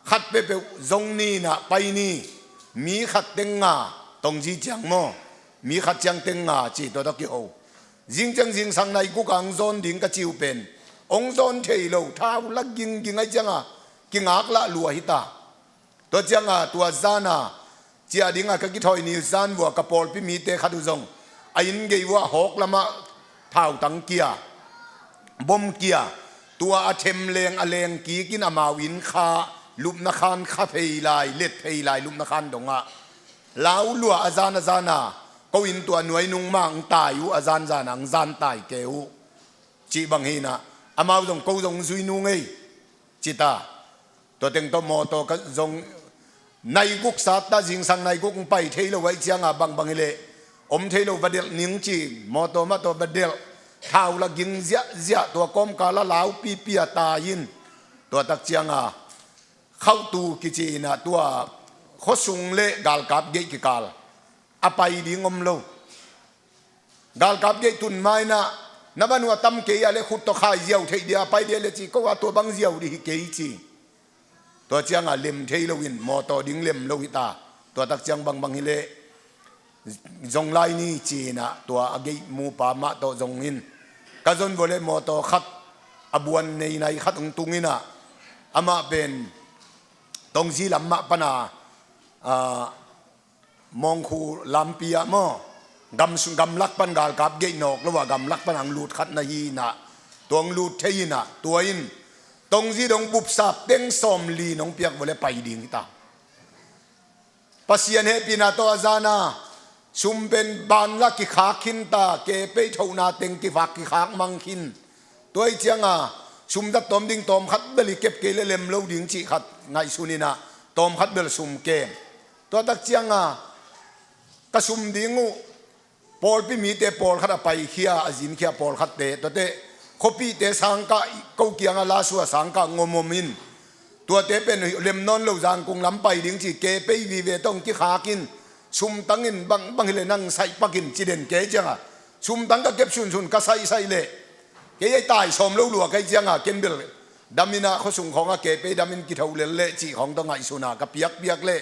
khat peuhpeuh zong ni inah pai ni, mi khat teng nga, tongzi ciang maw, mi khat ciang teng nga ci, tua tawh kiho. Zing ciang zingsang nai guk ah hong zawn ding ka ci uh pen, hong zawn thei lo, thau la gingging ahih cianga, kingaklah lua hi ta. Tua cianga tua zana, ciah dinga ka kithawi ni zan vua ka pawlpi mite khat uh zong, a inn gei uah hawk lamah thautang kia, bom kia, tua a them leng a leng kikin amau inn kha, lupna khan kha phei lai, let phei lai, lupna khan dongah. Lau lua a zan a zana, ko inn tua nuai nung mah hong tai uh, a zan zana hong zan tai kei uh. cih bang hi inah, amau zong ko zong zui nung ei ci ta. Tua teng tawh mawtaw ka zong nai guk sat ta, zingsang nai guk hong pai thei lo ahih cianga bangbang hileh om thei lo, va delh ning ci, mawtaw mah tawh va delh. Thau la ging ziahziah, tua kawmkal a lau pipi a tai in, tua tak cianga Khauhtu kici inah tua khuasung le galkap gate kikal a pai ding om lo. Galkap gate tun ma inah na van uh a tam kei a le khut tawh khai ziau theih dia a pai dia le ci, ko a tua bang ziau dih hi kei ci. Tua cianga lem thei loin mawtaw ding lem lo hi ta. Tua tak ciang bangbang hileh zong lai ni ci inah tua a gate mupa mah tawh zong in ka zon vua le mawtaw khat a buan nei nai khat hong tung inah, amah pen Tongzi lam mah pana, ah, Mawngkhu lampi ah maw, gam, gamlak pan galkap gate nawk lo a gamlak pan ang lut khat na hi inah, tua hong lut thei inah, tua in Tongzi dong bupsap teng sawmli nong piak vua le pai ding hi ta. Pasian hehpihna tawh a zana sum pen banla kikhak khin ta, ke pei thona teng kivak kikhak mang khin. Tua ahih cianga sum zat tawm ding tawm khat bel i kep kei le lem lo ding cih khat ngaihsun inah tawm khat bel sum kem. Tua tak cianga ka sum ding uh pawlpi mite pawlkhat a paikhia, a zinkhia pawlkhatte, tuate khuapite sangkah ko kianga lasua sangkah ngomom in, tuate pen lem nawn lo, Zangkung lam pai ding ci, ke pei vive tawh hong kikhak in, sum tang in bangbang hileh nang saih pak in ci den kei cianga, sum tang ka kep sunsun ka saihsaih leh kei a tai sawm lo lua kei cianga ken bel dam inah khuasung khawngah ke pei dam in kitho lel leh cih khawng tawh ngaihsuna ka piakpiak leh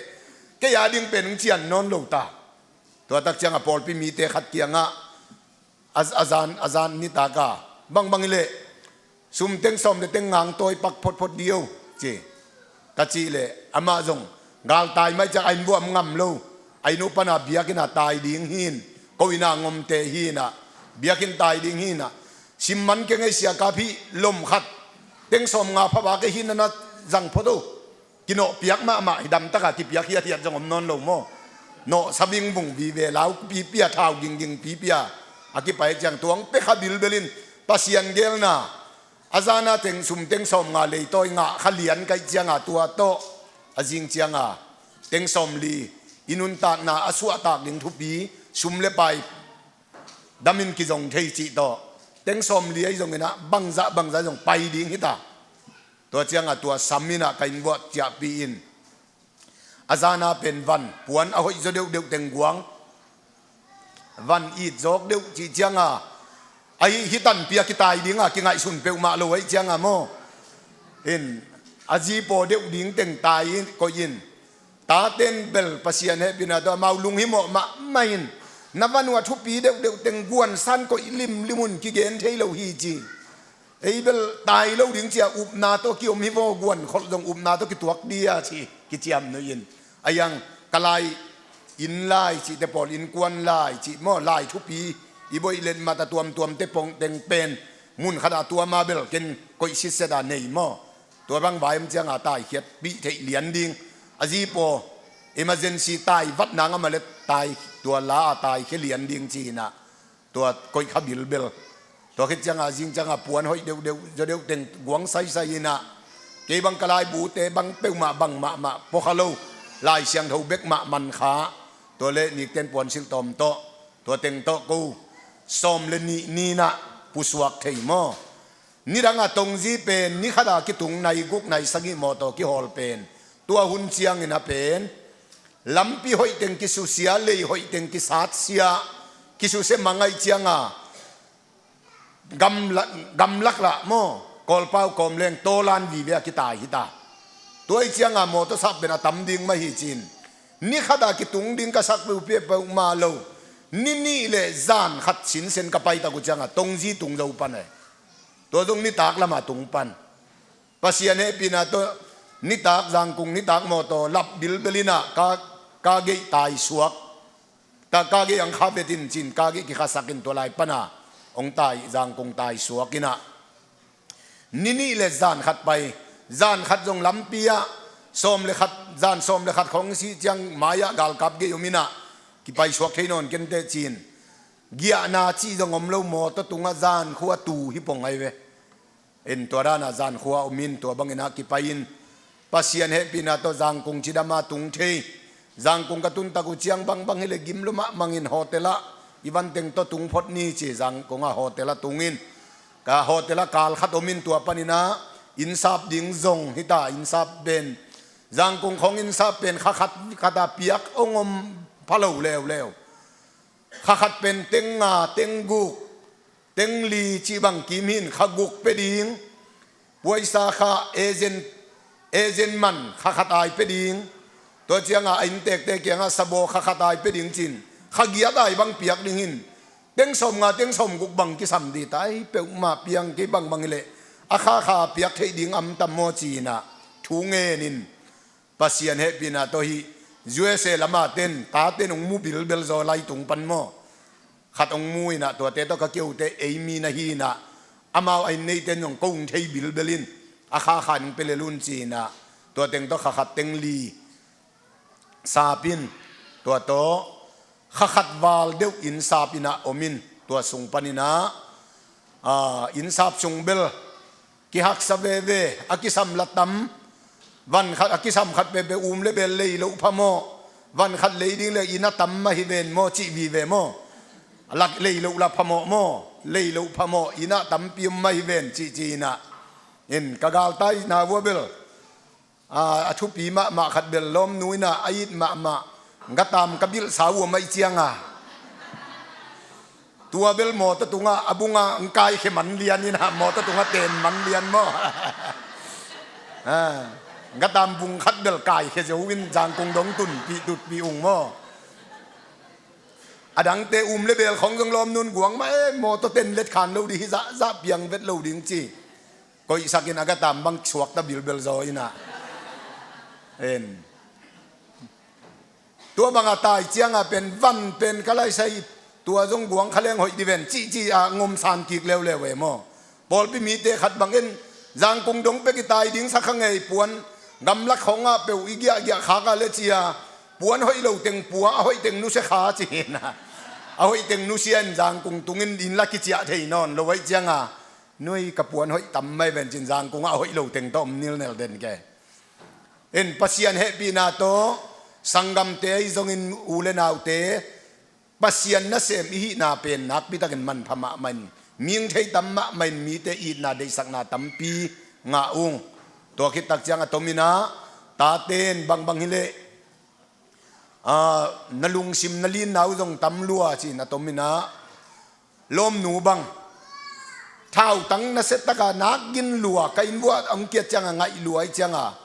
kei a ding pen hong cian nawn lo ta. Tua tak cianga pawlpi mite khat kiangah a, a zan, a zan nitak a bangbang hileh sum teng sawm le teng ngang tawi pak photphot dih o ci. Ka cih leh amah zong galtai mai ciang a inn vuah ngam lo, a inn uh pana biakinn a tai ding hi in, ko inn a ngomte hi inah, biakinn tai ding hi inah, sim man keng ei, sia kap hi, lom khat teng sawm nga pha ba kei hi inah na zang phot o. Kinawh piak mahmah hi, damtaka kipiak hiathiat zong om nawn lo maw? Nawh saving vung vive, lau pipi a, thau gingging pipi a, a kipai ciang tua hong pia kha bilbel in Pasian geelna a zana teng sum teng sawm nga leitawi ngah kha lian kaih cianga tua tawh a zing cianga teng sawmli i nuntakna a suahtak ding thupi, sum le pai dam in kizong thei cih tawh teng sawmli ahi zong inah bangzah bangzah zong pai ding hi ta. Tua cianga tua sam inah ka inn vuah ciahpih in, a zana pen van puan a hoih zaw deuhdeuh teng guang, van it zawk deuh cih cianga ahi hi, tanpi a kitai dinga kingaihsun peuhmah lo ahih cianga maw, in a zi paw deuh ding teng tai in koih in, taten bel Pasian hehpihna tawh amau lunghimawh mahmah in, na van uh a thupi deuhdeuh teng guansan koih limlim un, kigen thei lo hi ci. Ei bel tai lo ding cia upna tawh kiom hi vaw, guan kholh zong upna tawh kituak dia ci kiciam nuih in. A iang ka lai inn lai cihte pawl, innkuan lai cih maw, lai thupi i boih letmat a tuamtuamte pong teng pen mun khat a tuama bel ken koih sitset a nei maw. Tua bang vai om cianga taikhiatpih theih lian ding, a zi paw emergency tai vat nang a mah le tai, tua la a taikhia lian ding ci inah tua koih kha bilbel. Tua khit cianga zing cianga puan hoih deuhdeuh zaw deuh teng guang saisai inah, kei bang ka laibute bang peuhmah bang mahmah pua kha lo, Lai Siangtho bek mah man kha. Tua le nikten puansilh tawm tawh, tua teng tawh ko sawm le nih ni inah pusuak thei maw? Nidanga Tongzi pen ni khata kitung nai guk nai sagih mawtaw kihawl pen, tua hun ciangin a pen lampi hoih teng kisusia, lei hoih teng kisatsia, kisusia mang ahih cianga gamla-, gamlak lah maw, Kawlpau kawmleng tawlan vive a kitai hi ta. Tua ahih cianga mawtaw sap pen a tam ding mah hi ci-in, ni khata kitung ding ka sak peuhpiah peuhmah lo, ni nih le zan khat sinsen ka paitak uh cianga Tongzi tung zo pan e. Tua zong nitak lama tung pan. Pasian hehpihna tawh nitak, Zangkung nitak mawtaw lap bilbel inah ka, ka gate taisuak. Ta ka gate ang kha vet in ci-in ka gate kikhasak in tua lai pana hong tai, Zangkung taisuak inah, ni nih le zan khat pai, zan khat zong lampi ah sawm le khat, zan sawm le khat khawng si ciang mai-ah galkap gate om inah kipaisuak thei nawn kenteh ci-in giahna cih zong om lo, mawtaw tungah zankhua tu hi pong ahi ve. En, tua danah zankhua om in, tua banginah kipai in Pasian hehpihna tawh Zangkong cidama tung thei. Zangkong ka tuntak uh ciang bangbang hileh gim lua mahmah in hotel ah i vanteng tawh tung phot ni ci, Zangkong ah hotel ah tung in, ka hotel ah kal khat om in, tua paninah innsap ding zong hita, innsap pen Zangkong khawng innsap pen kha khat khat a piak hong om pha lo leuleu. Kha khat pen teng nga, teng guk, teng li cih bang kim hi in, kha guk pia ding. Puaisa kha agent, agent man kha khat ai pia ding. Tua ciangah a innteekte kiangah sabaw kha khat ai pia ding cin, kha giat ai bang piak ding hi in, teng sawm nga, teng sawm guk bang kisam dita ahi. Peuhmah piang kei bangbang hileh a kha kha piak theih ding om tam maw ci-inah thu ngen in, Pasian hehpihna tawh hih U S A lama ten, taten hong mu bilbel zaw lai tung pan maw. Khat hong mu inah, tuate tawh ka keu teh ei mi na hi inah, amau a inn neite in zong ko hong thei bilbel in, a kha kha in hong pia lel un ci inah, tua teng tawh kha khat teng li sap in, tua tawh kha khat val deuh innsap inah om in, tua sung paninah, ah, innsap sung bel kihaksa veve, a kisam la tam, van khat, a kisam khat peuhpeuh um le bel lei loh phamawh, van khat lei ding le inn a tam mah hi ven maw cih vive maw, lak lei loh la phamawh maw, lei loh phamawh, inn a tampi om mah hi ven cih ci inah. In ka galtaina vua bel, a, a thupi mahmah khat bel lawmnu inah a it mahmah gatam ka bilhsa uh a maih cianga, tua bel mawtaw tungah a bungah hong kaikhia man lian inah, mawtaw tungah ten man lian maw. Ah, gatam bung khat bel kaikhia zo in Zangkong dong tunpih tutpih ung maw. A dangte um le bel khawng zong lawmnu in guang mah e, mawtaw ten let khan lo ding hi, zahzah piang vet lo ding ci. Koihsak in a gatam bang suakta bilbel zaw inah. En. Tua bangah tai ciangah pen van pen ka laisai, tua zong guang kha leng hoih di ven cihcih a ngomsan kik leuleu e maw. Pawlpi mite khat bangin Zangkong dong pek i tai ding sa kha ngei, puan gamlak khawngah peuh i giahgiah khak ah le cia, puan hoih lo teng pua, a hoih teng nusia kha ci inah. A hoih teng nusia in Zangkong tungin inn la kiciah thei nawn lo aih cianga, nui ka puan hoih tam mai ven cin Zangkong ah a hoih lo teng tawh om nilnel den ke. En, Pasian hehpihna tawh sanggamte ahi zongin u le naute, Pasian nasem i hihna pen nakpitakin manpha mahmah in, ming thei tam mahmah in, mite itna deihsakna tampi ngah ung. Tua khittak ciang a tominah taten bangbang hileh, a, na lungsim na linna uh zong tam lua ci-in a tominah, lawmnu bang thautang nasiataka nak gin lua, ka inn vuah hong kiat cianga ngaih lua aih cianga,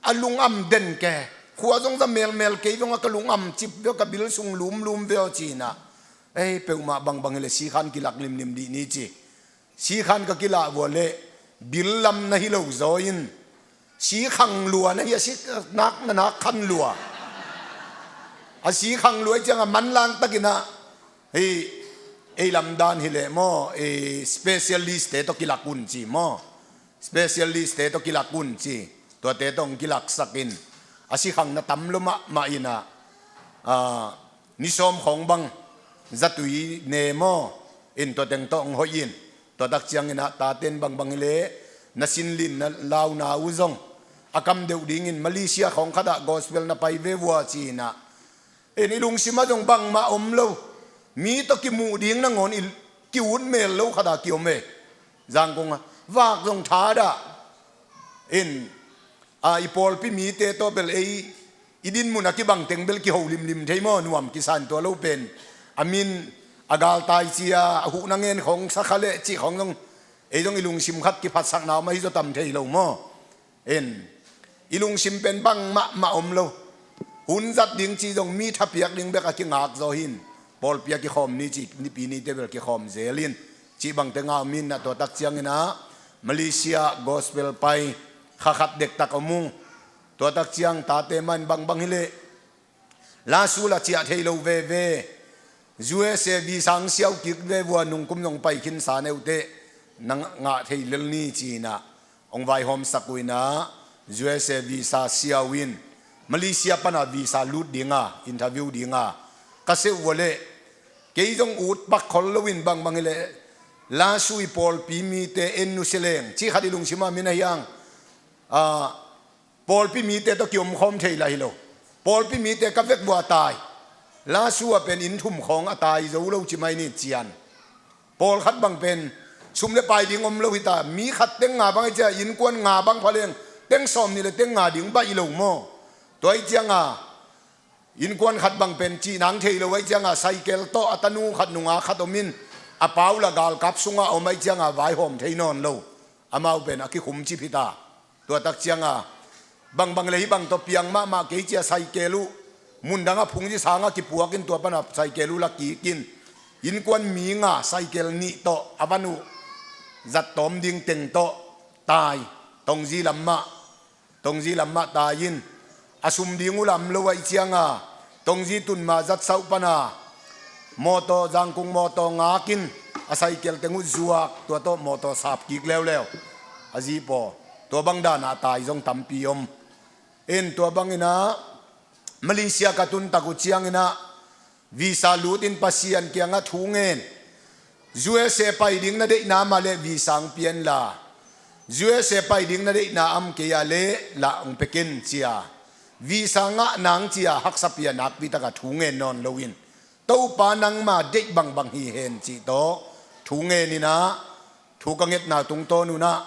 a lungam den ke. Khua zong za melmel kei vonga ka lungam cip veo, ka bil sung lumlum veo ci inah. Ei, peuhmah bangbang hileh sikhan kilak limlim dih ni ci. Sikhan ka kilah vua leh bil lam na hi lo zaw in, sikhang lua na hi a, si nak na nak khan lua. A sikhang lua aih cianga manlang takinah, hei, ei lamdan hileh maw, ei specialist te tawh kilak un ci maw. Specialist te tawh kilak un ci. Tuate tawh hong kilaksak in, a sikhang na tam lua mahmah inah, a, ni sawm khawng bang zatui ne maw, in tua teng tawh hong hoih in. Tua tak cianginah taten bangbang hileh na sinlin na launa uh zong a kam deuh dingin Malaysia khawng khatah gospel na pai ve vua ci inah. En, i lungsim ah zong bangmah om lo. Mi tawh kimuh ding nangawn i ki-ut mel lo khatah kiom e. Zangkong ah vak zong thadah. En, a, i pawlpi mite tawh bel ei i dinmun a kibang teng bel kiho limlim thei maw, nuam kisa in tua lo pen. A min a galtai cia, a huhna ngen khawng sa kha leh cih khawng zong, ei zong i lungsim khat kiphatsakna om ahi zaw tam thei lo maw. En, i lungsim pen bangmah mah om lo. Hun zat ding cih zong mi thapiak ding bek a kingak zaw hi in, pawlpi a kikhawm ni cih, nipi nite bel kikhawm zel in, cih bangte ngah om inah, tua tak cianginah Malaysia gospel pai kha khat dektak om ung. Tua tak ciang tate mah in bangbang hileh la sul a ciah thei lo veve, U S A visa hong siau kik ve vua, nungkum zong pai khinsa neuteh na ngah thei lel ni ci inah hong vaihawmsak uh inah, U S A visa siau in Malaysia pana visa lut dinga, interview dinga ka seh uh a leh, Kei zong ut pak khol loin bangbang hileh, lasu i pawlpi mite en nusia leng cih khat i lungsim ah min a hiang, a, pawlpi mite tawh kiomkhawm thei lah hi lo. Pawlpi mite ka vek vua tai, lasu ah pen inn thum khawng a tai zo lo ci mai ni cian. Pawlkhat bang pen sum le pai ding om lo hita, mi khat teng nga bang hi cia, innkuan nga bang pha leng teng sawm nih le teng nga ding baih lo maw? Tua hi cianga innkuan khat bang pen cih nang thei lo ahi cianga saikel tawh a tanu khat nunga khat omin a pau la galkap sunga om ahi cianga vaihawm thei nawn lo. Amau pen a kikhum cip hita. Tua tak cianga bangbang le hih bang tawh piang mahmah kei cia saikel uh mundanga phungzi sanga kipuakin tua pana saikel uh la kikin innkuan mi nga saikel nih tawh a van uh zattawm ding teng tawh tai. Tongzi lam mah Tongzi lam mah tai-in a sum ding uh lam lo ahi cianga Tongzi tun mah zatsauh pana mawtaw, Zangkung mawtaw ngakin a saikel teng uh zuak, tua tawh mawtaw sap kik leuleu. A zipaw tua bang dana tai zong tampi om. En tua banginah Malaysia ka tun tak uh cianginah visa lutin Pasian kiangah thu ngen. U S A pai ding na deihna mah le visa ang pianla, U S A pai ding na deihna am kei ah le lah ang pekin cia, visa ngah nang cia haksa pia nakpi taka thu ngen nawn loin Topa nangma deih bangbang hi hen cih tawh thu ngeninah thu ka ngetna tungtawn unah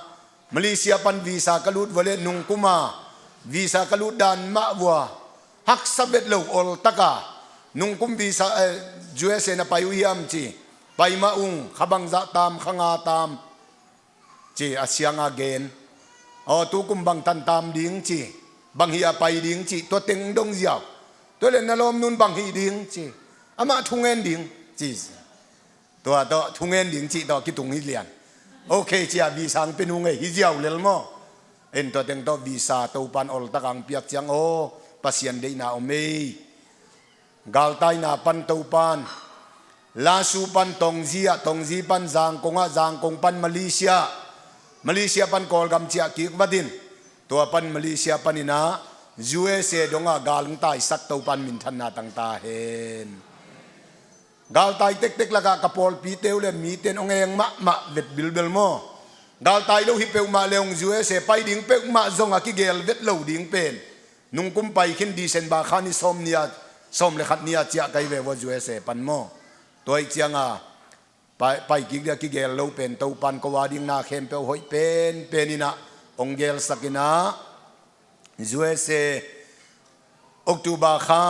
Malaysia pan visa ka lut vua le nungkuma visa ka lut dan mah vua haksa vet lo oltaka nungkum visa, eh, U S A na pai uh hiam ci. Pai mah ung, kha bangzah tam, kha nga tam ci a sianga gen. Aw, tukum bang tan tam ding ci, bang hi a pai ding ci, tua teng dong ziau. Tua le na lawmnun bang hi ding ci, amah thungen ding ci. Tua tawh thungen ding cih tawh kitung hi lian. Ok cia visa ang pe nung e hi ziau lel maw? En tua teng tawh visa Topan oltak ang piak ciang aw, Pasian deihna om ei. Galtaina pan Topan, Lasu pan Tongzi ah, Tongzi pan Zangkong ah, Zangkong pan Malaysia, Malaysia pan Kawlgam ciah kik vatin, tua pan Malaysia paninah U S A dongah galung taisak Topan minthanna tangta hen. Galtai tektek lakah ka pawlpite uh le mite in hong eng mahmah vet bilbel maw? Galtai lo hi peuhmah le hong U S A pai ding peuhmah zong a kigel vet lo ding pen nungkum pai khin December kha ni sawm ni-a, sawm le khat ni-a ciah kai ve vua U S A pan maw? Tua ih cianga pai, pai kik dia kigel lo pen Topan ko a ding na khempeuh hoih penpen inah hong gelsak inah U S A October kha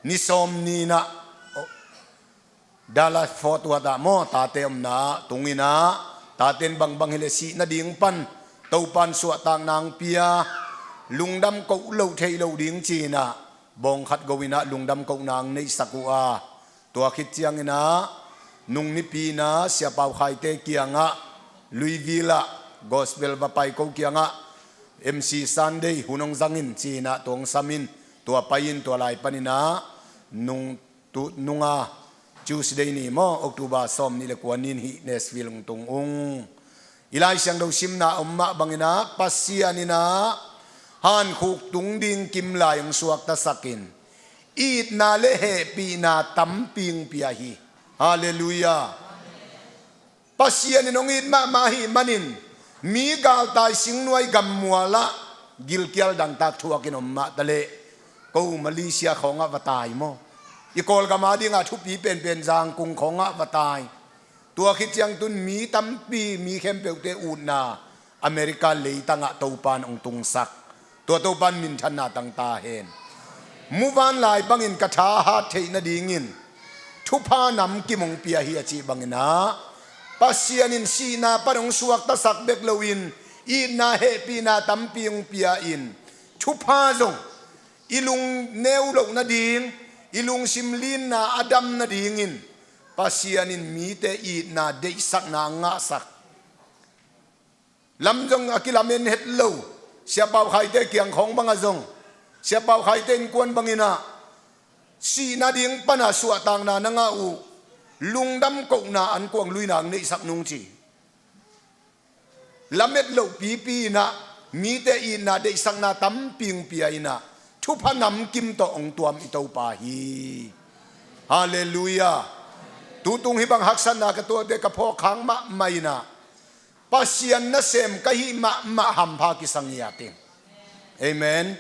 ni sawm ni inah Dallas Fort Worth ah maw, tate omna tung inah, tate in bangbang hileh sih nading pan Topan suahtak nang pia, lungdam koh loh theih loh ding ci inah bawng khat go inah lungdam koh nang neihsak uh a, tua khit ciang inah nung nipi inah Sia Pau Khaite kiangah Louisville ah gospel va pai ko kiangah M C Sunday hun hong zang in ci inah tua hong sam in, tua pai in tua lai pan inah nung tu nunga Tuesday ni maw, October sawm nih le kua ni in hih Nashville hong tung ung. I Lai Siangtho simna om mah bang inah Pasian inah hankhuk tung ding kim lai hong suaktasak in itna le hehpihna tampi hong pia hi. Halleluiah. Pasian in hong it mahmah ahih manin mi galtai singnuai gammual ah gilkial dangtak thuakin om mahtaleh, ko Malaysia khawngah va tai maw? I Kawlgam a dingah thupi penpen Zangkung khawngah va tai. Tua khit ciang tun mi tampi, mi khempeuhte utna America leitangah Topan hong tungsak. Tua Topan minthanna tangta hen. Muvanlai bangin ka tha hat theih nadingin thupha namkim hong pia hi a cih banginah Pasian in sihna pan hong suaktasak bek loin itna hehpihna tampi hong pia in thupha zong i lung neu loh nading, i lungsim linna a dam nadingin Pasian in mite itna deihsakna a ngahsak. Lam zong a kilamen het lo. Sia Pau Khaite kiang khawng bangah zong, Sia Pau Khaite innkuan banginah sih nading pana suahtakna na ngah uh lungdam kohna an kuang luina ang neihsak nung ci. Lamet loh pipi inah mite itna deihsakna tampi hong pia inah thupha namkim tawh hong tuam i Topa hi. Halleluiah. Tutung hih bang haksatna ka tuahte ka phawk khak mahmah in ah, Pasian nasem ka hih mahmah hampha kisa ngiat ing. Amen.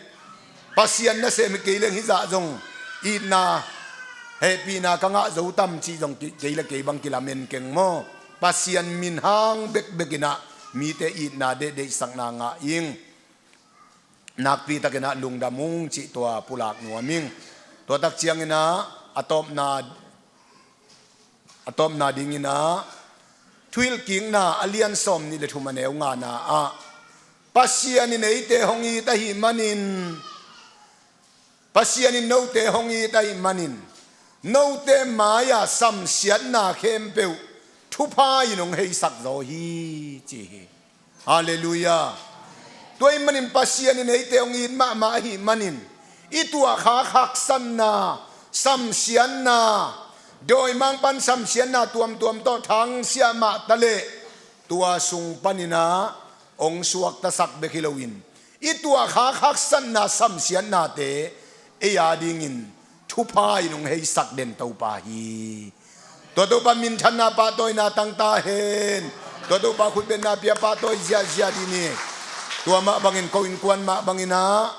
Pasian nasem hi kei leng hih zah zong itna, hehpihna ka ngah zo tam cih zong ki-, kei le kei bang kilamen keng maw. Pasian min hang bekbek in ah mite itna dehdeihsakna ngah ing. Nakpi takin ah lungdam ung cih tua pulak nuam ing. Tua tak ciangin ah a tawpna, a tawpna dingin ah Thuhilhkikna a lian sawm nih le thum a neu ngana ah, Pasian in eite hong it ahih manin, Pasian in note hong it ahih manin, note mai-ah samsiatna khempeuh thupha in hong heisak zaw hi, ci hi. Halleluiah. Tua ahih manin Pasian in eite hong it mahmah ahih manin, i tuahkhak haksatna, samsiatna, dawimangpan samsiatna tuamtuam tawh thangsiah mah taleh, tua sung panin ah hong suaktasak bek hi loin, i tuahkhak haksatna samsiatnate ei adingin thupha in hong heisak den Topa hi. Tua Topa minthanna pahtawina tangta hen. Tua Topa khutbetna pia pahtawi ziahziah dih ni. Tua mah bangin ko innkuan mah bangin ah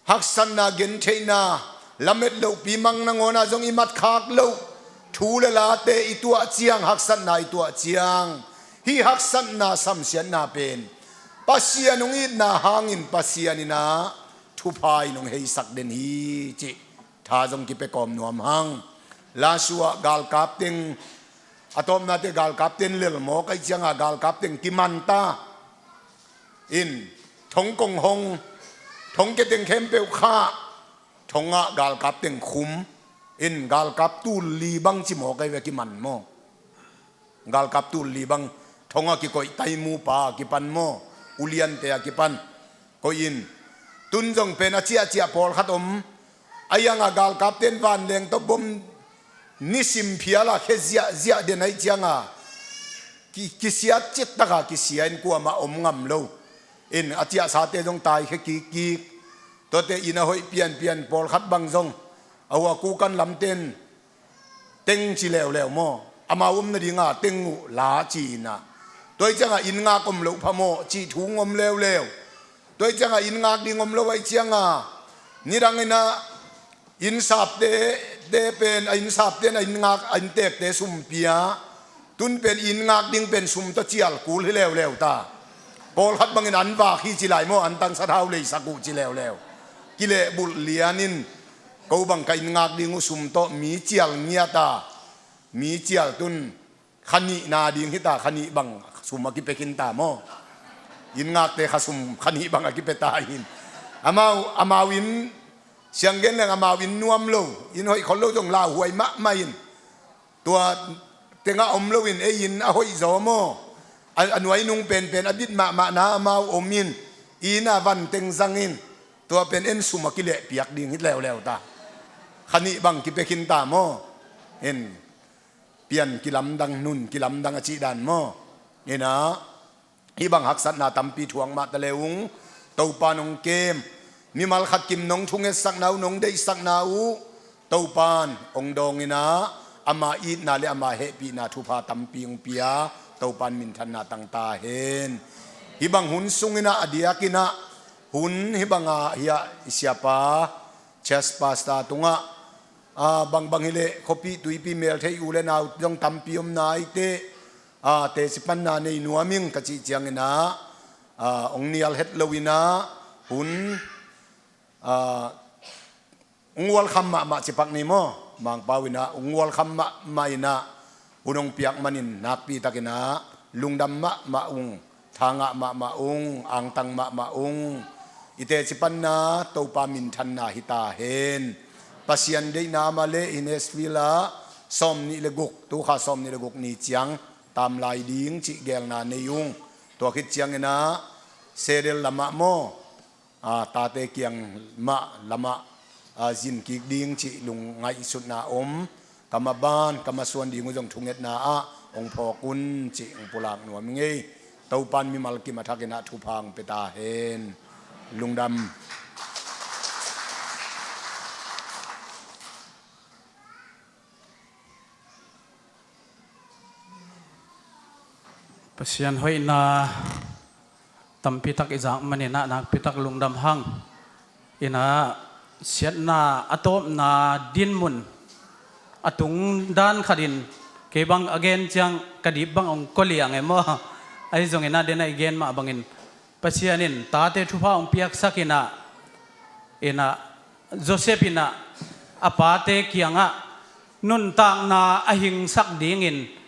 haksatna, gentheihna, lamet lohpi mang nangawn ah zong i matkhak loh thu le late i tuah ciang, haksatna i tuah ciang, hih haksatna samsiatna pen Pasian hong itna hangin Pasian in ah thupha in hong heisak den hi cih tha zong kipia kawm nuam hang. Lasuah galkap teng, a tawpnate galkap teng lel mawk ahih ciangah galkap teng kiman ta. In, thong kong hong, thong ke teng khempeuh khah, thongah galkap teng khum. In, galkap tul li bang ci mawk ahi ve, kiman maw. Galkap tul li bang, thongah kikoih, taimu pa a kipan maw, uliante a kipan. Koih in, tun zong pen a ciahciah pawlkhat om. A iangah galkapten vanleng tawh bom nisim phialah khe ziahziah den ahih ciangah ki, kisiat cittaka kisia in kuamah om ngam lo. In, a ciahsate zong taikhia kikkik. Tuate inn a hoih pianpian, pawlkhat bang zong a hua kukan lamten teng ci leuleu maw? Amau om nadinga teng uh la ci-in ah, tua ahih ciangah inn ngak om loh phamawh cih thu hong om leuleu. Tua ahih ciangah inn ngak ding om lo ahih ciangah, nidangin ah innsapte, te pen, a innsapte in a inn ngak, a inntekte sum pia. Tun pen inn ngak ding pen sum tawh cial kul hi leuleu ta. Pawlkhat bangin an vak hi ci lai maw, an tangsa thau leisak uh ci leuleu. Kilehbulh lianin, ko bang ka inn ngak ding uh sum tawh mi cial ngiat a, mi cial tun kha nihna ding hita, kha nih bang sum a kipia khin ta maw. Inn ngakte kha sum kha nih bang a kipia ta in. Amau, amau inn siang gen leng amau inn nuam lo, inn hoih khol lo zong lauhuai mahmah in. Tua tengah om loin ei inn a hoih zaw maw, a, a nuai nung penpen a bit mahmahna amau om in, inn a van teng zangin, tua pen en sum a kilehpiak ding hi leuleu ta. Kha nih bang kipia khin ta maw. En, pian kilamdang, nun kilamdang a cih dan maw. Ina, hih bang haksatna tampi thuak mah ta le ung, Topa in hong kem. Mimal khat kim nong thungetsakna uh, nong deihsakna uh, Topa in hong dawng ina, ama itna le ama hehpihna thupha tampi hong pia, Topa in minthanna tang ta hen. Hih bang hun sung ina, a diak ina, hun hih banga hih a i siapa, church pastor tungah, a, bangbang hileh khuapi tuipi melthei u le nau zong tampi om nai teh, a, teci panna nei nuam ing ka cih ciangin ah, a, hong nial het lo ina, hun, a, hong welcome mahmah ci pak ni maw, Mangpau ina hong welcome mahmah ina, hun hong piak manin nakpi takin ah lungdam mahmah ung, thangah mahmah ung, angtang mahmah ung. I teci panna Topa minthanna hi ta hen. Pasian deihna mah le, i Nashville ah sawm nih le guk, tukha sawm nih le guk ni ciang tam lai ding cih gelna nei ung. Tua khit ciangin ah Seattle lamah maw, a, tate kiang mah lamah, a, zin kik ding cih lungngaihsutna om. Ka maban, ka masuan ding uh zong thungetna ah hong phawk un cih hong pulak nuam ing ei. Topa in mimal kim a thakin ah thupha hong pia ta hen. Lungdam. Pasian hoihna tampitak i zak maninah nakpitak lungdam hang. Inah siatna a tawpna dinmun a tung dan khatin kei bang a gen ciang ka dip bang hong koliang e maw? Ahi zonginah denah i gen mah bangin Pasian in tate thupha hong piaksak inah, inah Joseph inah a pate kiangah nuntakna a hingsak dingin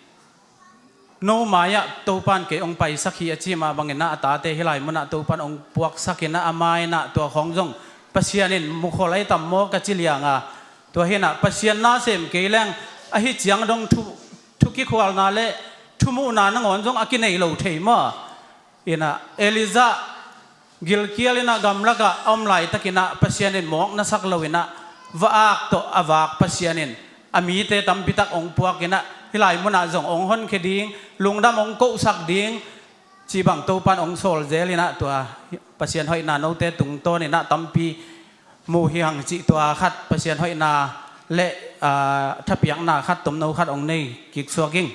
no mai-ah Topan kei hong paisak hi a ci mah banginah a tate hih lai munah Topan hong puaksak inah a mai-inah tua khawng zong Pasian in mukhol ahi tam maw ka ci lianga tua hinah Pasian nasem kei leng ahi ciang dong thu, thu kikhualna le thumuhna nangawn zong a kinei lo thei maw? Inah Elijah gilkial inah gamlakah a om laitakinah Pasian in mawk na sak lo inah va-ak tawh a vak Pasian in a mite tampitak hong puak inah hih lai munah zong hong honkhia ding, lungdam hong kohsak ding cih bang Topan hong sawl zel inah tua Pasian hoihna note tungtawn inah tampi mu hi hang cih tua khat Pasian hoihna le, aa, thapiakna khat tomno khat hong nei kiksuak ing.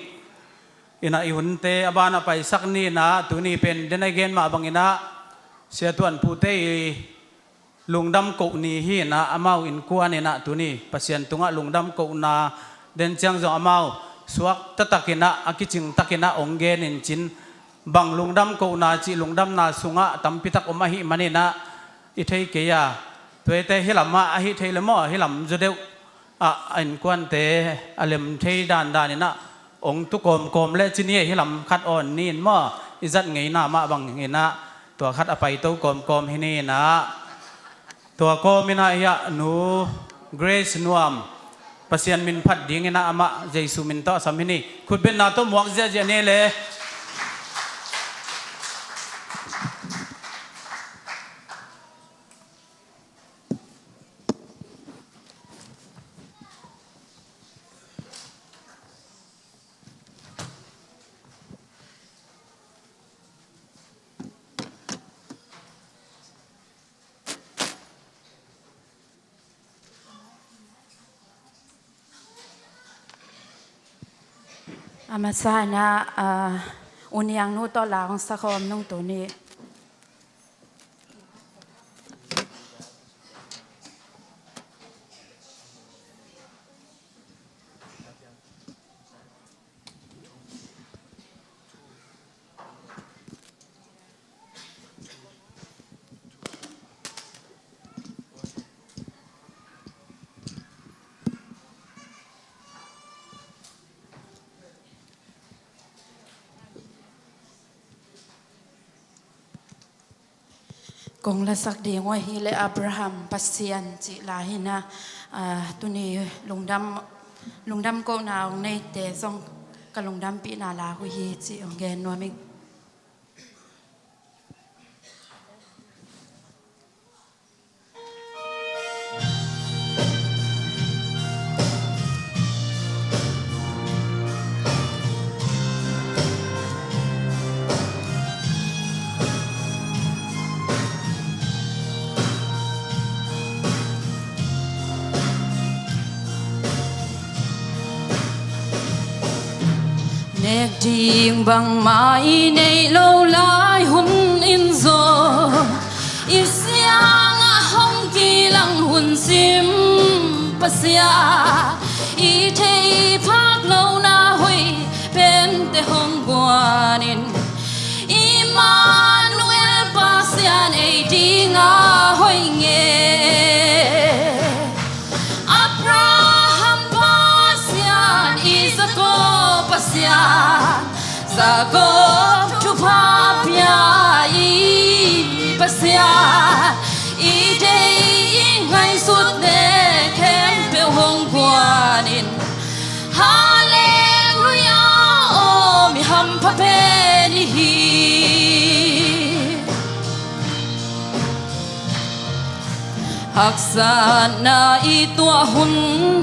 Inah i hunte a banah paisak ni inah tuni pen denah i gen mah banginah Sia Tuan Pute i lungdam koh ni hi inah amau innkuan inah tuni Pasian tungah lungdam kohna den ciang zong amau suak taktakinah a kicing takinah hong gen in cin bang lungdam kohna cih lungdamna sungah tampitak om ahih maninah i thei kei a tuate hih lamah ahi thei le maw hih lam zaw deuh ah a innkuante a lem thei dandan inah hong tu kawmkawm le ci ni hih lam khat awn ni in maw i zat ngeina mah bang inah tua khat a paito kawmkawm hi ni inah tua kawm inah hiah nu Grace Nuam Pasian min phat ding inah amah Jesu min tawh a sam hi ni khutbetna tawh muak ziahziah ni le. A masa inah, ah, U Niang nu tawh la hong sakhawm nung tuni. Kong lasak ding uh ahi le Abraham Pasian cih la hi inah, ah, tuni lungdam, lungdam kohna hong neite zong ka lungdampihna la uh hi cih hong gen nuam ing. Nek ding bangmah i neih lo lai hun in zaw i siangah hong kilang hun sim Pasian, i theih phak lohna hoih pente hong guanin Immanuel Pasian ei dinga hoih nge. Abraham Pasian, Isaac Pasian, Jacob thupha pia i Pasian, i deih i ngaihsut le khempeuh hong guanin. Halleluiah, aw mi hampha pen i hi. Haksatna i tuah hun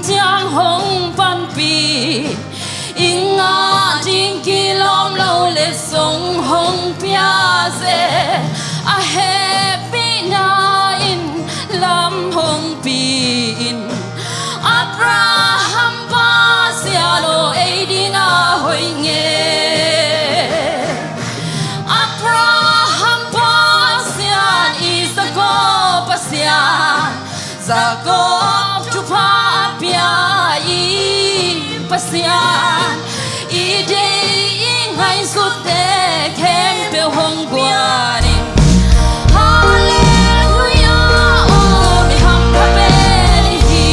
ciang hong panpih, i ngah ding kilawm lo letsong hong pia zel, a hehpihna in lam hong pi-in, Abraham Pasian aw ei dinga hoih nge. Pasian, i deih i ngaihsutte khempeuh hong guan in. Halleluia, aw mi hampha pen i hi.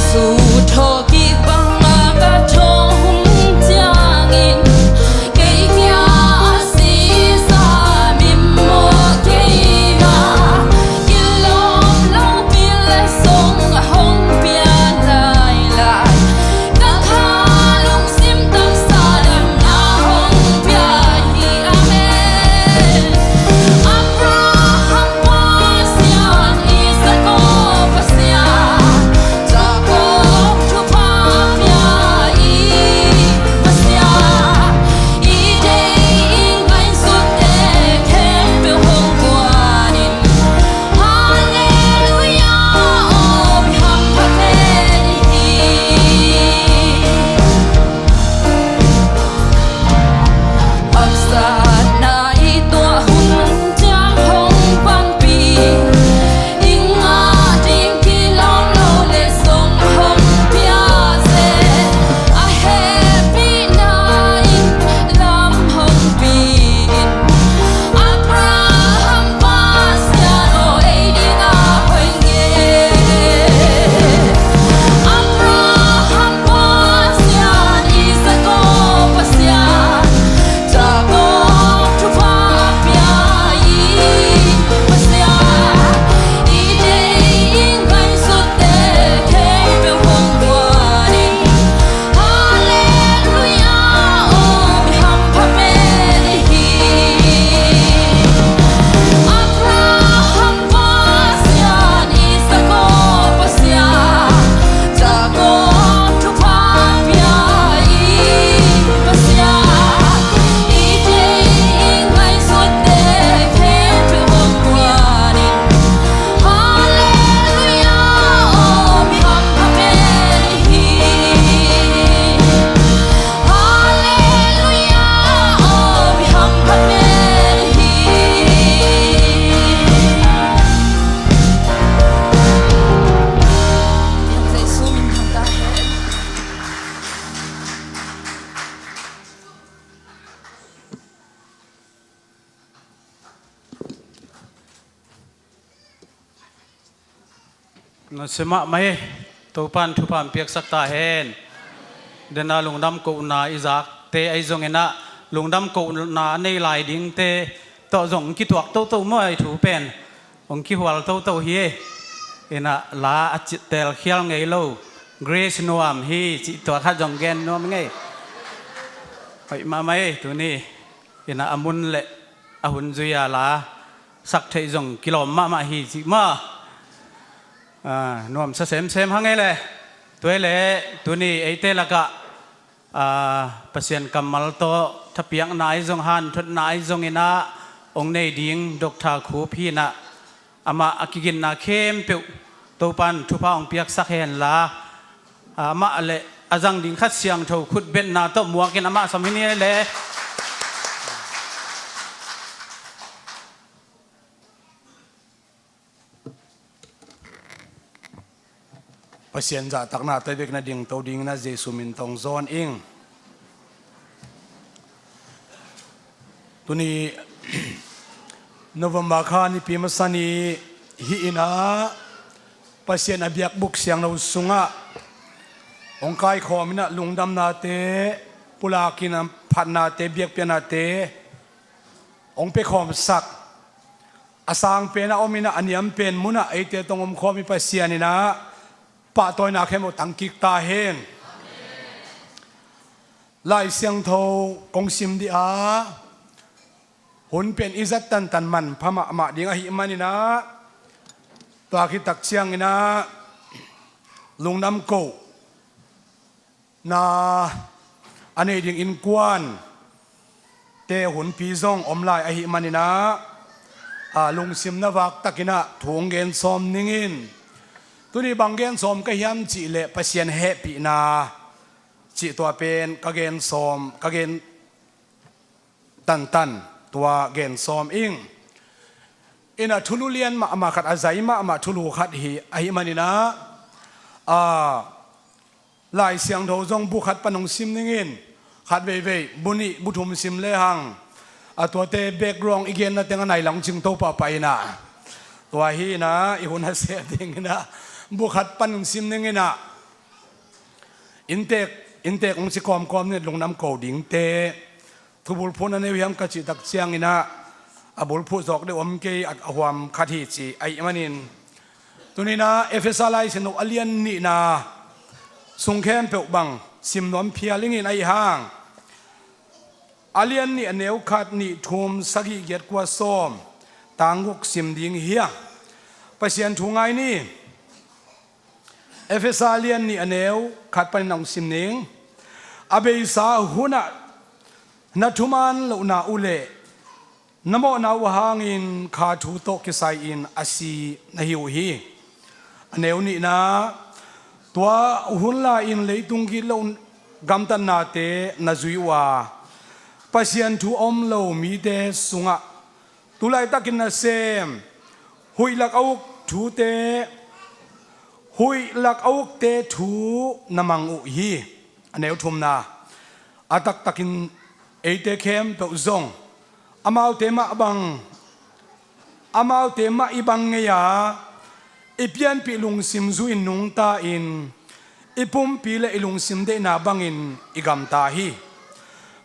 Jesu thawhkik bang a ka thawh hun ciangin, kei kia a sisa mimmawh kei mah, kilawm lopi le song a hong pia lailai. Ka kha lungsim taksa damna hong pia hi. Amen. Abraham Pasian, Isak aw Pasian, Jakob thupha pia i Pasian, i deih i ngaihsutte khempeuh hong guan in. Halleluia, aw mi hampha pen i hi. Haksatna i tuah hun ciang hong panpih, i ngah ding kilawm lo le song hong pia zen. A hehpihna in lam hong pi in. Abraham Pasian aw, ei dingah hoih nge. Abraham Pasian, Isak aw Pasian, Jakob thupha pia i Pasian, i deih i ngaihsutte khempeuh hong guan in. Halleluia, aw mi hampha pen i hi. Abraham Pasian, Isak aw Pasian, Jakob thupha pia i Pasian, i deih i ngaihsutte khempeuh hong guan in. Halleluia, aw mi hampha pen i hi. Halleluia, aw mi hampha pen i hi. Jesu min thang ta hen. Na sia mahmah e, Topan thupha hong piaksak ta hen. Dena lungdam kohna i zakte ahi zongin ah, lungdam kohna a nei lai dingte tawh zong kituak toto maw, a thu pen hong kihual toto hi e. Inah la a cih telkhial ngei lo, Grace Nuam hi cih tua khat zong gen nuam ngei. Hoih mahmah e, tuni inah a mun le a hun zui a la sak theih zong kilawm mahmah hi cih maw. Ah, nuamsa semsem hang e le. Tua e le, tuni eite lakah, ah, Pasian kammal tawh thapiakna ahi zong, hanthotna ahi zongin ah hong nei ding Doctor Khup hi inah, amah a kiginna khempeuh Topan thupha hong piaksak henla, amah le a zang ding Kha Siangtho khutbetna tawh muakin amah sam hi ni e le. Pasian zahtakna tawh bek na dingto dingin ah Jesu min tawh hong zawn ing. Tuni November kha nipi masa ni hi inah, Pasian a biakbuk siangtho sungah hong kaikhawm inah lungdamnate, pulakin a phatnate, biakpiaknate hong piakhawmsak, a sang pen a om inah, a niam pen munah eite tawh hong omkhawm i Pasian inah pahtawina khempeuh tangkik ta hen. Lai Siangtho kong sim dih a, hun pen i zat tantan manpha mahmah ding ahih manin ah, tua khit tak ciangin ah lungdam kohna a nei ding innkuante hunpi zong om lai ahih manin ah, a, lungsim na vak takin ah thu hong gen sawm ning in. Tuni bang gen sawm ka hiam cih leh Pasian hehpihna cih tua pen ka gen sawm, ka gen tantan tua gen sawm ing. In ah thulu lian mahmah khat, a zai mahmah thulu khat hi ahih manin ah, a, Lai Siangtho zong bu khat pan hong sim ning in, khat veivei, bu nih, bu thum sim lehang, a tuate background i genna teng a nai lang cing to pahpah in ah. Tua hi in ah, i hun a seh ding in ah, bu khat pan hong sim ning in ah, inntek, inntek hong ci kawmkawm ning, lungdam ko dingte. Thu bulphuh na nei uh hiam ka cih tak ciangin ah, a bulphuh zawk deuh om kei, a, a huam khat hi ci ahih manin. Tuni in ah Efesa Lai Siangtho a lian nihna sung khempeuh bang sim nuam phial ing in, ahih hang a lian nih, a neu khat, nih, thum, sagih, giat, kua, sawm, tang guk sim ding hi a. Pasian thu ngai ni. Efesa lian nih, a neu khat panin hong sim ning. A beisa hun ah na thuman lohna uh leh na mawhna uh hangin kha thu tawh kisai-in a si na hi uh hi. A neu nihna, tua hun lai-in leitung gitloh gamtatnate na zui uh a, Pasian thu a om lo mite sungah tu laitakin nasem, huih lak a uk thute, huih lak a ukte thu na mang uh hi. A neu thumna, a taktakin eite khempeuh zong amaute mah bang, amaute mah i bang ngei a, i pianpih lungsim zu-in nungta-in, i pumpi le i lungsim deihna bangin i gamta hi.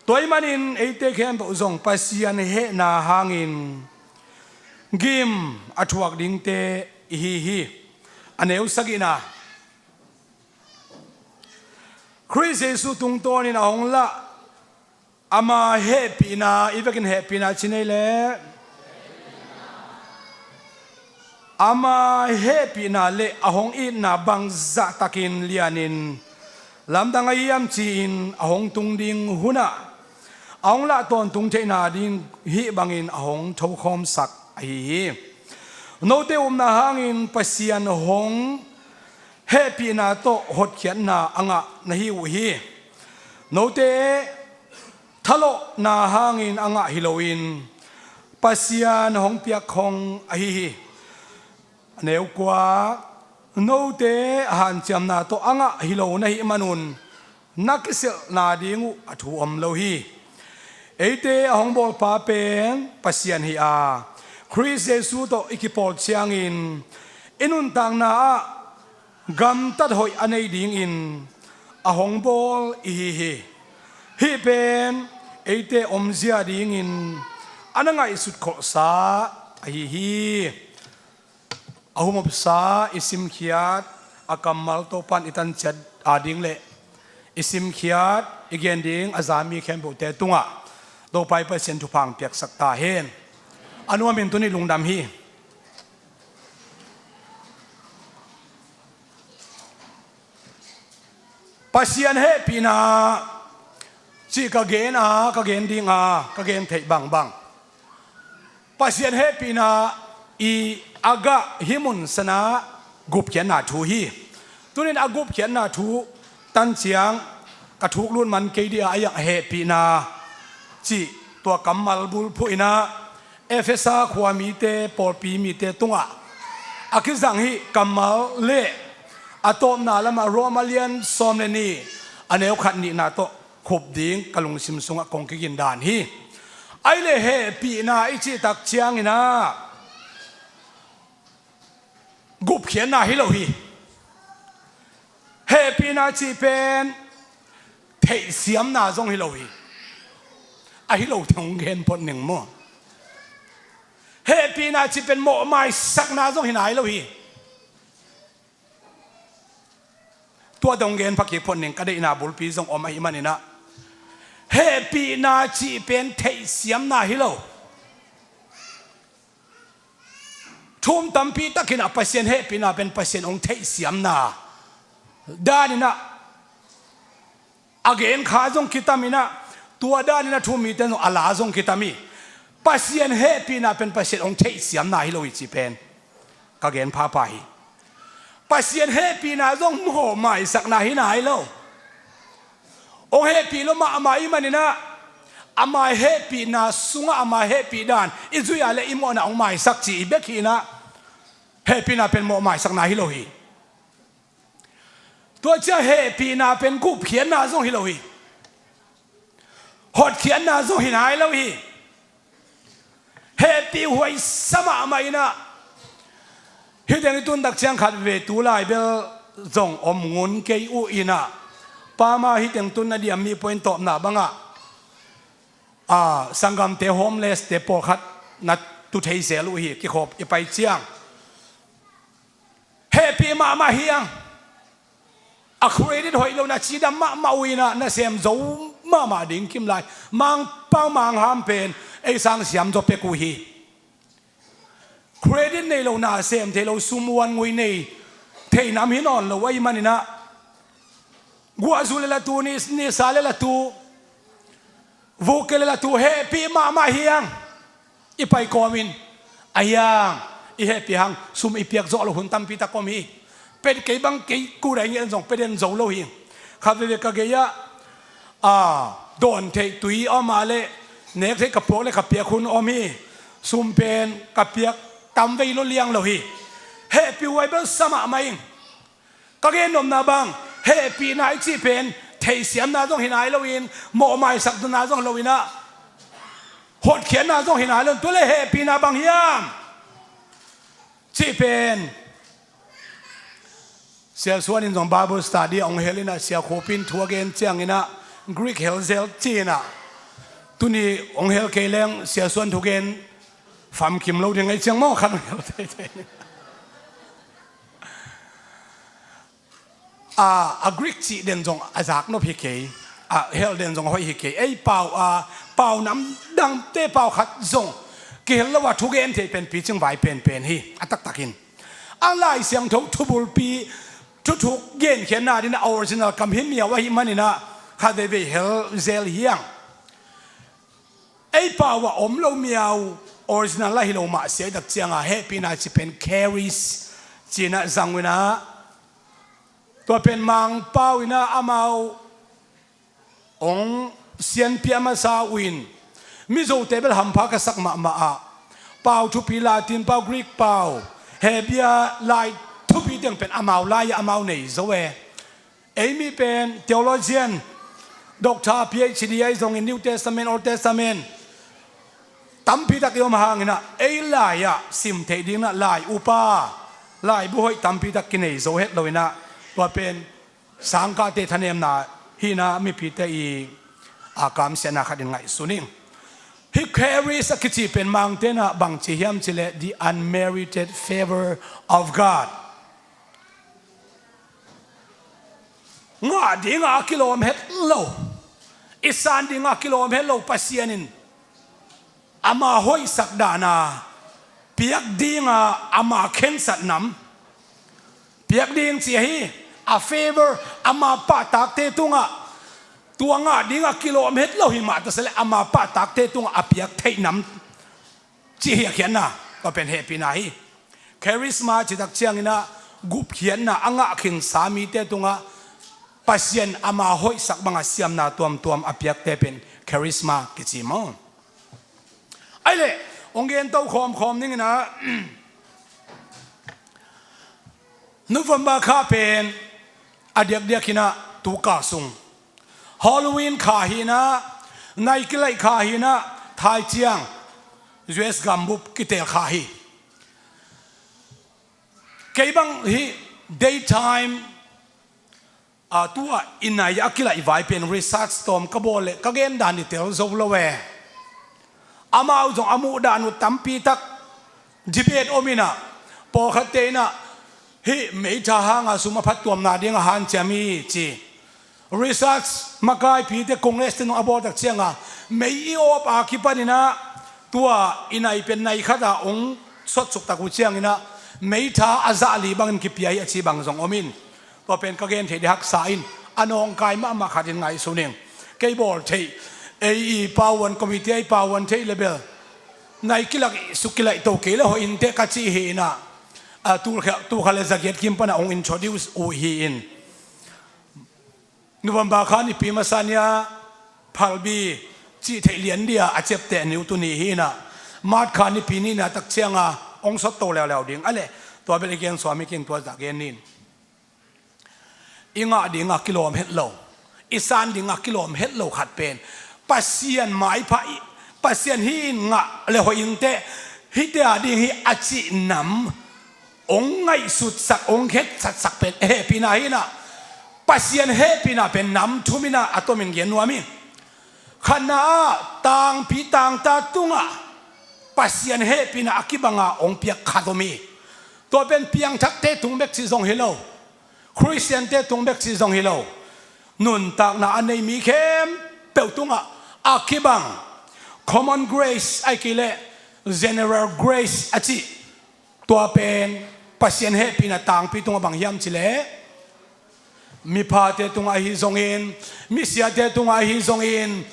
Tua ahih manin eite khempeuh zong Pasian hehna hangin gim a thuak dingte i hi hi. A neu sagihna, Khrist Jesu tungtawnin a hong lah, ama hehpihna, i vekin hehpihna ci nei leh, ama hehpihna le a hong itna bang zahtakin lianin lamdang a hiam ci-in a hong tung ding hunah a hong lah tawntung theihna ding hih bangin a hong thokhawmsak ahi hi. Note upna hangin Pasian hong hehpihna tawh hotkhiatna a ngah na hi uh hi. Note thalawhna hangin a ngah hi loin Pasian hong piak khong ahi hi. A neu kua, note hanciamna tawh a ngah hi lo na hih manun na kiselhna ding uh a thu om lo hi. Eite a hong bawlpa pen Pasian hi a, Khrist Jesu tawh i kipawl ciangin i nuntakna ah gamtat hoih a nei dingin a hong bawl i hi hi. Hih pen eite omzia dingin a na ngaihsut kholhsa ahi hi. A humopsa i simkhiat, a kammal Topan i tanciat ading le i simkhiat, i gen ding a za mi khempeuhte tungah Topa i Pasian thupha piaksak ta hen. A nuamin tuni lungdam hi. Pasian hehpihna cih ka gen a, ka gen ding a, ka gen theih bangbang, Pasian hehpihna i a gah hih mun sanah gupkhiatna thu hi. Tunin a gupkhiatna thu tanciang ka thuk lut man kei dih a, a iang hehpihna cih tua kammal bulphuh in ah Efesa khua mite, pawlpi mite tungah a kizang hih kammal le a tawpna lamah Roma lian sawm le nih, a neu khat nihna tawh khup ding ka lungsim sungah kong kigin dan hi. Ahi leh hehpihna i cih tak ciangin ah gupkhiatna hi lo hi. Hehpihna cih pen theihsiamna zong hi lo hi. A hi lo thong gen phot ning maw. Hehpihna cih pen mawhmaisakna zong hi nai lo hi. Tua dong gen pha kik phot ning, ka deihna bulpi zong om ahih manin ah, hehpihna cih pen theihsiamna hi lo. Thu um tampi takin ah Pasian hehpihna pen Pasian hong theihsiamna danin ah a gen kha zong kitam in ah, tua danin a thu um mite zong a la zong kitam hi. Pasian hehpihna pen Pasian hong theihsiamna hi lo hi cih pen ka gen phapha hi. Pasian hehpihna zong mawhmaisakna hi nai lo. Hong hehpih lo mahmah i hih maninah ama hehpihna sungah ama hehpih dan i zuih a le i mawhna hong maisak cih hi bek hinah hehpihna pen mawhmaisakna hi lo hi. Tua ciang hehpihna pen gupkhiatna zong hi lo hi. Hotkhiatna zong hi nai lo hi. Hehpih huaisa mahmah inah hih teng i tuntak ciang khat ve tu lai bel zong om ngun kei uh inah pama hih teng tun na diam mi point tawpna bangah a sanggamte homeless-te pawlkhat na tu thei zel uh hi. Kikhop i pai ciang hehpih mahmah hi ang. A credit hoih lo na cidam mahmah uh inah nasem zo mahmah ding kimlai Mangpau Mangham pen ei sang siam zaw pek uh hi. Credit nei lo na sem thei lo sum uan ngui nei thei nam hi nawn lo ahih maninah guahzu le latu ni, nisa le latu vuke le latu hehpih mahmah hi ang. I pai kawmin a hiang i hehpih hang sum i piak zawh lo hun tampi tak om hi. Pe kei bang kei kudai ngen zong pe den zo lo hi. Khat veve ka gei-ah a dawn theih tui a om a le nek theih ka puak le ka piak hun om hi. Sum pen ka piak tam vei lo liang lo hi. Hehpih huai bel sa mahmah ing. Ka gen nopna bang hehpihna i cih pen theihsiamna zong hi nai loin mawhmaisakna zong hi lo inah hotkhiatna zong hi nai lo in tua le hehpihna bang hiam cih pen Sia Suan in zong Bible study a hong hel inah Sia Khup in thu a gen cianginah Greek hel zel ci-inah tuni hong hel kei leng Sia Suan thugen famkim lo ding ei ciang maw khat hong hel teitei. A, a Greek cih den zong a zaknop hi kei, a hel den zong a hoih hi kei. Ei pau a, pau namdangte pau khat zong kihel lo a thugen thei pen picing vai penpen hi a taktakin. A Lai Siangtho thubulpi thuthuk genkhiatna dinah original kam hi miau ahih maninah khat veivei hel zel hiang. Ei pau a om lo miau original lah hi lo mah sia i tak cianga hehpihna ci pen charis cinah zang uh inah tua pen Mangpau inah amau hong sianpih a masa uh in Mizote bel hampha ka sak mahmah ah pau thupi Latin pau Greek pau Hebia lai thupi teng pen amau lai-ah amau nei zo e. Ei mi pen theologian, doctor, P H D ahi zongin New Testament, Old Testament tampi tak i om hanginah ei lai-ah sim theih dinginah lai upa, laibu hoih tampi tak kinei zo het loinah tua pen sangkahte thanemna hinah mipite i a kamsiatna khat in ngaihsun ing. Hih charis a kici pen Mangte inah bangci hiam cileh the unmerited favor of God. Ngah dinga a kilawm het lo, i san dinga a kilawm het lo Pasian in ama hoihsak dana piak dinga ama khensat nam piak ding ci ahi. A favor ama pahtakte tungah tua ngah dinga kilawm het lo hi mah taseleh ama pahtakte tungah a piak theih nam cih hiakkhiatna tua pen hehpihna hi. Charisma citak cianginah gupkhiatna a ngahkhinsa mite tungah Pasian ama hoihsak banga siamna tuamtuam a piakte pen charisma kici maw? Aileh hong gen to khawmkhawm ninginah November kha pen a diakdiak hinah tuka sung Halloween kha hinah nai kilaih kha hinah thai ciang U S gambup kitel kha hi. Kei bang hi daytime a tua i nai a kilaih vai pen research tawm ka bawl leh ka gen dan i tel zo lo e. Amau zong a muh dan uh tampi tak debate om inah pawlkhatte inah hih meitha hanga sum a phattuamna ding a hanciam hi ci. Research makaipite congress te nung a bawltak cianga mei i awp a kipaninah tua i nai pen nai khata hong sotsuk tak uh cianginah meitha a zahli bangin kipia hi a ci bang zong om in. Tua pen ka gen theih dih haksa in a nawngkai mahmah khatin ngaihsun ing. Kei bawl theih ei i pauan committee a i pauan theih le bel nai kilak suk kilaih to kei le hoih inteh ka cih hi inah, a, tul kha, tul kha le zagiat kim panah hong introduce uh hi in. November kha nipi masa ni-a phalbi cih theih lian dia a ciapteh ni uh tuni hi inah, March kha nipi nihna tak cianga hong sot to leuleu ding a leh, tua bel i gen suam hi kin tua zah gen ni in. I ngah dingah kilawm het lo, i san dingah kilawm het lo khat pen Pasian maipha i, Pasian hi in ngah le hoih inteh, hihte a ding hi a cih nam hong ngaihsutsak, hong hetsatsak pen hehpihna hi inah, Pasian hehpihna pen nam thum inah a tomin gen nuam hi. Khatna ah tangpi tangta tungah Pasian hehpihna a kibanga hong piak khat om hi. Tua pen piangthakte tung bek cih zong hi lo, Khristiante tung bek cih zong hi lo, nuntakna a nei mi khempeuh tungah a kibang common grace ahih kei leh general grace a cih, tua pen Pasian hehpihna tangpi tungah bang hiam cih leh, miphate tungah ahi zongin, misiate tungah ahi zongin,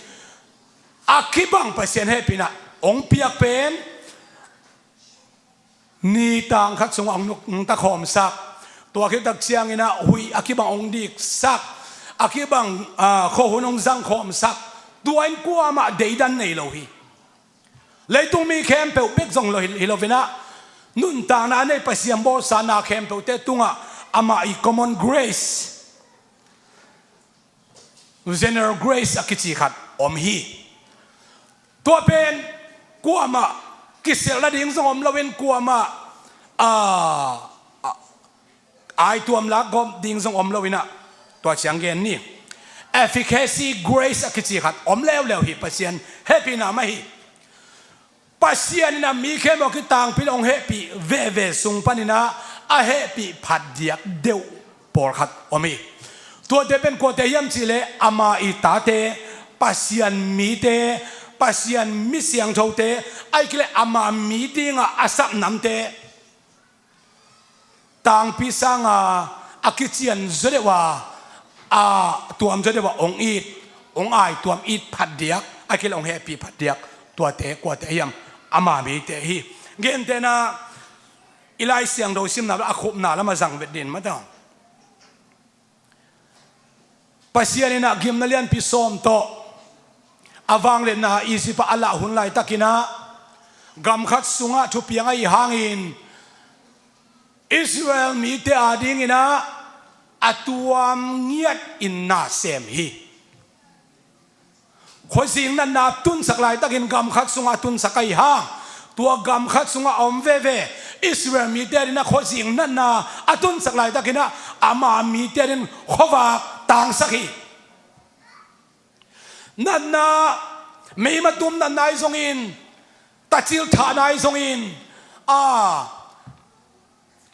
a kibang Pasian hehpihna hong piak pen ni tang khat sungah hong nuk, hong takhawmsak. Tua khit tak cianginah huih a kibang hong diksak, a kibang, aa, khuahun hong zangkhawmsak. Tua in kuamah deidan nei lo hi. Leitung mi khempeuh bek zong lo hi, hi loinah, nuntakna a nei Pasian bawlsa na khempeuhte tungah amah i common grace, general grace a kici khat om hi. Tua pen kuamah kiselh nading zong om loin, kuamah, a, a, aituam lakgawp ding zong om loinah, tua ciang gen ni. Efficacy grace a kici khat om leuleu hi, Pasian hehpihna mah hi. Pasian inah mi khempeuh a kitangpi le hong hehpih veve sung paninah a hehpih phatdiak deuh pawlkhat om hi. Tuate pen kuate hiam cih leh, ama i tate, Pasian mite, Pasian mi siangthote, ahih kei leh ama mi dingah a sap namte, tangpi sanga a kician zaw deuh a, a tuam zaw deuh a hong it, hong aituam it phatdiak, ahih kei leh hong hehpih phatdiak, tuate kuate hiam, ama mite hi. Gentehna, i Lai Siangtho simna a khupna lamah zang vet ding mah ta. Pasian inah gimna lianpi sawm tawh a vangliatna Egypt ah a lah hun laitakinah, gam khat sungah thupiang ahih hangin Israel mite adinginah a tuam ngiatin na sem hi. Khuazing natna a tunsak laitakin gam khat sungah a tunsak ahih hang, tua gam khat sungah a om veve Israel mite adinah khuazing natna a tunsak laitakinah ama mite adin khuavak tangsak hi. Natna, meima tum natna ahi zongin, tacil thahna ahi zongin, a,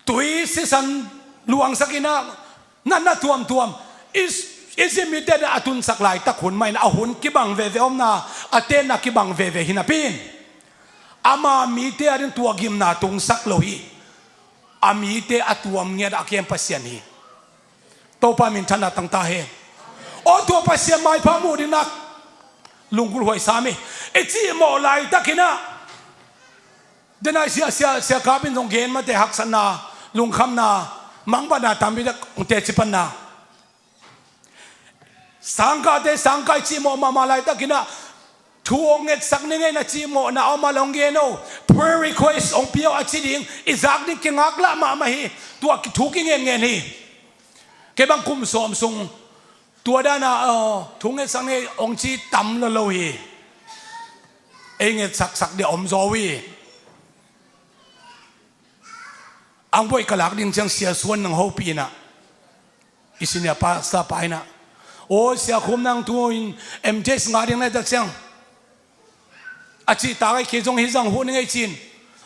tui sisan luangsakinah, natna tuamtuam, Is-, Egypt mite adin a tunsak laitak hun mahin a hun kibang veve omna, a tenna kibang veve hi napi in, ama mite adin tua gimna tungsak lo hi. A mite a tuam ngiat a kem Pasian hi. Topa minthanna tangta hen. Aw, tua Pasian maipha muh dingnak lunggulh huai sam hi. I cihmawh laitakinah, denai sia, sia, sia kapin zong gen mate, haksatna, lungkhamna, mangbatna tampi tak hong teci panna. Sangkahte sangkah i cihmawh mahmah laitakinah, thu hong ngetsak ni ngei na cihmawhna a om a, long gen o, prayer request hong pia o a ci ding, i zak ding kingaklah mahmah hi. Tua thu kingenngen hi. Kei bang kum sawm sung tua dana, aw, thu ngetsak ni ngei hong ci tam lolo hi. Ei ngetsaksak dia om zaw uh hi. Ang buaih ka lak ding ciang Sia Suan nang hopih inah, i senior pastor pa inah, aw, Sia Khum nang tu-in M T S ngah ding na hi tak ciang, a cih tak a, kei zong hih zah huh ning ei ci-in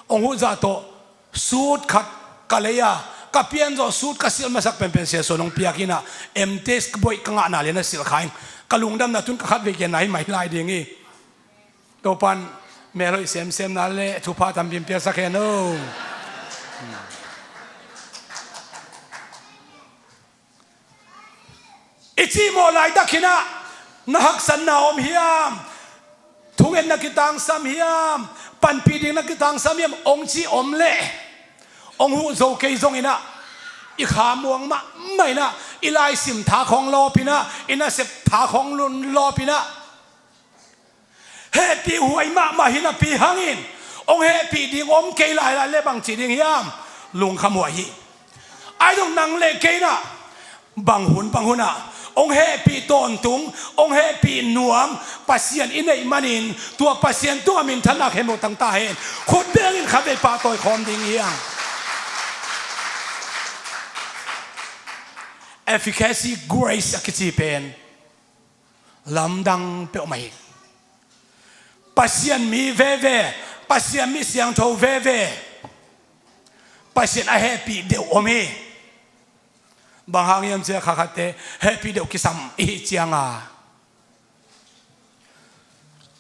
hong huh zah tawh, suit khat ka lei a, ka pian zawh suit ka silh masak penpen Sia Suan hong piak inah, M T S ka buaih ka ngahna lian a silh kha in, ka lungdamna tun ka khatvei genna hi mai lai ding hi. Topan melhoih semsemna le thupha tampi piaksak hen o. I cihmawh laitakinah, na haksatna om hiam? Thungetna kitangsam hiam? Panpih ding na kitangsam hiam hong ci om leh, hong huh zo kei zong in ah, i kha muang mahmah in ah, i laisim tha khawng lawp in ah, i nasep tha khawng lawp in ah, hehpih huai mahmah hi napi hangin, hong hehpih ding om kei lailai leh bang ci ding hiam? Lungkham huai hi. Ahi zong nang leh kei in ah, bang hun bang hun ah, hong hehpih tawntung, hong hehpih nuam Pasian i neih manin, tua Pasian tungah minthanna khempeuh tang ta hen. Khut bengin khatvei pahtawi khawm ding hi hang. Efficacy grace a kici pen lamdang peuhmah hi. Pasian mi veve, Pasian mi siangtho veve, Pasian a hehpih deuh om hi. Bang hang hiam cih leh kha khatte hehpih deuh kisam i hih ciang a,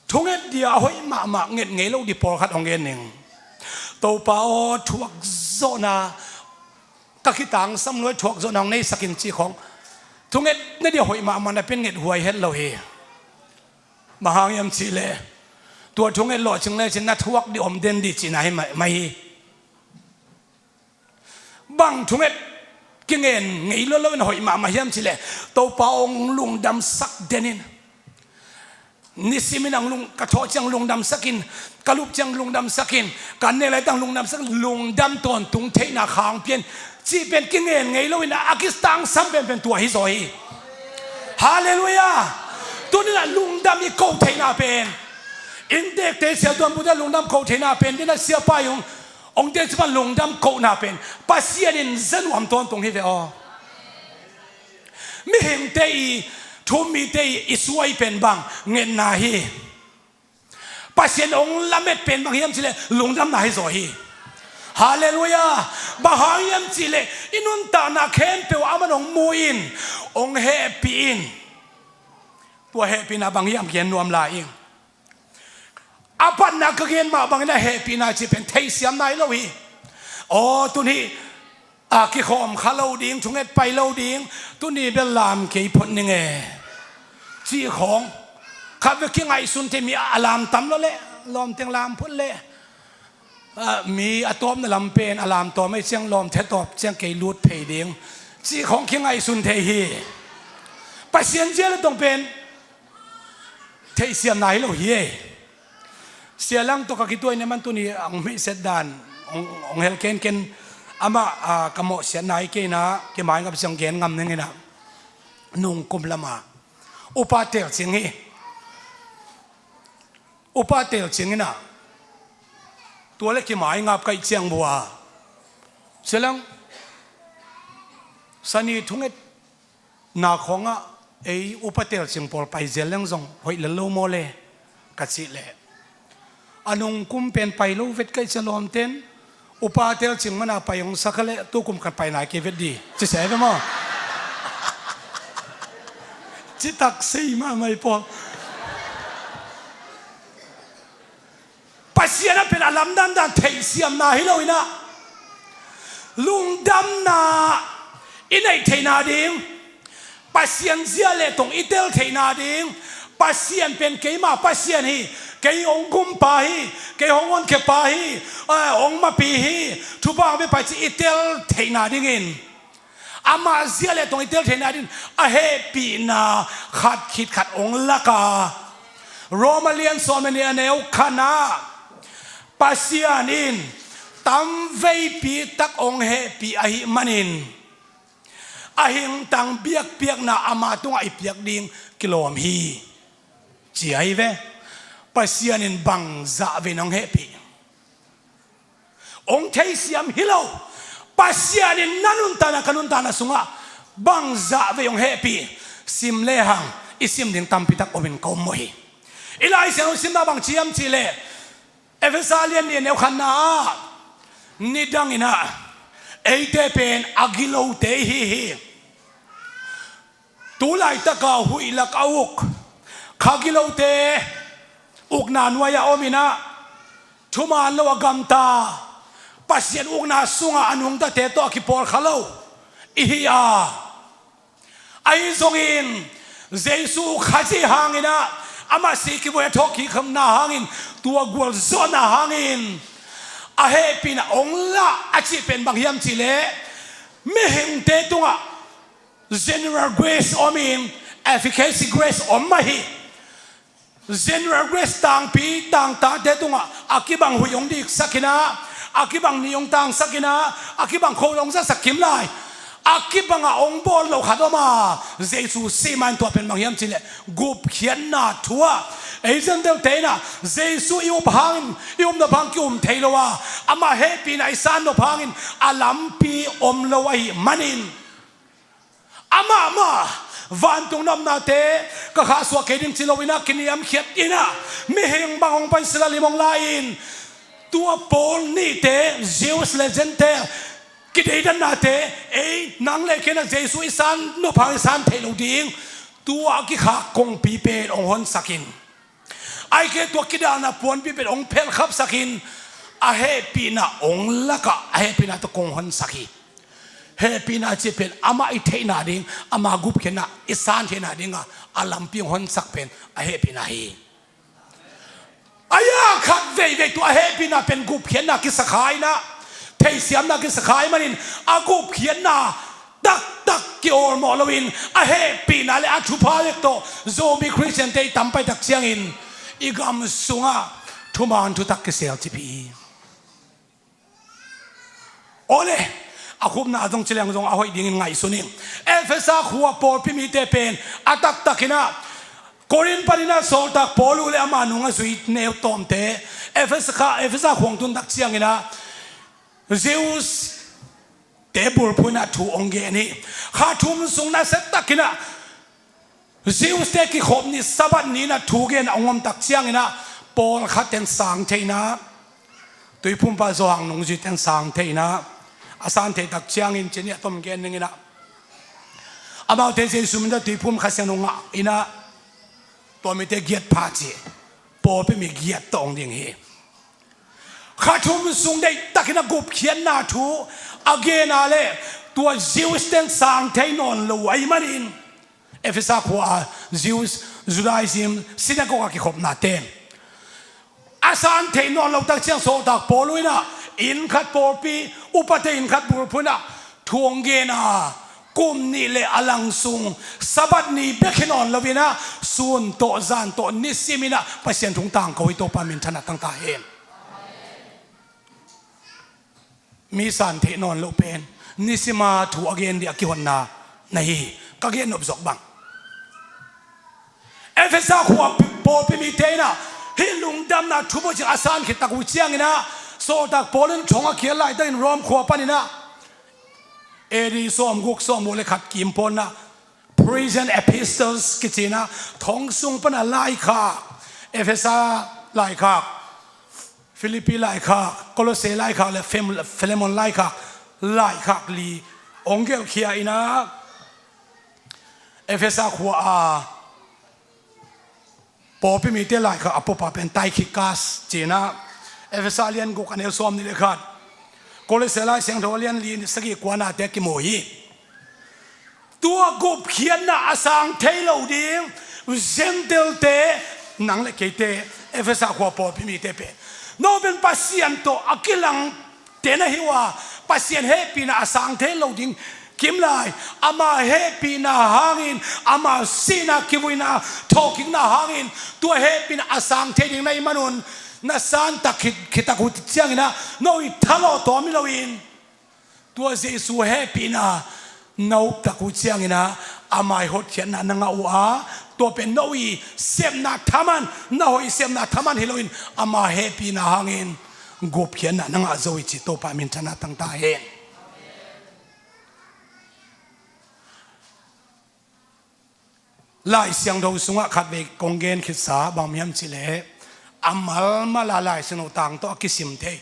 thunget dia a hoih mahmah nget ngei lo ding pawlkhat hong gen ning. Topa aw, thuakzawhna, ka kitangsam nuai thuakzawhna hong neisak in cih khawng, thungetna dia hoih mahmah napi-in nget huai het lo hi. Bang hang hiam cih leh, tua thunget lawhcing lecin na thuak ding om den ding cihna hi mah, mah hi. Bang thunget kingen ngei lo lo in hoih mahmah hiam cih leh, Topa aw, hong lungdamsak den in. Nisimin hong lung, ka thawh ciang lungdamsak in, ka lup ciang lungdamsak in, ka an nek laitang lungdamsak in, lungdam tawntung theihna khang pia in, cih pen kingen ngei lo in a, a kitangsam penpen tua hi zaw hi. Halleluiah. Tuni-in ah lungdam i koh theihna pen, inntekte, siatuam pute lungdam koh theihna pen, tuni-in ah siapa in hong, hong teci pan lungdam kohna pen Pasian in za nuam tawntung hi ve aw. Mihingte i, thu-um mite i, i suai pen bang? Ngetna hi. Pasian hong lamet pen bang hiam cih leh lungdamna hi zaw hi. Halleluiah. Bang hang hiam cih leh i nuntakna khempeuh ah aman hong mu in, hong hehpih in. Tua hehpihna bang hiam gen nuam lai ing. A patna ka gen mah bangin a hehpihna cih pen theihsiamna hi lo hi. Aw, tuni a kikhawm kha lo ding, thunget pai lo ding, tuni bel lam kei phot ning e, cih khawng. Khatvei kingaihsun thei mi a lam tam lo leh, lawmteng lam phot leh, a, mi a tawpna lam pen a lam tawm ahih ciang lawmte tawp ciang kei lut phei ding, cih khawng kingaihsun thei hi. Pasian zia leh tong pen theihsiamna hi lo hi e. Sia Lang tawh ka kituahna man tuni hong hmeiset dan hong, hong hel kenken. Amah, a, ka mawhsiatna hi kei in ah, kimai ngap ciang gen ngam ning in ah, nungkum lam a upa telcing hi. Upa telcing in ah, tua leh kimai ngap ka hih ciang bua, Sia Lang, sani thunget na khawngah ei upa telcing pawl pai zel leng zong hoih lel lo maw le, ka cih leh, a nungkum pen pai lo vet ka hih ciang lawmten, upa telcing mana pai hong sa kha leh tukum khat pai nai kei vet ding, ci se ve maw? Citak sei mahmah hi pawl. Pasian a pen a lamdang dan theihsiamna hi lo in ah, lungdamna i neih theihna ding, Pasian zia leh tong i tel theihna ding, Pasian pen keima Pasian hi, kei hong gumpa hi, kei hong honkhia pa hi, a, hong mapi hi, thupha hong pia pa hi cih i tel theihna dingin, amah zia leh tong i tel theihna dingin a hehpihna khat khit khat hong lak a, Roma lian sawm le nih a neu khatna ah, Pasian in tamveipi tak hong hehpih ahih manin, a hingtang biakpiakna ama tungah i piak ding kilawm hi, ci ahi ve. Pasian in bangzah vei nong hehpih hong theisiam hi lo. Pasian in na nuntakna, ka nuntakna sungah bangzah vei hong hehpih, sim lehang i sim ding tampi tak om in ka um uh hi. I Lai Siangtho simna bang ci hiam cih leh, Efesa lian nih a neu khatna ah, nidang in ah eite pen a gilote i hi hi. Tu laitaka huih lak a uk, kha gilote, ukna nuai-ah om in ah, thuman lo a gamta, Pasian ukna sungah a nungtate tawh a kipawl kha lo i hi a, ahi zongin Jesu Khazih hangin ah Amah si kivui a thawhkikhamna hangin, tua gualzawhna hangin a hehpihna hong la a cih pen bang hiam cihleh, mihingte tungah general grace om in, efficacy grace om mah hi. General grace tangpi tangtate tungah a kibang huih hong diksakin ah, a kibang ni hong tangsakin ah, a kibang kho hong zasak kim lai. A kibangah hong bawl lo khat om a, Jesu sih ma-in tua pen bang hiam cihleh, gupkhiatna thu ah, ei Gentile-te in ah Jesu i up hangin, i upnop hang ki-um thei lo a, amah hehpihna i sannop hangin a lampi om lo ahih manin, amah mah vantung nopnate ka khahsuah kei ding ci lo in ah, kiniamkhiat in ah, mihing bang hong pai sila lim hong la-in, tua pawl nihte, Jews le Gentile, kideidanate, ei, nang le kei in ah Jesu i sannop hang i san theih loh ding, tua a kikhak kongpi pen hong honsakin, ahih kei leh tua kidalna puanpi pen hong phelkhapsakin, a hehpihna hong lakah a hehpihna tawh kong honsak hi. Hehpihna cih pen amah i theihna ding, ama gupkhiatna i san theihna dingah a lampi hong honsak pen a hehpihna hi. Ahi a khat veivei tua a hehpihna pen gupkhiatna kisakha in ah, theihsiamna kisakha ahih manin, a gupkhiatna taktak kiawlmawh loin, a hehpihna le a thupha bek tawh Zomi Khristiante i tam pai tak ciangin, i gam sungah thuman thutak kiselcip hi. Awle, a khupna zong ci leng zong a hoih dingin ngaihsun ing. Efesa khua pawlpi mite pen a taktak in ah, Korin panin ah sawltak Paul uh le ama nung a zui neu tawmte, Efesa kha, Efesa khua hong tun tak ciangin ah, Jews-te bulphuh in ah thu hong gen hi. Kha thum sung nasia takin ah, Jews-te kikhop ni Sabbath ni in ah thu gen a hong om tak ciangin ah, pawlkhat ten sang thei in ah, Tuiphumpa Johan nungzuite ten sang thei in ah, a san thei tak ciangin cih ni a tom gen ning in ah, amaute Jesu min tawh Tuiphum Kha Siangtho ngah in ah, tua mite giat pha ci, pawlpi mi giat tawh hong ding hi. Kha thum sung deihtakin a gupkhiatna thu a gen a leh, tua Jews ten sang thei nawn lo ahih manin, Efesa khua-a Jews, Judaism, synagogue a kikhopna ten a san thei nawn lo tak ciang sawltak Paul uh in ah, inn khat pawlpi, upate inn khat bulphuh in ah thu hong gen a, kum nih le a lang sung, Sabbath ni bek hi nawn lo in ah, sun tawh zan tawh nisim in ah Pasian thu hong tangko hi. Topa minthanna tang ta hen. Mi san theih nawn loh pen nisim a thu a gen ding a kihonna na hi. Ka gen nop zawk bang, Efesa khua pawlpi mite in ah hih lungdamna thu buaicing a san khit tak uh ciangin ah, sawltak Paul in thong a khial laitakin Rom khua panin ah, A D sawmguk, sawmguk le khat kim pawl in ah, prison epistles kici in ah, thong sung pan a laikhak, Efesa laikhak, Philippi laikhak, Kolosse laikhak le Fem-, Filemon laikhak, laikhak li hong gelhkhia in ah, Efesa khua-a pawlpi mite laikhak a pupa pen Tychicus ci in ah, Efesa lian guk a neu sawmnih le khat, Kolosse Lai Siangtho lian li, sagih, kua nate kimu hi. Tua gupkhiatna a sang thei lo ding Gentile-te, nang le keite, Efesa khua pawlpi mite pen, no pen Pasian tawh a kilangte na hi uh a, Pasian hehpihna a sang thei lo ding kim lai, ama hehpihna hangin, ama sihna, kivuina, thawhkikna hangin tua hehpihna a sang thei ding na hih manun, na san tak khit, khit tak uh ciangin ah, no i thalawh tawm hi loin, tua Jesu hehpihna na up tak uh ciangin ah, ama i hotkhiatna na ngah uh a, tua pen no i sepna thaman, na hoih sepna thaman hi loin, ama hehpihna hangin gupkhiatna na ngah zo hi ci. Topa minthanna tang ta hen. Lai Siangtho sungah khatvei kong gen khitsa bang hiam cihleh, a malmal a Lai Siangtho tang tawh a kisim thei,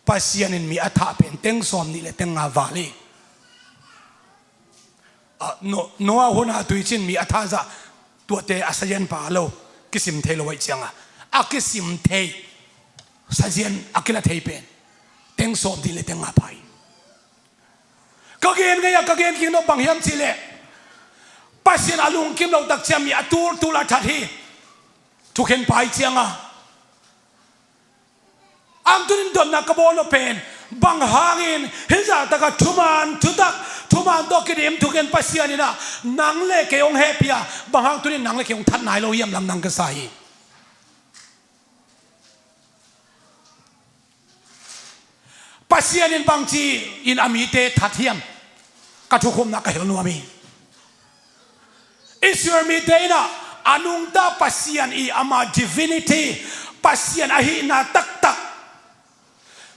Pasian in mi a thah pen teng sawmnih le teng nga val hi. Ah, No-, Noah hun a tuicin mi a thah zah, tuate a sazian pha lo, kisim thei lo ahih ciangah, a kisim thei, sazian a kila thei pen teng sawmnih le teng nga pha hi. Ka gen ngei a, ka gen kik nop bang hiam cihleh, Pasian a lungkim lo tak ciang mi a tultul a that hi. thukhen pai cianga, ang tunin dotna ka bawl lo pen, bang hangin hih zahtakah thuman thutak, thuman tawh kidim thukhen Pasian in ah nang le kei hong hehpih a, bang hang tunin nang le kei hong that nai lo hiam lamdang ka sa hi. Pasian in bangci in a mite that hiam, ka thukhupna ka hel nuam hi. Israel mite in ah a nungta Pasian i ama divinity, Pasian ahihna taktak,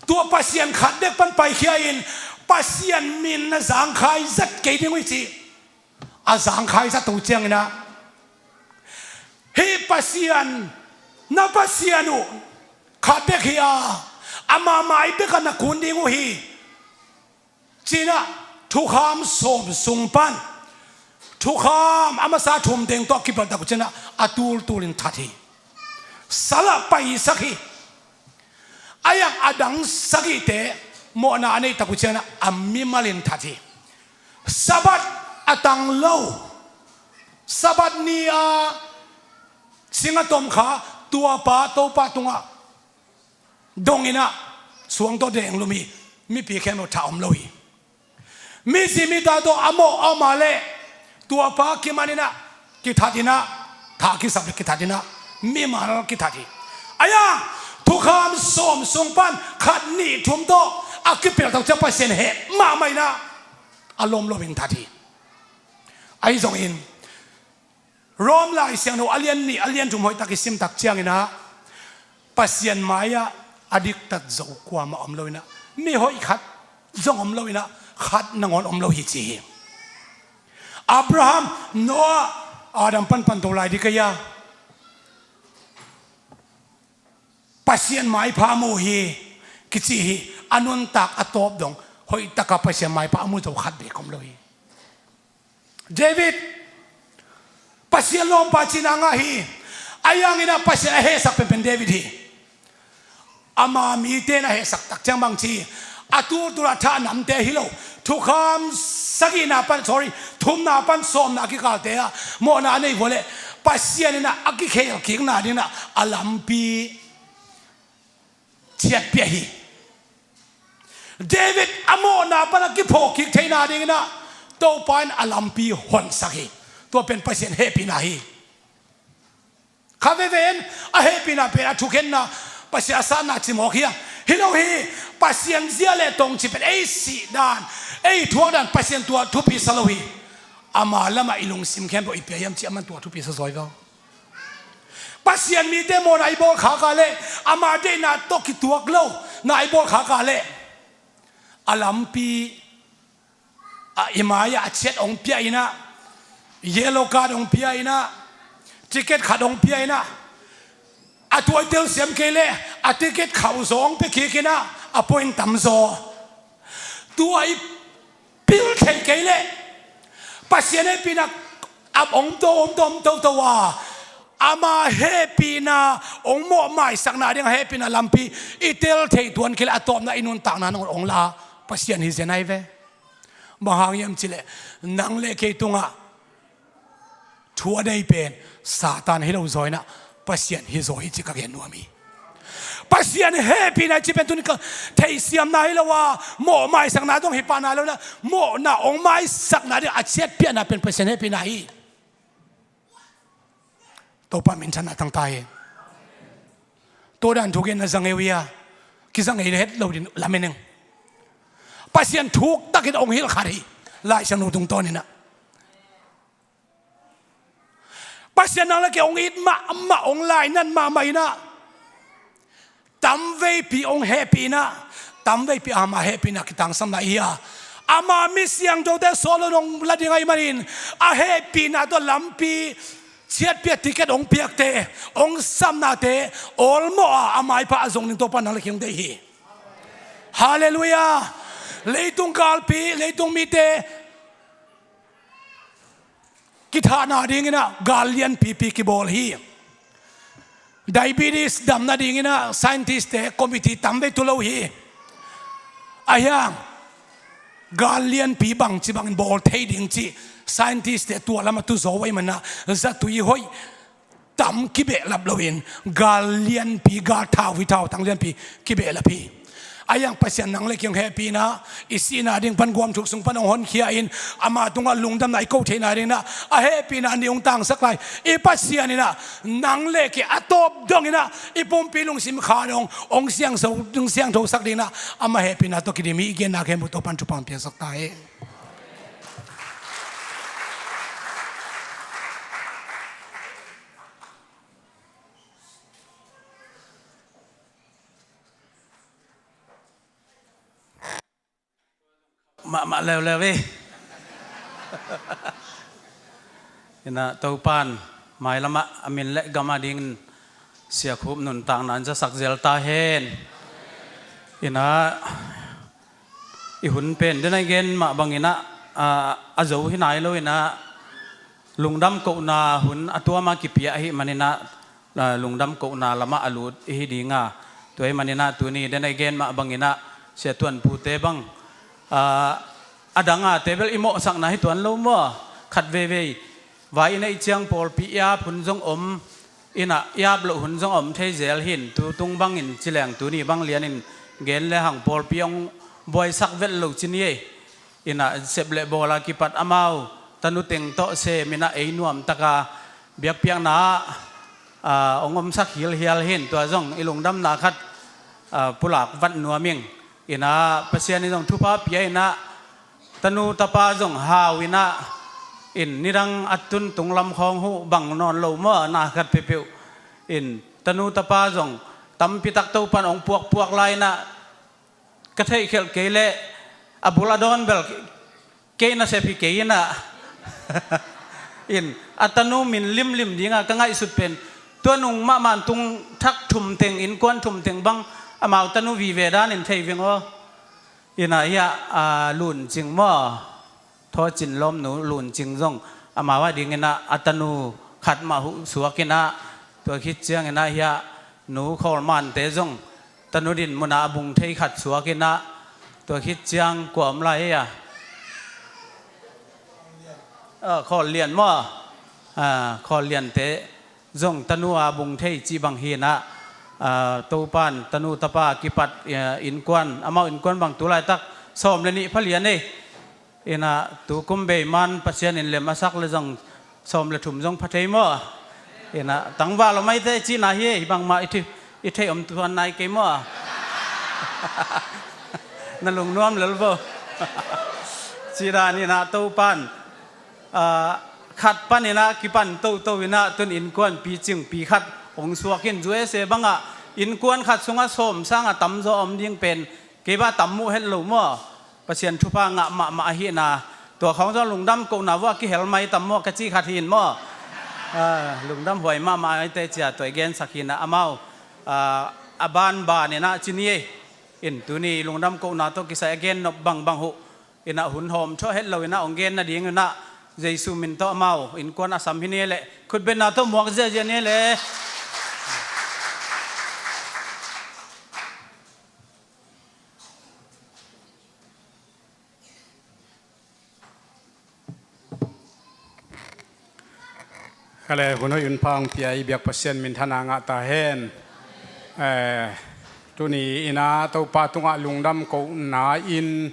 tua Pasian khat bek pan paikhia in Pasian min na zangkhai zat kei ding uh hi ci. A zangkhai zat uh ciangin ah, hih Pasian, na Pasian uh khat bek hi a, ama mai bek a na kun ding uh hi, ci-in ah thukham sawm sung pan thukham a masa thum teng tawh a kipelh tak uh ciangin ah a tultul in that hi. Sal ah paisak hi. A iang a dang sagihte mawhna a neih tak uh ciangin ah a mimal in that hi. Sabbath a tang lo, Sabbath ni a sing a tom kha, tuapa Topa tungah dong in ah suang tawh deng lum hi. Mipi khempeuh thah om lo hi. Mizi mita tawh a mawh a om a leh tuapa kiman in ah, kithat in ah, tha kisap leh kithat in ah, mimal kithat hi. A iang thukham sawm sung pan khat nih thum tawh a kipelh tak uh ciang Pasian heh mahmah in ah a lawm lo in that hi. Ahi zongin Rom Lai Siangtho a lian nih a lian thum hoih tak i sim tak ciangin ah, Pasian mai-ah a diktat zo kuamah om lo in ah, mi hoih khat zong om lo in ah, khat nangawn om lo hi ci hi. Abraham, Noah, Adam pan pan to lai ding kei a, Pasian maipha mu hi kici hi. A nuntak a tawp dong hoih taka Pasian maipha a mu zo khat bek om lo hi. David, Pasian lawmpa cihna ngah hi. A iang in ah Pasian a hehsak penpen David hi. Ama mite in a hehsak tak ciang bangci, a tultul a thah namte hi lo, thukham sagihna pan, sorry, thumna pan sawmna a kikalte ah mawhna a nei vua leh Pasian in ah a kikhel kikna ding in ah a lampi ciatpih hi. David a mawhna pan a kiphawk kik theihna ding in ah Topa in a lampi honsak hi. Tua pen Pasian hehpihna hi. Kha veve in a hehpihna pen a thukhenna, Pasian a satna cimawk hi a, hi lo hi. Pasian zia leh tongci pen ei sih dan, ei thuak dan, Pasian tua thupi sa lo hi. Ama lamah i lungsim khempeuh i pia hiam cih aman tua thupi sa zaw hi ve. Pasian mite mawhna i bawl khak a leh, ama deihna tawh kituak lo na i bawl khak a leh, a lampi a i mai-ah a ciat hong pia in ah, yellow card hong pia in ah, ticket khat hong pia in ah, a tua i telsiam kei leh a ticket khauh zaw hong pia kik in ah, a point tam zaw. Tua i pil thei kei leh Pasian hehpihna a om to, om to, om toto a, ama hehpihna hong mawhmaisakna ding a hehpihna lampi i tel thei tuan kei leh a tawpna i nuntakna nangawn hong la Pasian hi zen ahi ve. Bang hang hiam cih leh nang le kei tungah thu a nei pen Satan hi lo zaw in ah, Pasian hi zaw hi ci ka gen nuam hi. Pasian hehpihna i cih pen tuni ka theihsiamna hi lo a, mawhmaisakna dong hi pahna hi lo in ah, mawhna hong maisakna ding a ciatpiahna pen Pasian hehpihna hi. Topa minthanna tangta hi. Tua dan thugenna za ngei uh hi a, kiza ngei het lo ding lamen eng. Pasian thuk takin hong hilh khat hi. Lai Siangtho tungtawn in ah, Pasian nang le kei hong it mahmah, hong lainat mahmah in ah, tamveipi hong hehpih in ah, tamveipi ama hehpihna kitangsapna i hi a, ama mi siangthote Solomon hong la ding ahih manin a hehpihna tawh lampi ciatpih a ticket hong piakte, hong sapnate awlmawh a, a maipha a zong ding Topa nang le kei hong deih hi. Halleluiah. Leitung galpi, leitung mite kithahna ding in ah gal lianpipi kibawl hi. Diabetes damna ding in ah scientist-te committee tamvei tu lo hi. Ahi hang gal lianpi bangci bangin bawl thei ding cih scientist-te tua lamah tu zaw uh ahih manin ah zatui hoih, tam kibehlap loin gal lianpi, gal thau hi, thautang lianpi kibehlap hi. A hiang Pasian nang le kei hong hehpihna, i sihna ding pan guam thuk sung pan hong honkhia in, ama tungah lungdamna i ko theihna dingin ah a hehpihna ni hong tangsak lai. I Pasian in ah nang le kei a tawp dongin ah i pumpi lungsim kha dong hong siangso, hong siangthosak dingin ah ama hehpihna tawh kidim hi. I genna khempeuh Topa'n thupha hong piaksak ta hen. Mahmah leuleu hi. Inah Topa'n mailamah a min le gam adingin Sia Khup nuntakna hong zasak zel ta hen. Inah i hun pen, den a i gen mah bangin ah, a, a zo hi nai lo inah, lungdam kohna hun a tuam a kipia ahih manin ah, a, lungdam kohna lamah a lut i hi ding a. Tua ahih manin ah tuni, den a i gen mah bangin ah, Sia Tuan Pu te bang, a, a dang a te bel i mawhsakna hi tuan lo maw? Khat veivei vai i neih ciang pawlpi i ap hun zong om, inah i ap loh hun zong om thei zel hi. Tu tung bangin ci leng tuni bang lianin gen le hang pawlpi hong buaisak vet lo ci ni ei. Inah sep le bawl a kipat amau tanu teng tawh sem inah ei nuamtak a biakpiakna ah, a, hong omsak hilhial hi. Tua zong i lungdamna khat, a, pulak vat nuam ing. Inah Pasian in zong thupha pia inah tanu tapa zong hau inah, in nidang a tun tung lam khawng huh bang nawn lo maw, na khat peuhpeuh. In tanu tapa zong tampi tak Topa'n hong puakpuak lai inah, ka theihkhelh kei leh a bul a dawn bel kei nasep hi kei inah. In a tanu min limlim ding a ka ngaihsut pen, tua nung mahmah tung thak thum teng, innkuan thum teng bang amau tanu vive danin thei veng aw. Inah hiah, a, Lun Cing maw? Thaw Cin lawmnu Lun Cing zong amau a dingin ah a tanu khat mah huh suak inah, tua khit ciangin ah hiah Nu Khawl Man te zong tanu din mun ah a bung thei khat suak inah, tua khit ciang kua om lai ei a? A, Khawl Lian maw? A, Khawl Lian te zong tanu a bung thei cih bang hi inah, a, Topa'n tanu tapa kipat, a, innkuan, amau innkuan bang tu laitak sawm le nih pha lian ei. Inah tu kum bei man Pasian in lem a sak le zong sawm le thum zong pha thei maw? Inah tangval om aite cihna hi ei, bangmah i thei, i thei om tuan nai kei maw? Na lungnuam lel bo. Cih dan inah Topa'n, a, khat pan inah kipan toto inah tun innkuan picing pi khat hong suak in, U S A bangah innkuan khat sungah sawm sang a tamzaw om ding pen kei bah tam muh het lo maw? Pasian thupha ngah mahmah ahihna. Tua khawng zong lungdam kohna vuah kihel mai tam maw ka cih khat hi in maw? A, lungdam huai mahmah aite cia tua i gensak hi inah amau, a, a banban inah ci ni ei. In tuni lungdam kohna tawh kisai a gen nop bangbang huh inah hun hawm thawh het lo inah hong gen nading inah Jesu min tawh amau innkuan a sam hi ni ei leh khutbetna tawh muak ziazia ni ei leh. Kha le hun hoih hun pha hong pia i biak Pasian minthanna ngah ta hen. Eh, tuni inah Topa tungah lungdam kohna in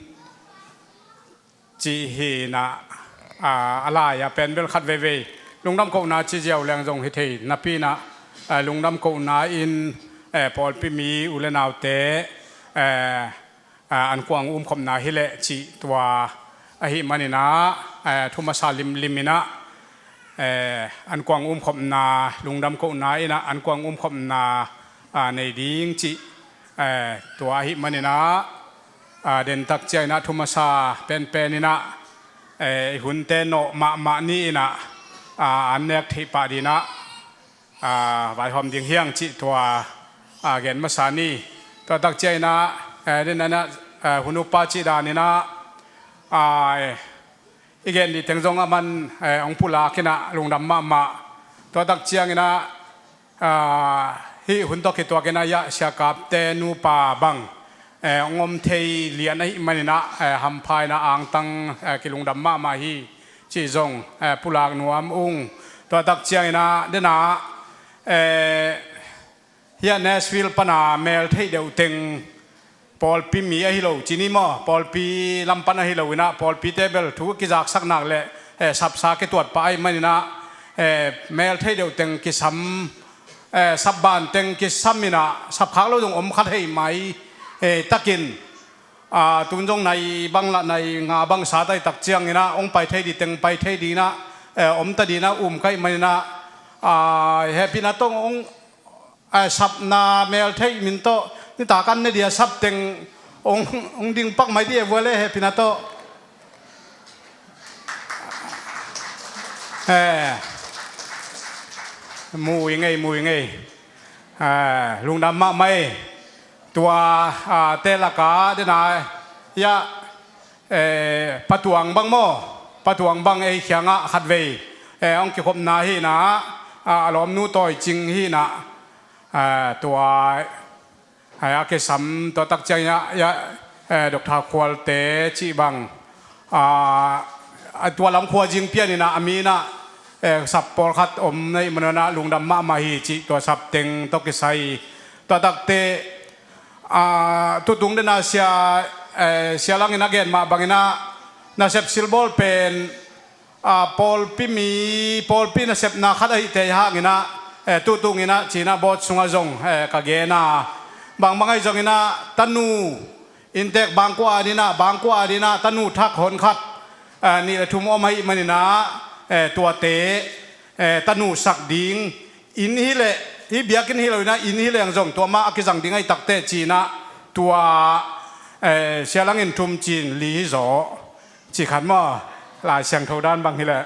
cih hi inah, a, a lai-ah pen bel khat veivei lungdam kohna ci ziau leng zong hi thei napi inah, a, lungdam kohna in, eh, pawlpi mi u le naute, eh, a, an kuang umkhopna hi leh cih tua ahih manin ah, a, thu masa limlim inah, a, an kuang umkhopna, lungdam kohna inah an kuang umkhopna, a, nei ding cih, a, tua ahih manin ah, a, dentak ciang inah thu masa penpen inah, a, i hunte nawh mahmah ni inah, a, an nek theih pah ding inah, a, vaihawm ding hi hang cih tua, a, gen masa ni. Tua tak ciang inah, a, den inah, a, hun upa cih dan inah, a, i gen ding teng zong aman, a, hong pulak inah lungdam mahmah. Tua tak ciang inah, a, hih hun tawh kituak inah hiah Sia Kap te nupa bang, a, hong om thei lian ahih manin ah, a, hampha inah angtang, a, kilungdam mahmah hi. Cih zong, eh, pulak nuam ung. Tua tak ciang inah, den ah, Eh, hiah Nashville pana mel theih deuh teng pawlpi mi ahi lo cih ni maw, pawlpi lam pan ahi lo inah pawlpite bel thu kizaksak nak le, eh, sapsa kituat pah ahih maninah, eh, mel theih deuh teng kisam, eh, sapban teng kisam inah sapkhak lo zong om kha thei mai, eh, takin, ah, tun zong nai bang lah nai nga bang sa tai tak cianginah hong pai thei dih teng pai thei dinah, eh, om ta dinah um ka hih maninah, ah, hehpihna tawh hong, eh, sapna mel theih min tawh nitak an ne dia sap teng hong, hong ding pak mai dih e vua le hehpihna tawh. Eh, mu i ngei, mu i ngei. Eh, lungdam mahmah ei. Tua, ah, te laka dena, ya, eh, Patuang bang maw? Patuang bang ei khiangah khatvei, eh, hong kikhopna hi na, ah, a lawmnu Tawi Cing hi na, ah, tua, eh, a kisam tua tak ciang ya, ya, eh, Doctor Khualte cih bang, ah, a tua lam khua zing pian inah a mi inah, eh, sap pawlkhat om neih manunah lungdam mahmah hi cih tua sap teng tawh kisai. Tua takte, ah, tutung dena sia, eh, sia langin a gen mah banginah nasep silbawl pen, ah, pawlpi mi, pawlpi nasepna khat ahih tei hanginah, eh, tutunginah cinah bawt sungah zong, eh, ka gena. Bangbang ahi zonginah tanu inntek bangkua adinah, bangkua adinah tanu thak honkhat, eh, nih le thum om ahih maninah, eh, tuate, eh, tanu sak ding. Inn hi leh, hih biakinn hi lo inah inn hi leng zong tua mah a kizang ding ahi takteh cinah tua, eh, sia langin thum cin li hi zaw. Ci khat maw, Lai Siangtho dan bang hi leh,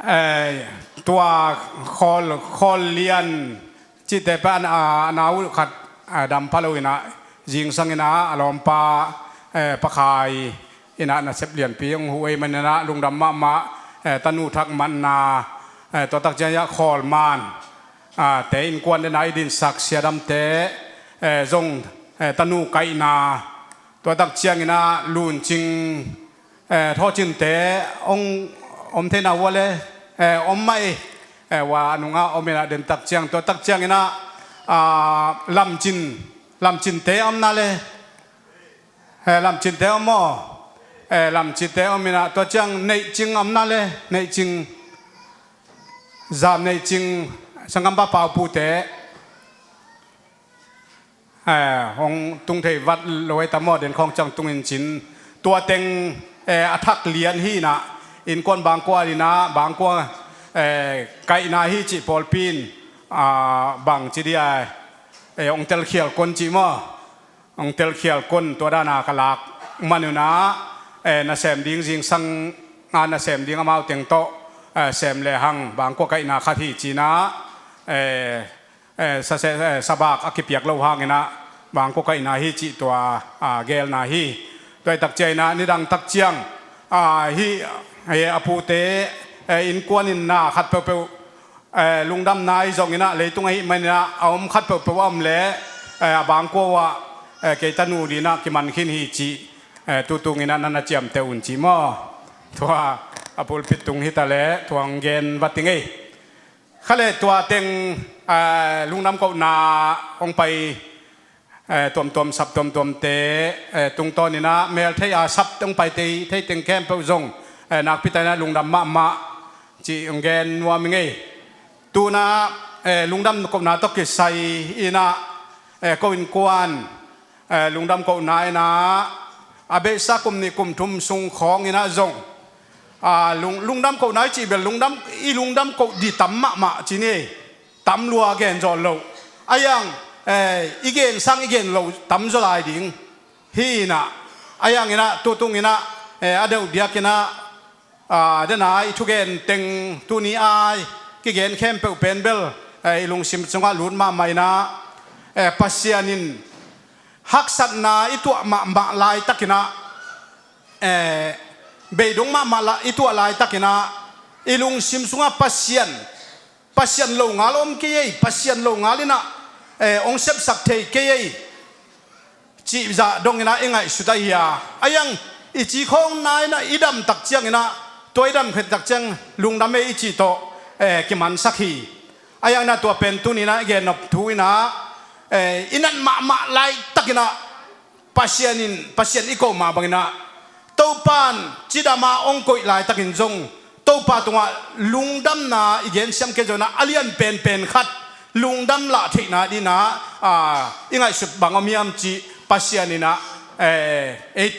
eh, tua khawl, khawl lian cihte pan a, a nau khat, a, dam pha lo inah zingsang inah a lawmpa, eh, Pakhai inah nasep lianpi hong huh ei maninah lungdam mahmah, eh, tanu thak manna, eh, tua tak ciang ya khawl man, ah, te innkuan dena i dinsak siadamte, eh, zong, eh, tanu kaihna, tua tak cianginah Lun Cing, eh, Thaw Cinte hong om theihna vua le, eh, om mah ei, eh, vua a nungah om inah den tak ciang, tua tak cianginah, ah, Lam Cin, Lam Cinte omna le, eh, Lam Cinte om maw? Eh, Lam Cinte om inah tua ciang Neih Cing omna le, Neih Cing, Zam Neih Cing, sanggampa Pau Pute, eh, hong tung thei vat lo ei ta maw, den khawng ciang tungin cin. Tua teng, eh, a thak lian hi inah innkuan bangkua dinah, bangkua, eh, kaihna hi cih pawlpi in, ah, bang ci dia, eh, hong telkhial kon cih maw? Hong telkhial kon tua dana ka lak manunah, eh, nasem ding zingsang a nasem ding amau teng tawh, eh, sem lehang bangkua kaihna khat hi cinah, eh, eh, sa se-, eh, sabak a kipiak lo hanginah bangkua kaihna hi cih tua, ah, gelna hi. Tua hi tak cianginah nidang tak ciang, ah, hih, eh, a pute, eh, innkuan in na khat peuhpeuh, eh, lungdamna ahi zonginah leitung ahih maninah a om khat peuhpeuh a om le, eh, a bangkua uh ah, eh, kei tanu dinah kiman khin hi cih, eh, tutunginah na na ciamteh un cih maw? Tua a pulpit tung hi ta le tua hong gen vat ding ei. Kha le tua teng, eh, lungdam kohna hong pai, eh, tuamtuam sap tuamtuamte, eh, tungtawninah mel thei a sap hong pai tei, thei teng khempeuh zong, eh, nakpi takinah lungdam mahmah cih hong gen nuam ing ei. Tunah, eh, lungdam kohna tawh kisai inah, eh, ko innkuan, eh, lungdam kohna inah a beisa kum nih kum thum sung khawnginah zong, ah, lung-, lungdam kohna i cih bel lungdam, i lungdam koh dih tam mahmah ci ni ei. Tam lua gen zaw loh. A iang, eh, i gen sang i gen loh tam zaw lai ding hi inah, a ianginah tutunginah, eh, a deuh diakinah, ah, dena i thugen teng tuni ai kigen khempeuh pen bel, eh, i lungsim sungah lut mahmah inah, eh, Pasian in haksatna i tuah mahmah laitakinah, eh, beidong mahmah la-, i tuah laitakinah i lungsim sungah Pasian, Pasian lo ngal om kei ei, Pasian lo ngal inah, eh, hong sepsak thei kei ei cih zah donginah i ngaihsut ahi a, a iang i ci khawng na inah i dam tak cianginah tua i dam khen tak ciang lungdam ei i cih tawh, eh, kimansak hi. Ahi hangin ah tua pen tuni-in ah i gennop thu in ah, eh, i nat mahmah laitakin ah Pasian in, Pasian i koh mah bangin ah Topa'n cidam a hong koih laitakin zong Topa tungah lungdamna i gensiam kei zongin ah a lian penpen khat lungdam lah theihna dingin ah, ah, i ngaihsut bang om hiam cih Pasian in ah, eh, ei,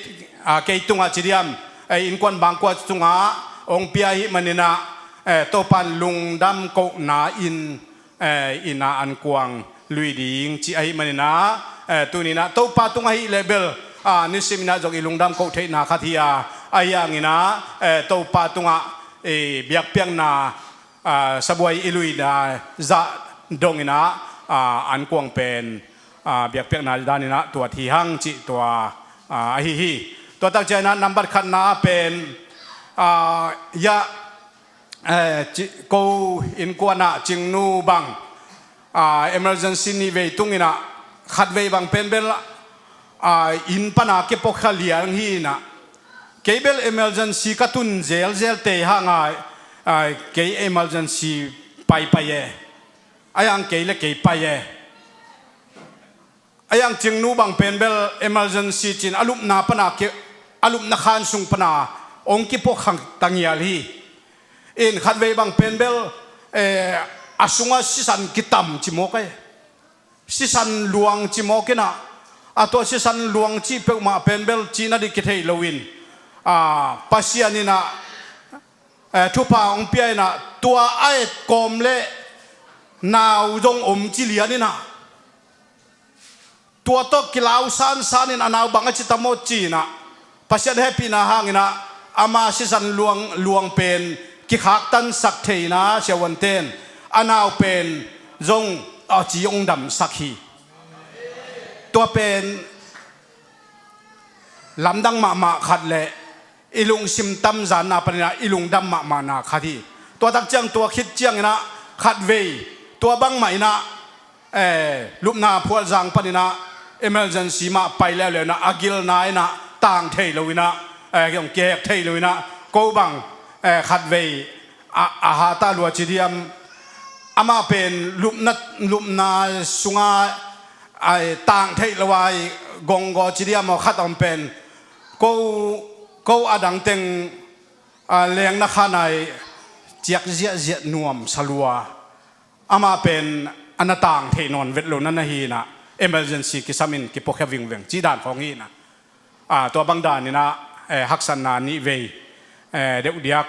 ah, kei tungah ci diam, eh, innkuan bangkua tungah hong pia ahih manin ah, eh, Topa'n lungdam kohna in, eh, inn ah ankuang lui ding cih ahih manin ah, eh, tuni-in ah Topa tungah ahih leh bel, ah, nisimin ah zong i lungdam koh theihna khat hi a, ahi hangin ah, eh, Topa tungah, eh, biakpiakna, ah, sabuai i luina zah dongin ah, ah, ankuang pen, ah, biakpiakna danin ah tuat hi hang cih tua, ah, ahi hi. Tua tak ciangin ah nambat khatna pen, ah, ya, eh, ci-, ko innkuan ah Cingnu bang, ah, emergency nih vei tungin ah khat vei bang pen bel, ah, inn pan a kipuakhia liang hi-in ah, kei bel emergency ka tun zelzel te hang a, ah, kei emergency paipai e. Ahi hang kei le kei pai e. Ahi hang Cingnu bang pen bel emergency ci-in a lupna pan a ki, a lupna khan sung pan a hong kipuakhia ta ngial hi. In khat vei bang pen bel, eh, a sungah sisan kitam ci mawk e. Sisan luang ci mawk in ah, a tua sisan luang cih peuhmah pen bel cihna ding kithei loin, ah, Pasian in ah, eh, thupha hong pia in ah, tua a et kawm le nau zong om ci lian in ah, tua tawh kilau sansan in a nau bang a ci tam aw ci-in ah, Pasian hehpihna hangin ah ama sisan luang, luang pen kikhaktansak thei-in ah siavuante'n a nau pen zong a ci hong damsak hi. Tua pen lamdang mahmah khat le i lungsim tamzanna panin ah i lungdam mahmahna khat hi. Tua tak ciang tua khit ciangin ah khat vei tua bangmah in ah, eh, lupna phualzang panin ah emergency mah pai leuleu in ah a gilna in ah tang thei lo in ah, eh, kihek thei lo in ah ko bang, eh, khat vei a, a hata lua ci diam, amah pen lupna, lupna sungah ai tang theih lo ai gonggaw ci diam aw khat om pen ko, ko a dang teng, ah, lengna khan ai ciak ziahziah nuam sa lua. Amah pen a na tang theih nawn vet lo na na hi-in ah emergency kisam in kipuakhia vingveng cih dan khawng hi-in ah. Ah, tua bang danin ah, eh, haksatna nih vei, eh, deuh diak,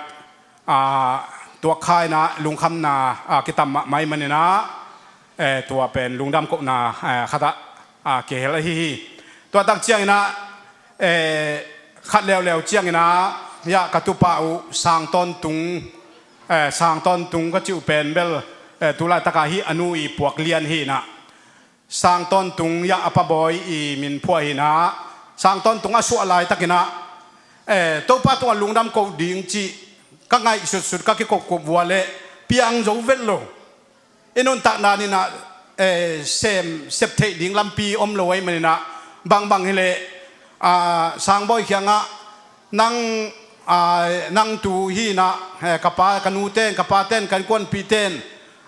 ah, tuak kha in ah lungkhamna, ah, kitam mahmah ahih manin ah, eh, tua pen lungdam kohna, eh, khat ah, ah, kihel ahi hi. Tua tak ciangin ah, eh, khat leuleu ciangin ah, ya ka tupa uh Sang Tawntung, eh, Sang Tawntung ka cih uh pen bel, eh, tu laitak ah hih a nu i puak lian hi-in ah, Sang Tawntung, ya a pa bawi i min phuah hi-in ah, Sang Tawntung a suah laitakin ah, eh, Topa tungah lungdam koh ding cih ka ngaihsutsut ka kikopkop vua leh piang zo vet lo. I nuntak danin ah, eh, sem, sep theih ding lampi om lo ahih manin ah, bangbang hi leh, ah, Sang bawi kiangah nang, ah, nang tu hi-in ah, eh, ka pa, ka nu ten, ka pa ten, ka innkuanpih ten,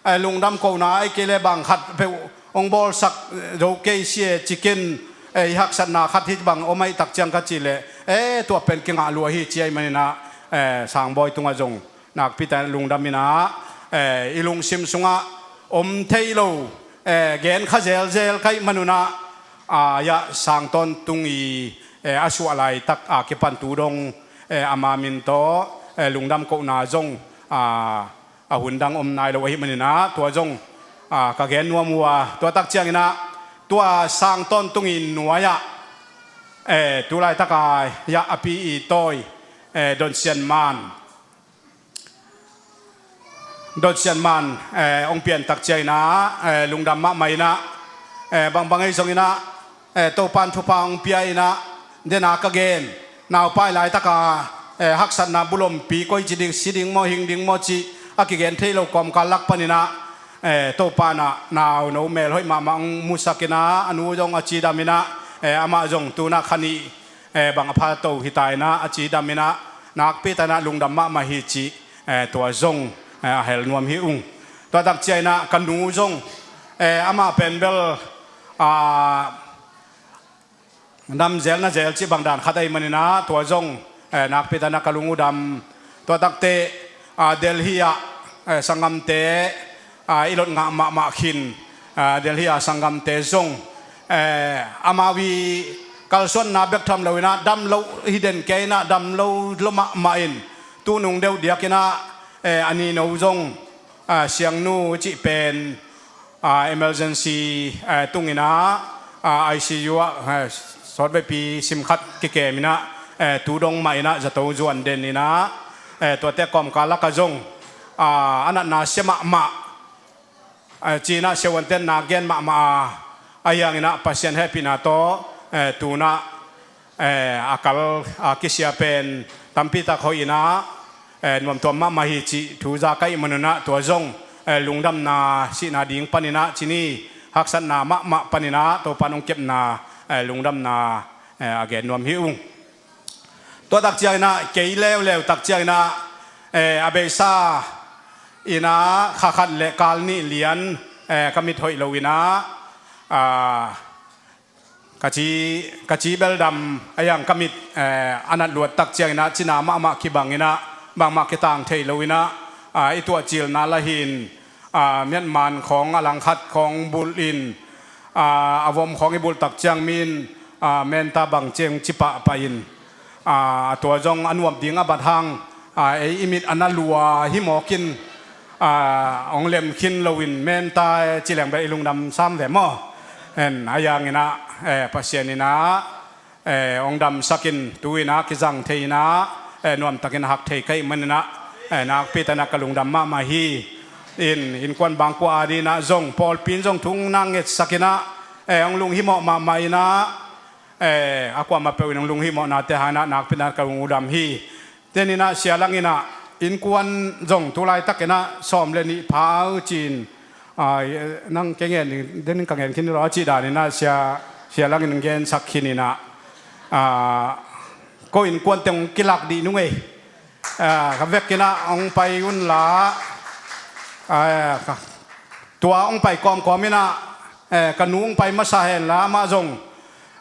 eh, lungdam kohna ahih kei leh bang khat peuh hong bawlsak, eh, zo kei si e ci ken, eh, i haksatna khat hi bang om ahih tak ciang ka cih leh, eh, tua pen kingah lua hi ci ahih manin ah, eh, Sang bawi tungah zong nakpi takin lungdam in ah, eh, i lungsim sungah om thei lo, eh, gen kha zelzel ka hih man un ah, ah, ya Sang Tawntung i, eh, a suah laitak a kipan tu dong, eh, ama min tawh, eh, lungdam kohna zong, ah, a hun dang om nai lo ahih manin ah tua zong, ah, ka gen nuam uh a, tua tak ciangin ah tua Sang Tawntung i nuai ah, eh, tu laitak a, ya a pi i tawi, eh, Don Sian Man, Don Sian Man, eh, hong pian tak ciangin ah, eh, lungdam mahmah in ah, eh, bangbang ahi zongin ah, eh, Topa'n thupha hong pia in ah, den a ka gen, naupai laitak a, eh, haksatna bulompi koi ci ding, si ding maw, hing ding maw cih a kigen thei lo kawmkal lak panin ah, eh, Topa'n ah nauno melhoih mahmah hong musak in ah, a nu zong a cidam in ah, eh, amah zong tu-in ah kha nih, eh, bang a pha to hi ta in ah, a cidam in ah, nakpi takin ah lungdam mahmah hi cih, eh, tua zong, eh, a hel nuam hi ung. Tua tak ciangin ah ka nu zong, eh, amah pen bel, ah, nam zel na zel cih bang dan khat ahih manin ah tua zong, eh, nakpi takin ah ka lung uh dam. Tua tak teh, ah, Delhi ah, eh, sanggamte, ah, i lot ngah mahmah khin, ah, Delhi ah sanggamte zong, eh, amau i kalsuanna bek tham loin ah dam lo hi den kei in ah dam lo lo mahmah in tunung deuh diakin ah, eh, a nino zong, ah, siangnu cih pen, ah, emergency, eh, tungin ah, ah, I C U ah, eh, sawtveipi sim khat kikem in ah, eh, tu dong mah in ah zato zuan den in ah, eh, tuate kawmkal lakah zong, ah, a natna sia mahmah, eh, ci-in ah siavuante'n na gen mahmah a, ahi hangin ah Pasian hehpihna tawh, eh, tu-in ah, eh, a kal, a kisia pen tampi tak hoih in ah, eh, nuamtuam mahmah hi cih thu za ka hih manun ah tua zong, eh, lungdamna sihna ding panin ah ci ni, haksatna mahmah panin ah Topa'n hong kepna, eh, lungdamna, eh, a gen nuam hi ung. Tua tak ciangin ah kei leuleu tak ciangin ah, eh, a beisa in ah kha khat le kal nih lian, eh, ka mit hoih lo in ah, ah, ka ci, ka ci beldam a, ahi hang ka mit, eh, a nat luat tak ciangin ah cina mahmah kibang in ah bangmah kitang thei lo in ah, ah, i tuahcilna la hi in, ah, miatman khawng a langkhat khawng bulh in, ah, a vom khawng i bulh tak ciang mi in, ah, menta bang ci hong ci pahpah in, ah, tua zong a nuam ding a bat hang, ah, ei i mit a na lua hi mawk in, ah, hong lem khin loin menta ci leng bel i lungdam sam ve maw? En, ahi hangin ah, eh, Pasian in ah, eh, hong damsak in tu-in ah kizang thei in ah, eh, nuamtakin a hak thei ka hih manin ah, eh, nakpi takin ah ka lungdam mahmah hi. In, innkuan bangkua adingin ah zong pawlpi in zong thu hong na ngetsak in ah, eh, hong lunghimawh mahmah in ah, eh, a kuamah peuh in hong lunghimawhnate hangin ah nakpi takin ah ka lungdam hi. Tua in ah sia Lang in ah innkuan zong tu laitakin ah sawm le nih pha uh ci-in, ah, nang kei ngen ding, den in ka ngen khin lo a cih danin ah sia, sia Lang in gensak khin in ah, ah, ko innkuan teng hong kilak dih nung ei. Ah, ka vekin ah hong pai un la, ah, ka, tua hong pai kawmkawm in ah, eh, ka nu hong pai masa hen la amah zong,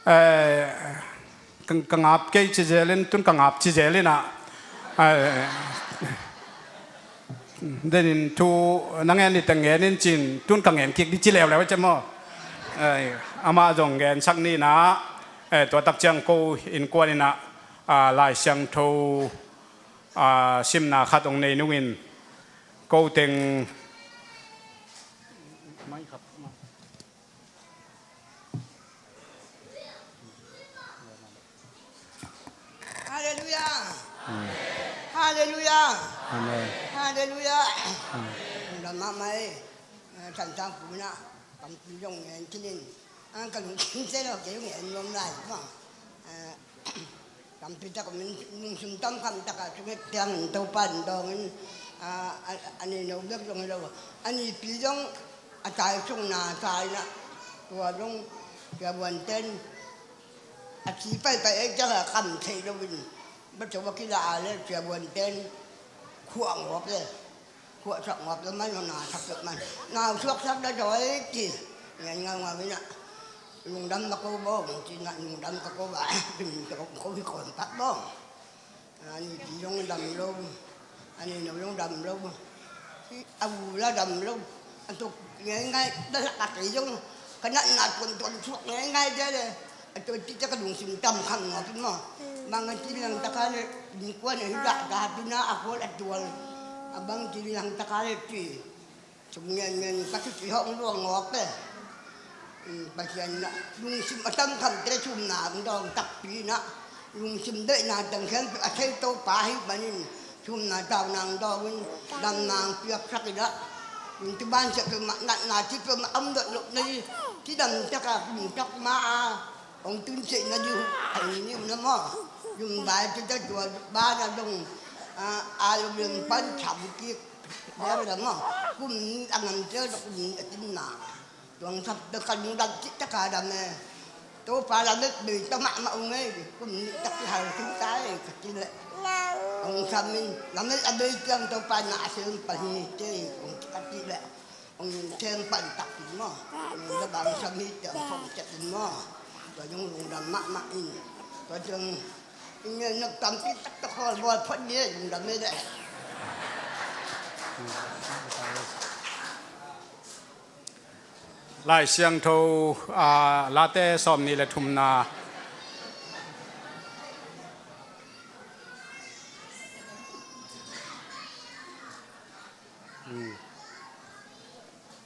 eh, ka, ka ngap kei ci zel in, tun ka ngap ci zel in ah, eh, den in thu na ngen ni teng ngen in ci-in tun ka ngen kik ding ci leuleu a ci maw? Eh, amah zong gensak ni in ah, eh, tua tak ciang ko innkuan in ah, ah, Lai Siangtho, ah, simna khat hong nei nungin ko teng Halleluia. Amen. Halleluia. Amen. Halleluia. Amen. Lungdam mahmah ei. Eh, Thanthang Pu in ah tampi zong ngen khin in, ah, ka lungkimte lo kei zong ngen nuam lai maw? Eh, tampi tak om in, lungsim tamkham tak a sung et ciangin Topa in dawng in, ah, a, a nino bek zong hi lo, a nipi zong a taisukna sa in ah, tua zong siavuante'n a ci paipai ei ciang a kam thei loin, va co a kila a le siavuante'n khuah ngawp le, khuahsak ngawp le man, na sak peuh man, nau suaksak le dawi ci, ngen ngaungau in ah, lungdam na ko bawng ci in ah, lungdam ka ko bawng, ko hi kawm pak bawng. A nipi zong dam lo, a nino zong dam lo, a u la dam lo, a tuk ngeingai, da lak a kei zong ka natna tuantuan suak ngeingai de le, a tua cih ciang ka lungsim tamkham ngawp in maw? Bang a ci leng tak a le, innkuan a hi dah ka pi na a khual a tual, a bang ci leng tak a le ci. Sum ngen ngen ka thupi hong luang ngawk e. Pasian in ah lungsim a tamkhamte sumna hong dawng takpi in ah, lungsim deihna teng khempeuh a thei Topa ahih manin sumna tauna hong dawng in, damna hong piaksak in ah, tua ban siah peuhmah, natna ci peuhmah om dot loh na hi. Cidam tak a kum tak ma a hong tunseih na ding uh a hi ni uh na maw? Zumbai ci ta tua ban a dong a, a lo lem pan tham kik. Kum nih a ngamte kum nih a tinna. Tuang sap te ka lungdam cih tak a dam e. Topa lamet bei ta mahmah ung e. Kum nih tak i hal sing ta e ka ci leh, hong sam in, lamet a bei ciang Topa na a sem pahni te hong ci ka ci leh, Hong sem pan takpi maw? Hong na bang sam hi ciang thong ciat in maw? Tua zong lungdam mahmah in. Tua zong ingen nak tampi taktak hawl bawl phot ni, lungdam ei deh. Lai Siangtho, ah, Late sawm nih le thumna.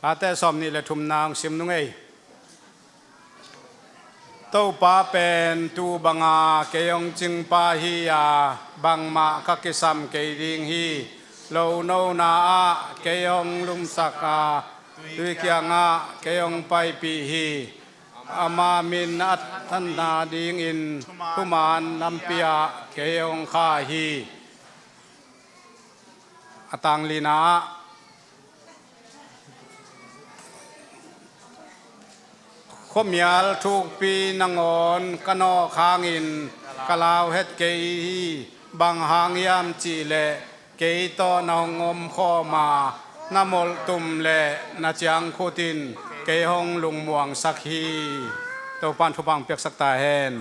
Late sawm nih le thumna hong sim nung ei. Topa pen tu banga kei hong cingpa hi a, bangmah ka kisam kei ding hi. Lo nona ah kei hong lumsak a, tui kiangah kei hong paipih hi. Ama min a thanna dingin thuman lampi ah kei hong kha hi. A tanglina ah, khuamial thukpi nangawn ka nawh hangin ka lau het kei hi. Bang hang hiam cihleh kei tawh na hong omkhawm a, na molhtum le na ciangkhut in kei hong lungmuangsak hi. Topa'n thupha hong piaksak ta hen.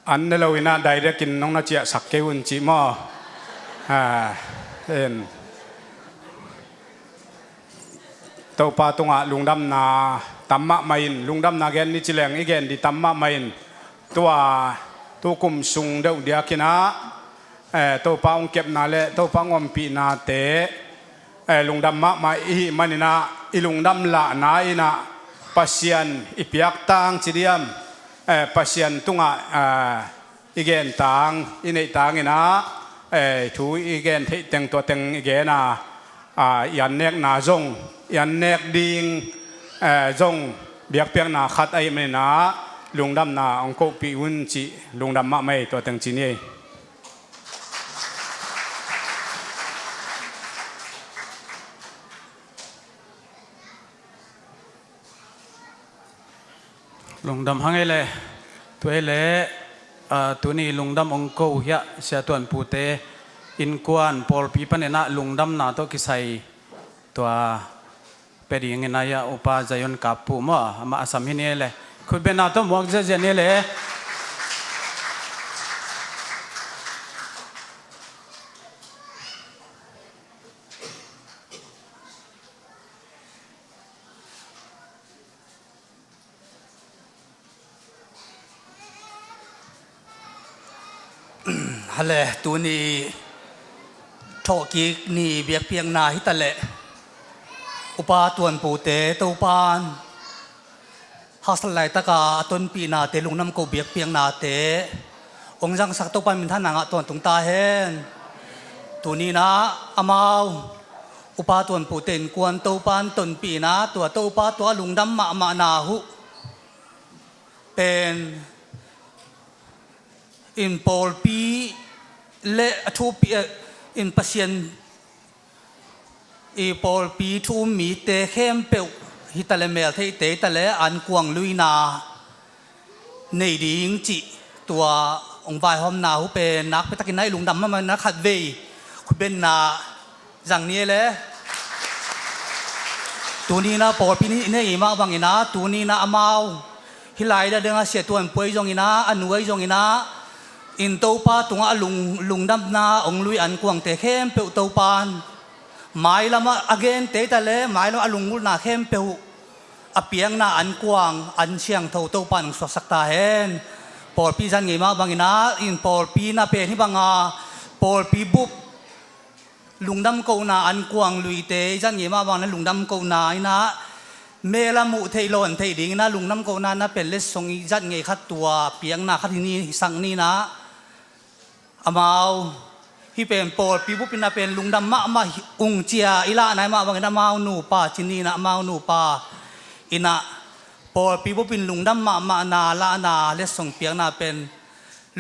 An ne lo in ah direct in nong na ciahsak kei un cih maw? Ha, en. Topa tungah lungdamna tam mahmah in, lungdamna gen ni ci leng i gen ding tam mahmah in. Tua tukum sung deuh diakin ah, eh, Topa hong kepna le Topa hong ompihnate, eh, lungdam mahmah i hih manin ah, i lungdam lahna in ah Pasian i piak tang ci diam, eh, Pasian tungah, eh, i gen tang, i neih tang in ah, eh, thu i gen theih teng tua teng i gen a, ah, i annekna zong, i annek ding, eh, zong biakpiakna khat ahih manin ah lungdamna hong kohpih un cih lungdam mahmah ei, tua teng ci ni ei. Lungdam hang ei le, tua ei le, ah, tuni lungdam hong ko hiah Sia Tuan Pute innkuan pawlpi panin ah lungdamna tawh kisai tua pia dingin ah, Upa Zion Kap Pu maw, amah a sam hi ni ei le. Khutbetna tawh muak ziahziah ni ei le. Hale, tuni thawhkik ni biakpiakna hi ta leh, Upa Tuan Pute Topa'n haksat laitaka a tonpihnate, lungdam ko biakpiaknate hong zangsak Topa'n minthanna ngah tawntung ta hen. Tuni-in ah amau Upa Tuan Pute innkuan Topa'n tonpihna, tua Topa tua lungdam mahmahna uh pen in pawlpi le a thupi, eh, in Pasian i pawlpi thu um mite khempeuh hi ta le, meltheihte hi ta le, an kuang luina nei ding cih tua hong vaihawmna uh pen nakpi takin ah i lungdam mahmah in ah khatvei khutbetna zang ni ei le. Tuni-in ah pawlpi nih i neih mah bangin ah, tuni-in ah amau hih lai dingah Sia Tuan Pu ahi zongin ah, a nu ahi zongin ah, in Topa tungah a lung, lungdamna hong lui an kuangte khempeuh Topa'n mailamah a gente hi ta le, mailamah a lunggulhna khempeuh a piakna an kuang, an siangtho Topa'n hong suaksak ta hen. Pawlpi zang ngei mah bangin ah, in pawlpi na pen hih banga pawlpi bup lungdam kohna an kuang luite i zat ngei mah bangin ah lungdam kohna in ah, mel a muh theih lawn theih dingin ah lungdam kohna na pen letsong i zat ngei khat tua piakna khat hi ni, hisak ni in ah. Amau hih pen pawlpi bup in ah pen lungdam mahmah hi ung ci-a i lahna hi mah bangin amau nupa ci ni in ah, amau nupa in ah pawlpi bup in lungdam mahmahna lahna letsong piakna pen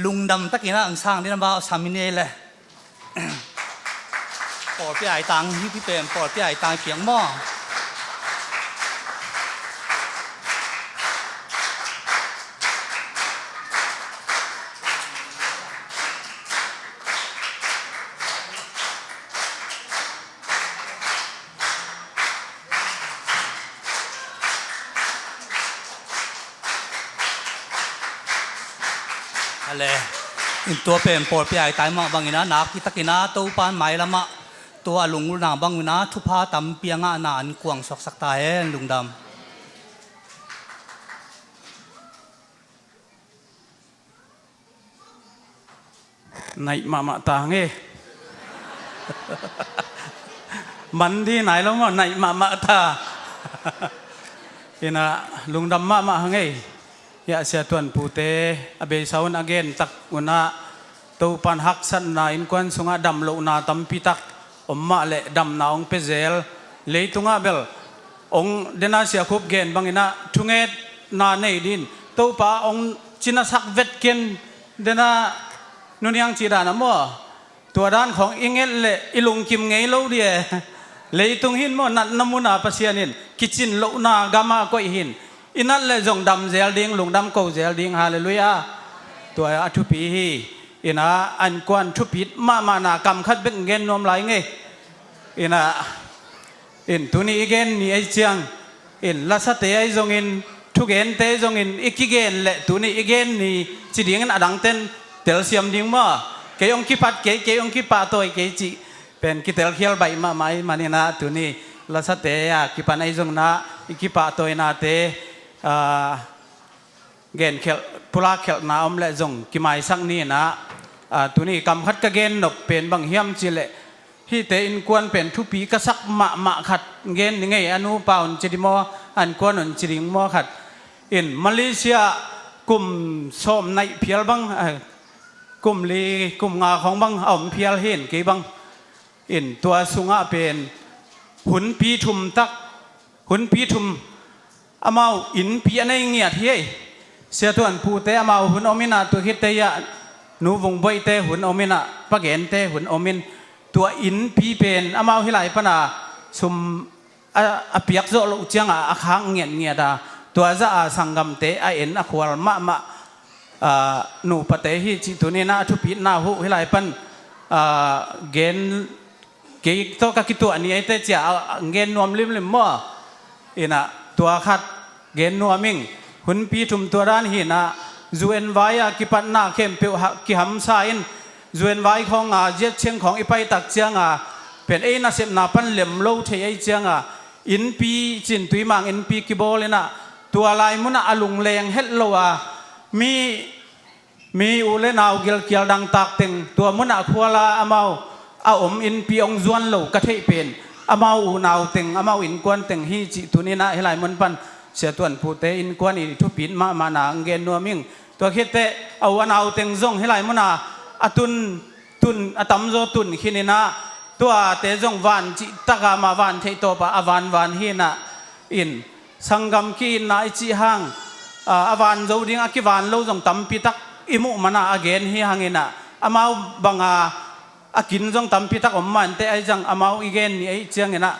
lungdam takin ah hong sang dingin amau sam hi ni ei le. Pawlpi aitang hi, hih pen pawlpi aitang i piak maw? Le in tua pen pawlpi a i tai mah bangin ah nakpi takin ah Topa'n mailam ah tua a lunggulhna bangin ah thupha tampi a ngahna an kuang suaksak ta hen. Lungdam. Naih mahmah ta hang e. Man ding nai lo maw, naih mahmah ta. Ina, lungdam mahmah hang e. Hiah Sia Tuan Pute a beisa un a gen tak un ah Topa'n haksatna, innkuan sungah damlohna tampi tak om mah leh damna hong pia zel. Leitungah bel hong, dena Sia Khup gen bangin ah thungetna nei ding, Topa hong cina sak vet ken, dena nuniang cih dan a maw, tua dan khawng i nget leh i lungkim ngei lo ding e. Leitung hin maw, natna mun ah Pasian in kicin lohna gam ah koih hi. I nat leh zong dam zel ding, lungdam ko zel ding. Halleluiah. Tua a thupi hi. Ina, innkuan thupit mahmahna kam khat bek gen nuam lai ing e. Ina, in tuni i gen ni ahih ciang, in lasate ahi zongin, thugente zongin i kigen leh tuni i gen ni ci dingin a dangte'n telsiam ding maw. Kei hong kipat kei, kei hong kipahtawi kei cih pen kitelkhial baih mahmah ahih manin ah tuni lasate a kipan ahi zongin ah i kipahtawinate, ah, genkhelh, pulakkhelhna om leh zong kimaisak ni in ah, ah, tuni kam khat ka gen nop pen bang hiam cih leh, hihte innkuan pen thupi ka sak mahmah khat gen ni ing e. A nupa un ci ding maw, a innkuan un ci ding maw khat. In Malaysia kum sawm naih phial bang, ah, kum li, kum nga khawng bang a om phial hi in kei bang. In tua sungah pen hunpi thum tak, hunpi thum amau innpi a nei ngiat hi. Sia Tuan Pute amau hun om in ah, tua khit teh ah Nu Vung Boihte hun om in ah, Pa Gente hun om in, tua innpi pen amau hih lai pan a sum a, a piak zawh loh ciangah a khak ngiatngiat a, tua zah a sanggamte a en a khual mahmah, ah, nupate hi cih tuni in ah a thupitna uh hih lai pan, ah, gen, kei tawh ka kituah ni ei teh ci-a, ah, gen nuam limlim maw. Ina, tua khat gen nuam ing. Hunpi thum tua dan hi in ah, U N vai a kipatna khempeuh ha, kihamsa in, U N vai khawng a, ziat ciang khawng i pai tak ciang a, pen ei nasepna pan lem lo thei ahih ciang a, innpi cin, tuimang innpi kibawl in ah, tua lai mun ah a lungleng het lo a, mi, mi u leh nau gilkial dangtak teng tua mun ah khual a amau a om innpi hong zuan lo ka theih pen amau unau teng, amau innkuan teng hi cih tuni in ah hih lai mun pan Sia Tuan Pute innkuan i thupit mahmahna hong gen nuam ing. Tua khit teh a u a nau teng zong hih lai mun a, a tun, tun, a tamzaw tun khin in ah, tuate zong van cih tak a, amah van theih tawp a, a vanvan hi in ah, in sanggam ki-itna i cih hang, a, a van zo ding a kivan lo zong tampi tak i muh man a, a gen hi hang in ah, amau bang a, a kin zong tampi tak om mah in teh, ahi zong amau i gen ni ahih ciangin ah,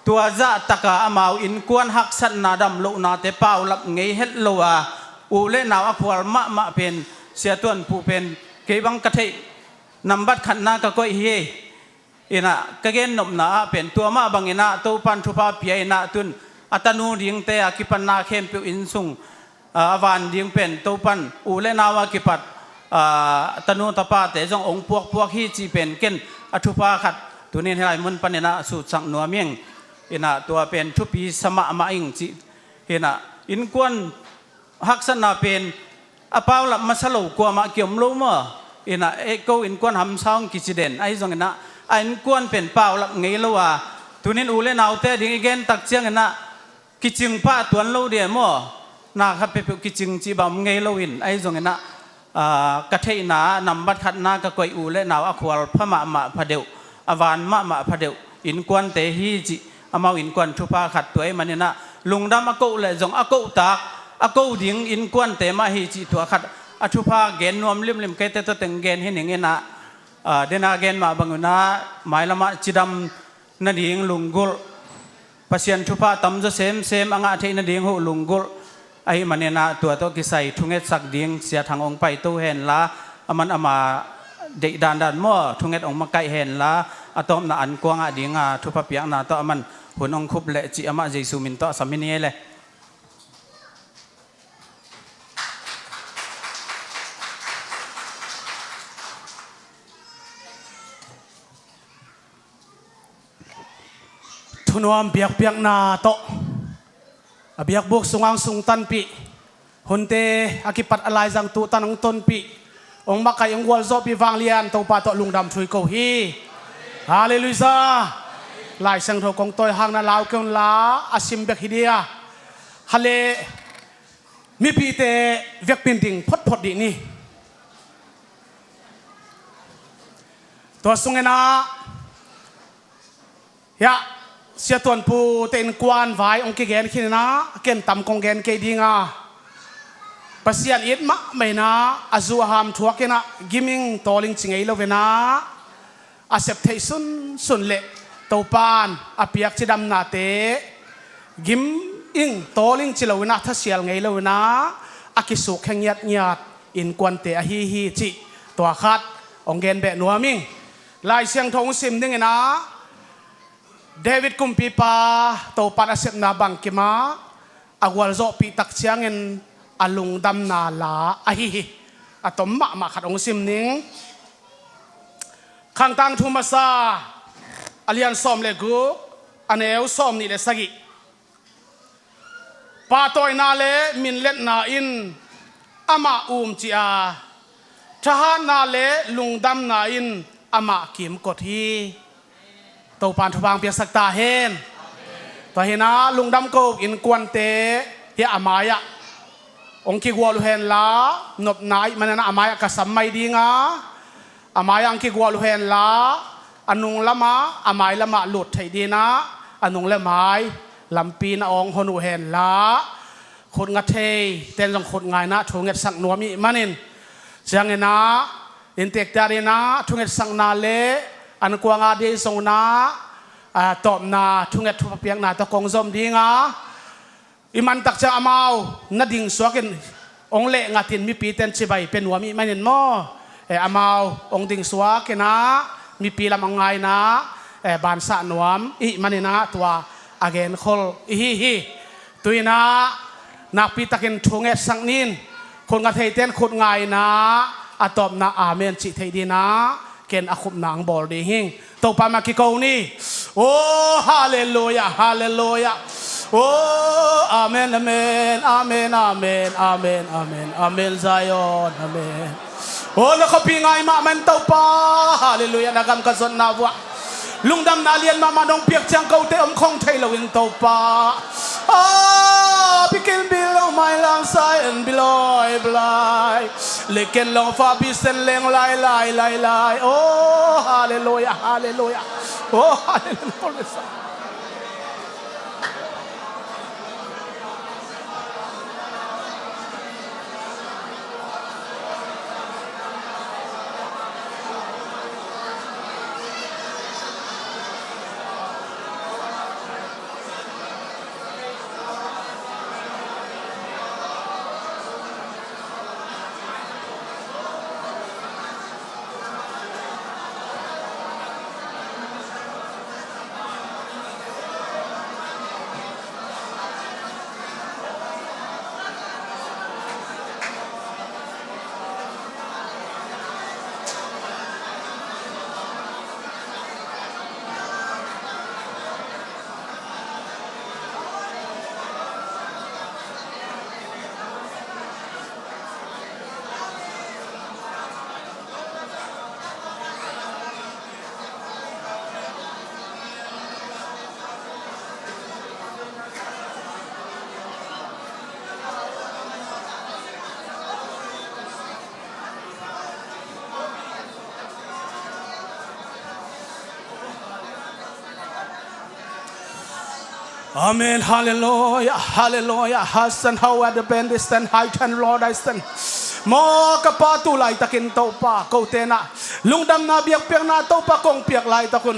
tua zah tak a amau innkuan haksatna damlohnate paulap ngei het lo a, u leh nau a khual mahmah pen Sia Tuan Pu pen kei bang ka theih nambat khatna ka koih hi. Ina, ka gen nopna ah pen tua mah bangin ah Topa'n thupha pia in ah, tun a tanu dingte a kipatna khempeuh innsung, a, a van ding pen Topa'n u leh nau a kipat, a, tanu tapate zong hong puakpuak hi cih pen ken a thupha khat tuni in hih lai mun panin ah sutsak nuam ing. Ina, tua pen thupi sa mahmah ing cih. Ina, innkuan haksatna pen a paulap masa lo kuamah kiom lo maw. Ina, eh, ko innkuan hamsa ung kici den. Ahi zongin ah a innkuan pen paulap ngei lo a, tuni in u leh naute ding i gen tak ciangin ah kicing pah tuan lo ding e maw. Na khat peuhpeuh kicing cih bang om ngei lo in, ahi zongin ah, ah, ka theihna ah nambat khatna ka koih u leh nau a khual pha mahmah pha deuh, a van mahmah pha deuh innkuante hi cih, amau innkuan thupha khat tua ahih manin ah lungdam a koh leh zong a kohtak, a ko ding innkuante mah hi cih tua khat a thupha gen nuam limlim, keite tawh teng gen hi ning in ah, ah, dena gen mah bang un ah mailam ah cidam nading lunggulh, Pasian thupha tamzaw semsem a ngah theih nading uh lunggulh ahih manin ah tua tawh kisai thungetsak ding Sia Thang hong paito hen la, aman ama deih dandan maw, thunget hong makaih hen la, a tawpna an kuang ah ding a thupha piakna tawh aman hun hong khup leh cih amah Jesu min tawh a sam hi ni ei le. Thunuam biakpiakna tawh a biakbuk sungah hong sungtanpih, hunte a kipat a laizang tuhtan hong tonpih, hong makaih hong gualzawhpih vanglian Topa tawh lungdam thu i ko hi. Halleluiah. Lai Siangtho kong tawi hangin lau kei unla, a sim bek hi dia. Hale, mipite vekpi in ding photphot dih ni. Tua sungin ah, hiah, Sia Tuan Pu te innkuan vai hong kigen khin in ah, ken tam kong gen kei ding a, Pasian it mahmah in ah, a zu a ham thuak in ah, gim ing tawl ing ci ngei lo in ah, a sep theih sunsun leh Topa'n a piak cidamnate gim ing tawl ing ci lo in ah, thasial ngei lo in ah, a kisuk khe ngiatngiat innkuante ahi hi cih tua khat hong gen beh nuam ing. Lai Siangtho hong sim ding in ah, David kumpipa Topa'n a sepna bangkim ah a gualzawhpih tak ciangin a lungdamna la ahi hi. A tom mahmah khat hong sim ning. Khangtang thu masa, a lian sawm le guk, a neu sawm nih le sagih. Pahtawina le minletna in amah umcih a, thahatna le lungdamna in amah kimkot hi. Topa'n thupha hong piaksak ta hen. Tua hi in ah, lungdam ko innkuante hiah a mai-ah hong kigual uh henla, nopna ahih manin ah a mai-ah ka sam mai ding a, a mai-ah hong kigual uh henla, a nung lamah, a mai lamah lut theih ding in ah, a nung le mai lampi na awng hon uh henla, khutnga theite'n zong khutngaina thu ngetsak nuam ih manin, ciangin ah, inntekte adingin ah thu ngetsakna le an kuang ading zong in ah, a tawpna thunget thupha piakna tawh kong zom ding a, i man tak ciang amau na dingsuak in hong lehngat in mipite'n cibai pia nuam ih manin maw, eh, amau hong dingsuak in ah, mipi lam a ngai in ah, eh, bansah nuam ih manin ah, tua a genkhol i hi hi. Tu in ah, nakpitakin thu ngetsak ni in, khutnga theite'n khutngai in ah, a tawpna amen cih theih ding in ah, ken a khupna hong bawl ding hing. Topa mah kiko ni. Oh, halleluiah, halleluiah. Oh, amen, amen, amen, amen, amen, amen, amen, Zion, amen. Oh, na khuapi ngai mahmah in Topa. Halleluiah, na gam ka zotna vuah lungdamna lian mahmah nong piak ciang kote om khong thei lo in Topa. Ah, bikin bil lo mai lam sai en biloi blai. Leken long fa bi sen leng lai lai lai lai. Oh, halleluiah, halleluiah. Oh, halleluiah. Amen. Halleluiah, halleluiah. Hasten hau at the bendis ten, high ten, Lord, I stand. Maw ka Pa, tu laitakin Topa, kote na lungdamna biakpiakna Topa kong piak laitakun,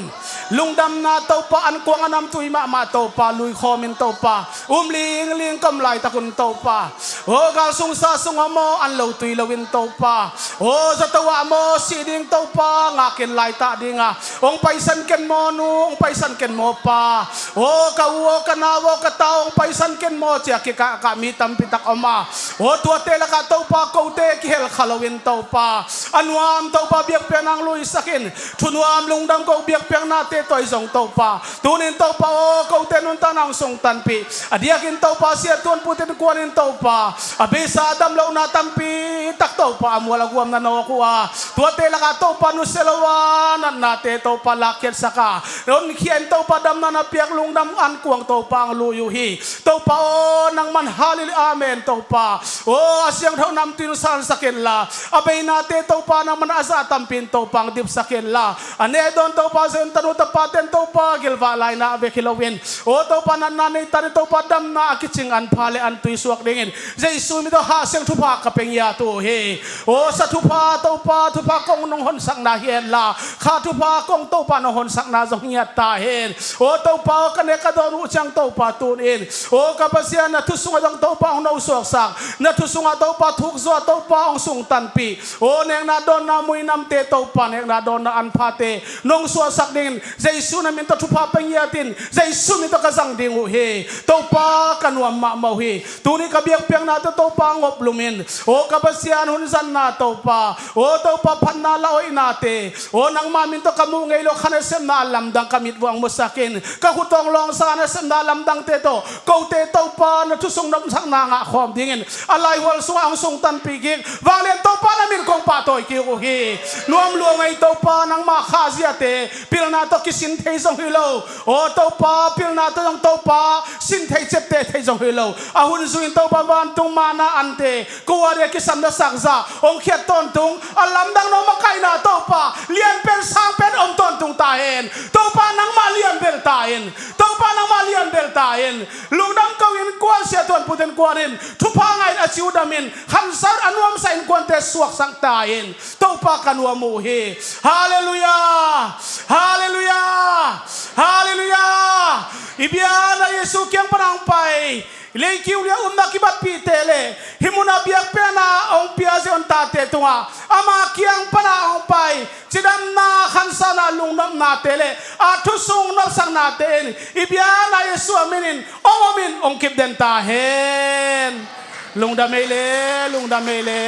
lungdamna Topa an kuang a namtui mahmah Topa, lui khawmin Topa, um lingling ka om laitakun Topa, aw galsung sa sungah maw an lo tui loin Topa, aw zato ah maw sih ding Topa, ngakin laitak dinga hong paisan ken maw nu, hong paisan ken maw pa, aw ka u aw ka nau aw ka ta aw hong paisan ken maw cia kikahkah mi tampitak om a, aw tuate lakah Topa kote kihel kha loin Topa, a nuam Topa biakpiakna hong luisakin, thunuam lungdam ko biakpiakna te tawi zong Topa, tunin Topa aw, kote nuntakna hong sungtanpih. A diakin Topa, siattuanpihte innkuan in Topa, a beisa a dam lohna tampi tak Topa a mual a guamna nawk uh a, tuate lakah Topa nusia lo a natnate Topa lakkhiatsak a, honkhia in Topa damna na piak lungdam an kuang Topa hong lui uh hi. Topa aw, nangman halil amen Topa. Aw, a siangtho namtui hong sansak inla, a beinate Topa nangman a zah tampi in Topa hong dipsak inla, a neh dawn Topa Zion tanu tapate in Topa gilvah laina a vek hi loin, aw Topa natna nei tanin Topa damna a kicing an pha le an tui suak dingin Jesu min tawh hahsiang thupha ka pia ngiat uh hi. Aw sa thupha Topa, thupha kong nong honsakna hi henla, kha thupha kong Topa nong honsakna zong hi ngiat ta hen. Aw Topa aw, ka nek ka dawn uh ciang Topa tun in, aw ka Pasian, na thu sungah zong Topa hong no suaksak, na thu sungah Topa thukzua Topa hong sungtanpih. Aw nekna dawnna muinamte Topa, nekna dawnna an phate nong suahsak dingin Jesu na min tawh thupha pia ngiat in, Jesu min tawh ka zang ding uh hi. Topa ka nuam mahmah uh hi. Tuni ka biakpiakna tawh Topa ngop lumin, aw ka Pasian, hun zanna Topa, aw Topa phatna la hoihnate, aw nangma min tawh ka muh ngei lo kha nasepna a lamdang ka mit vuang musak in, ka khut hong lawngsa nasepna a lamdangte tawh kote Topa na thu sung nopsakna ngah khawm dingin a laihual sungah hong sungtanpih kik. Vanglian Topa na min kong pahtawi kik uh hi. Nuam lua ngei Topa, nangma khaziate pilna tawh kisin thei zong hi lo, aw Topa pilna tawh zong Topa sin thei ciapteh thei zong hi lo. A hun zui in Topa vantung manna ante, ko a dia kisam na sakzah hong khiat tawntung, a lamdang no makaihna Topa lianpen sangpen om tawntung ta hen. Topa nangmah lianbel ta in, Topa nangmah lianbel ta in. Lungdam ko innkuan, siattuanpihte innkuan in thupha ngah in a ci uh dam in, khansa a nuamsa innkuante suaksak ta in. Topa ka nuam uh hi. Halleluiah. Halleluiah. Halleluiah. I biakna Jesu kiang pan hong pai, leikiu lia umna kibatpihte le hih munah biakpiakna hong pia Zion tate tungah ama kiang pana hong pai cidamna, khansana, lungnopnate le a thusung nopsaknate in i biakna Jesu a minin hong omin hong kipden ta hen. Lungdam ei le, lungdam ei le.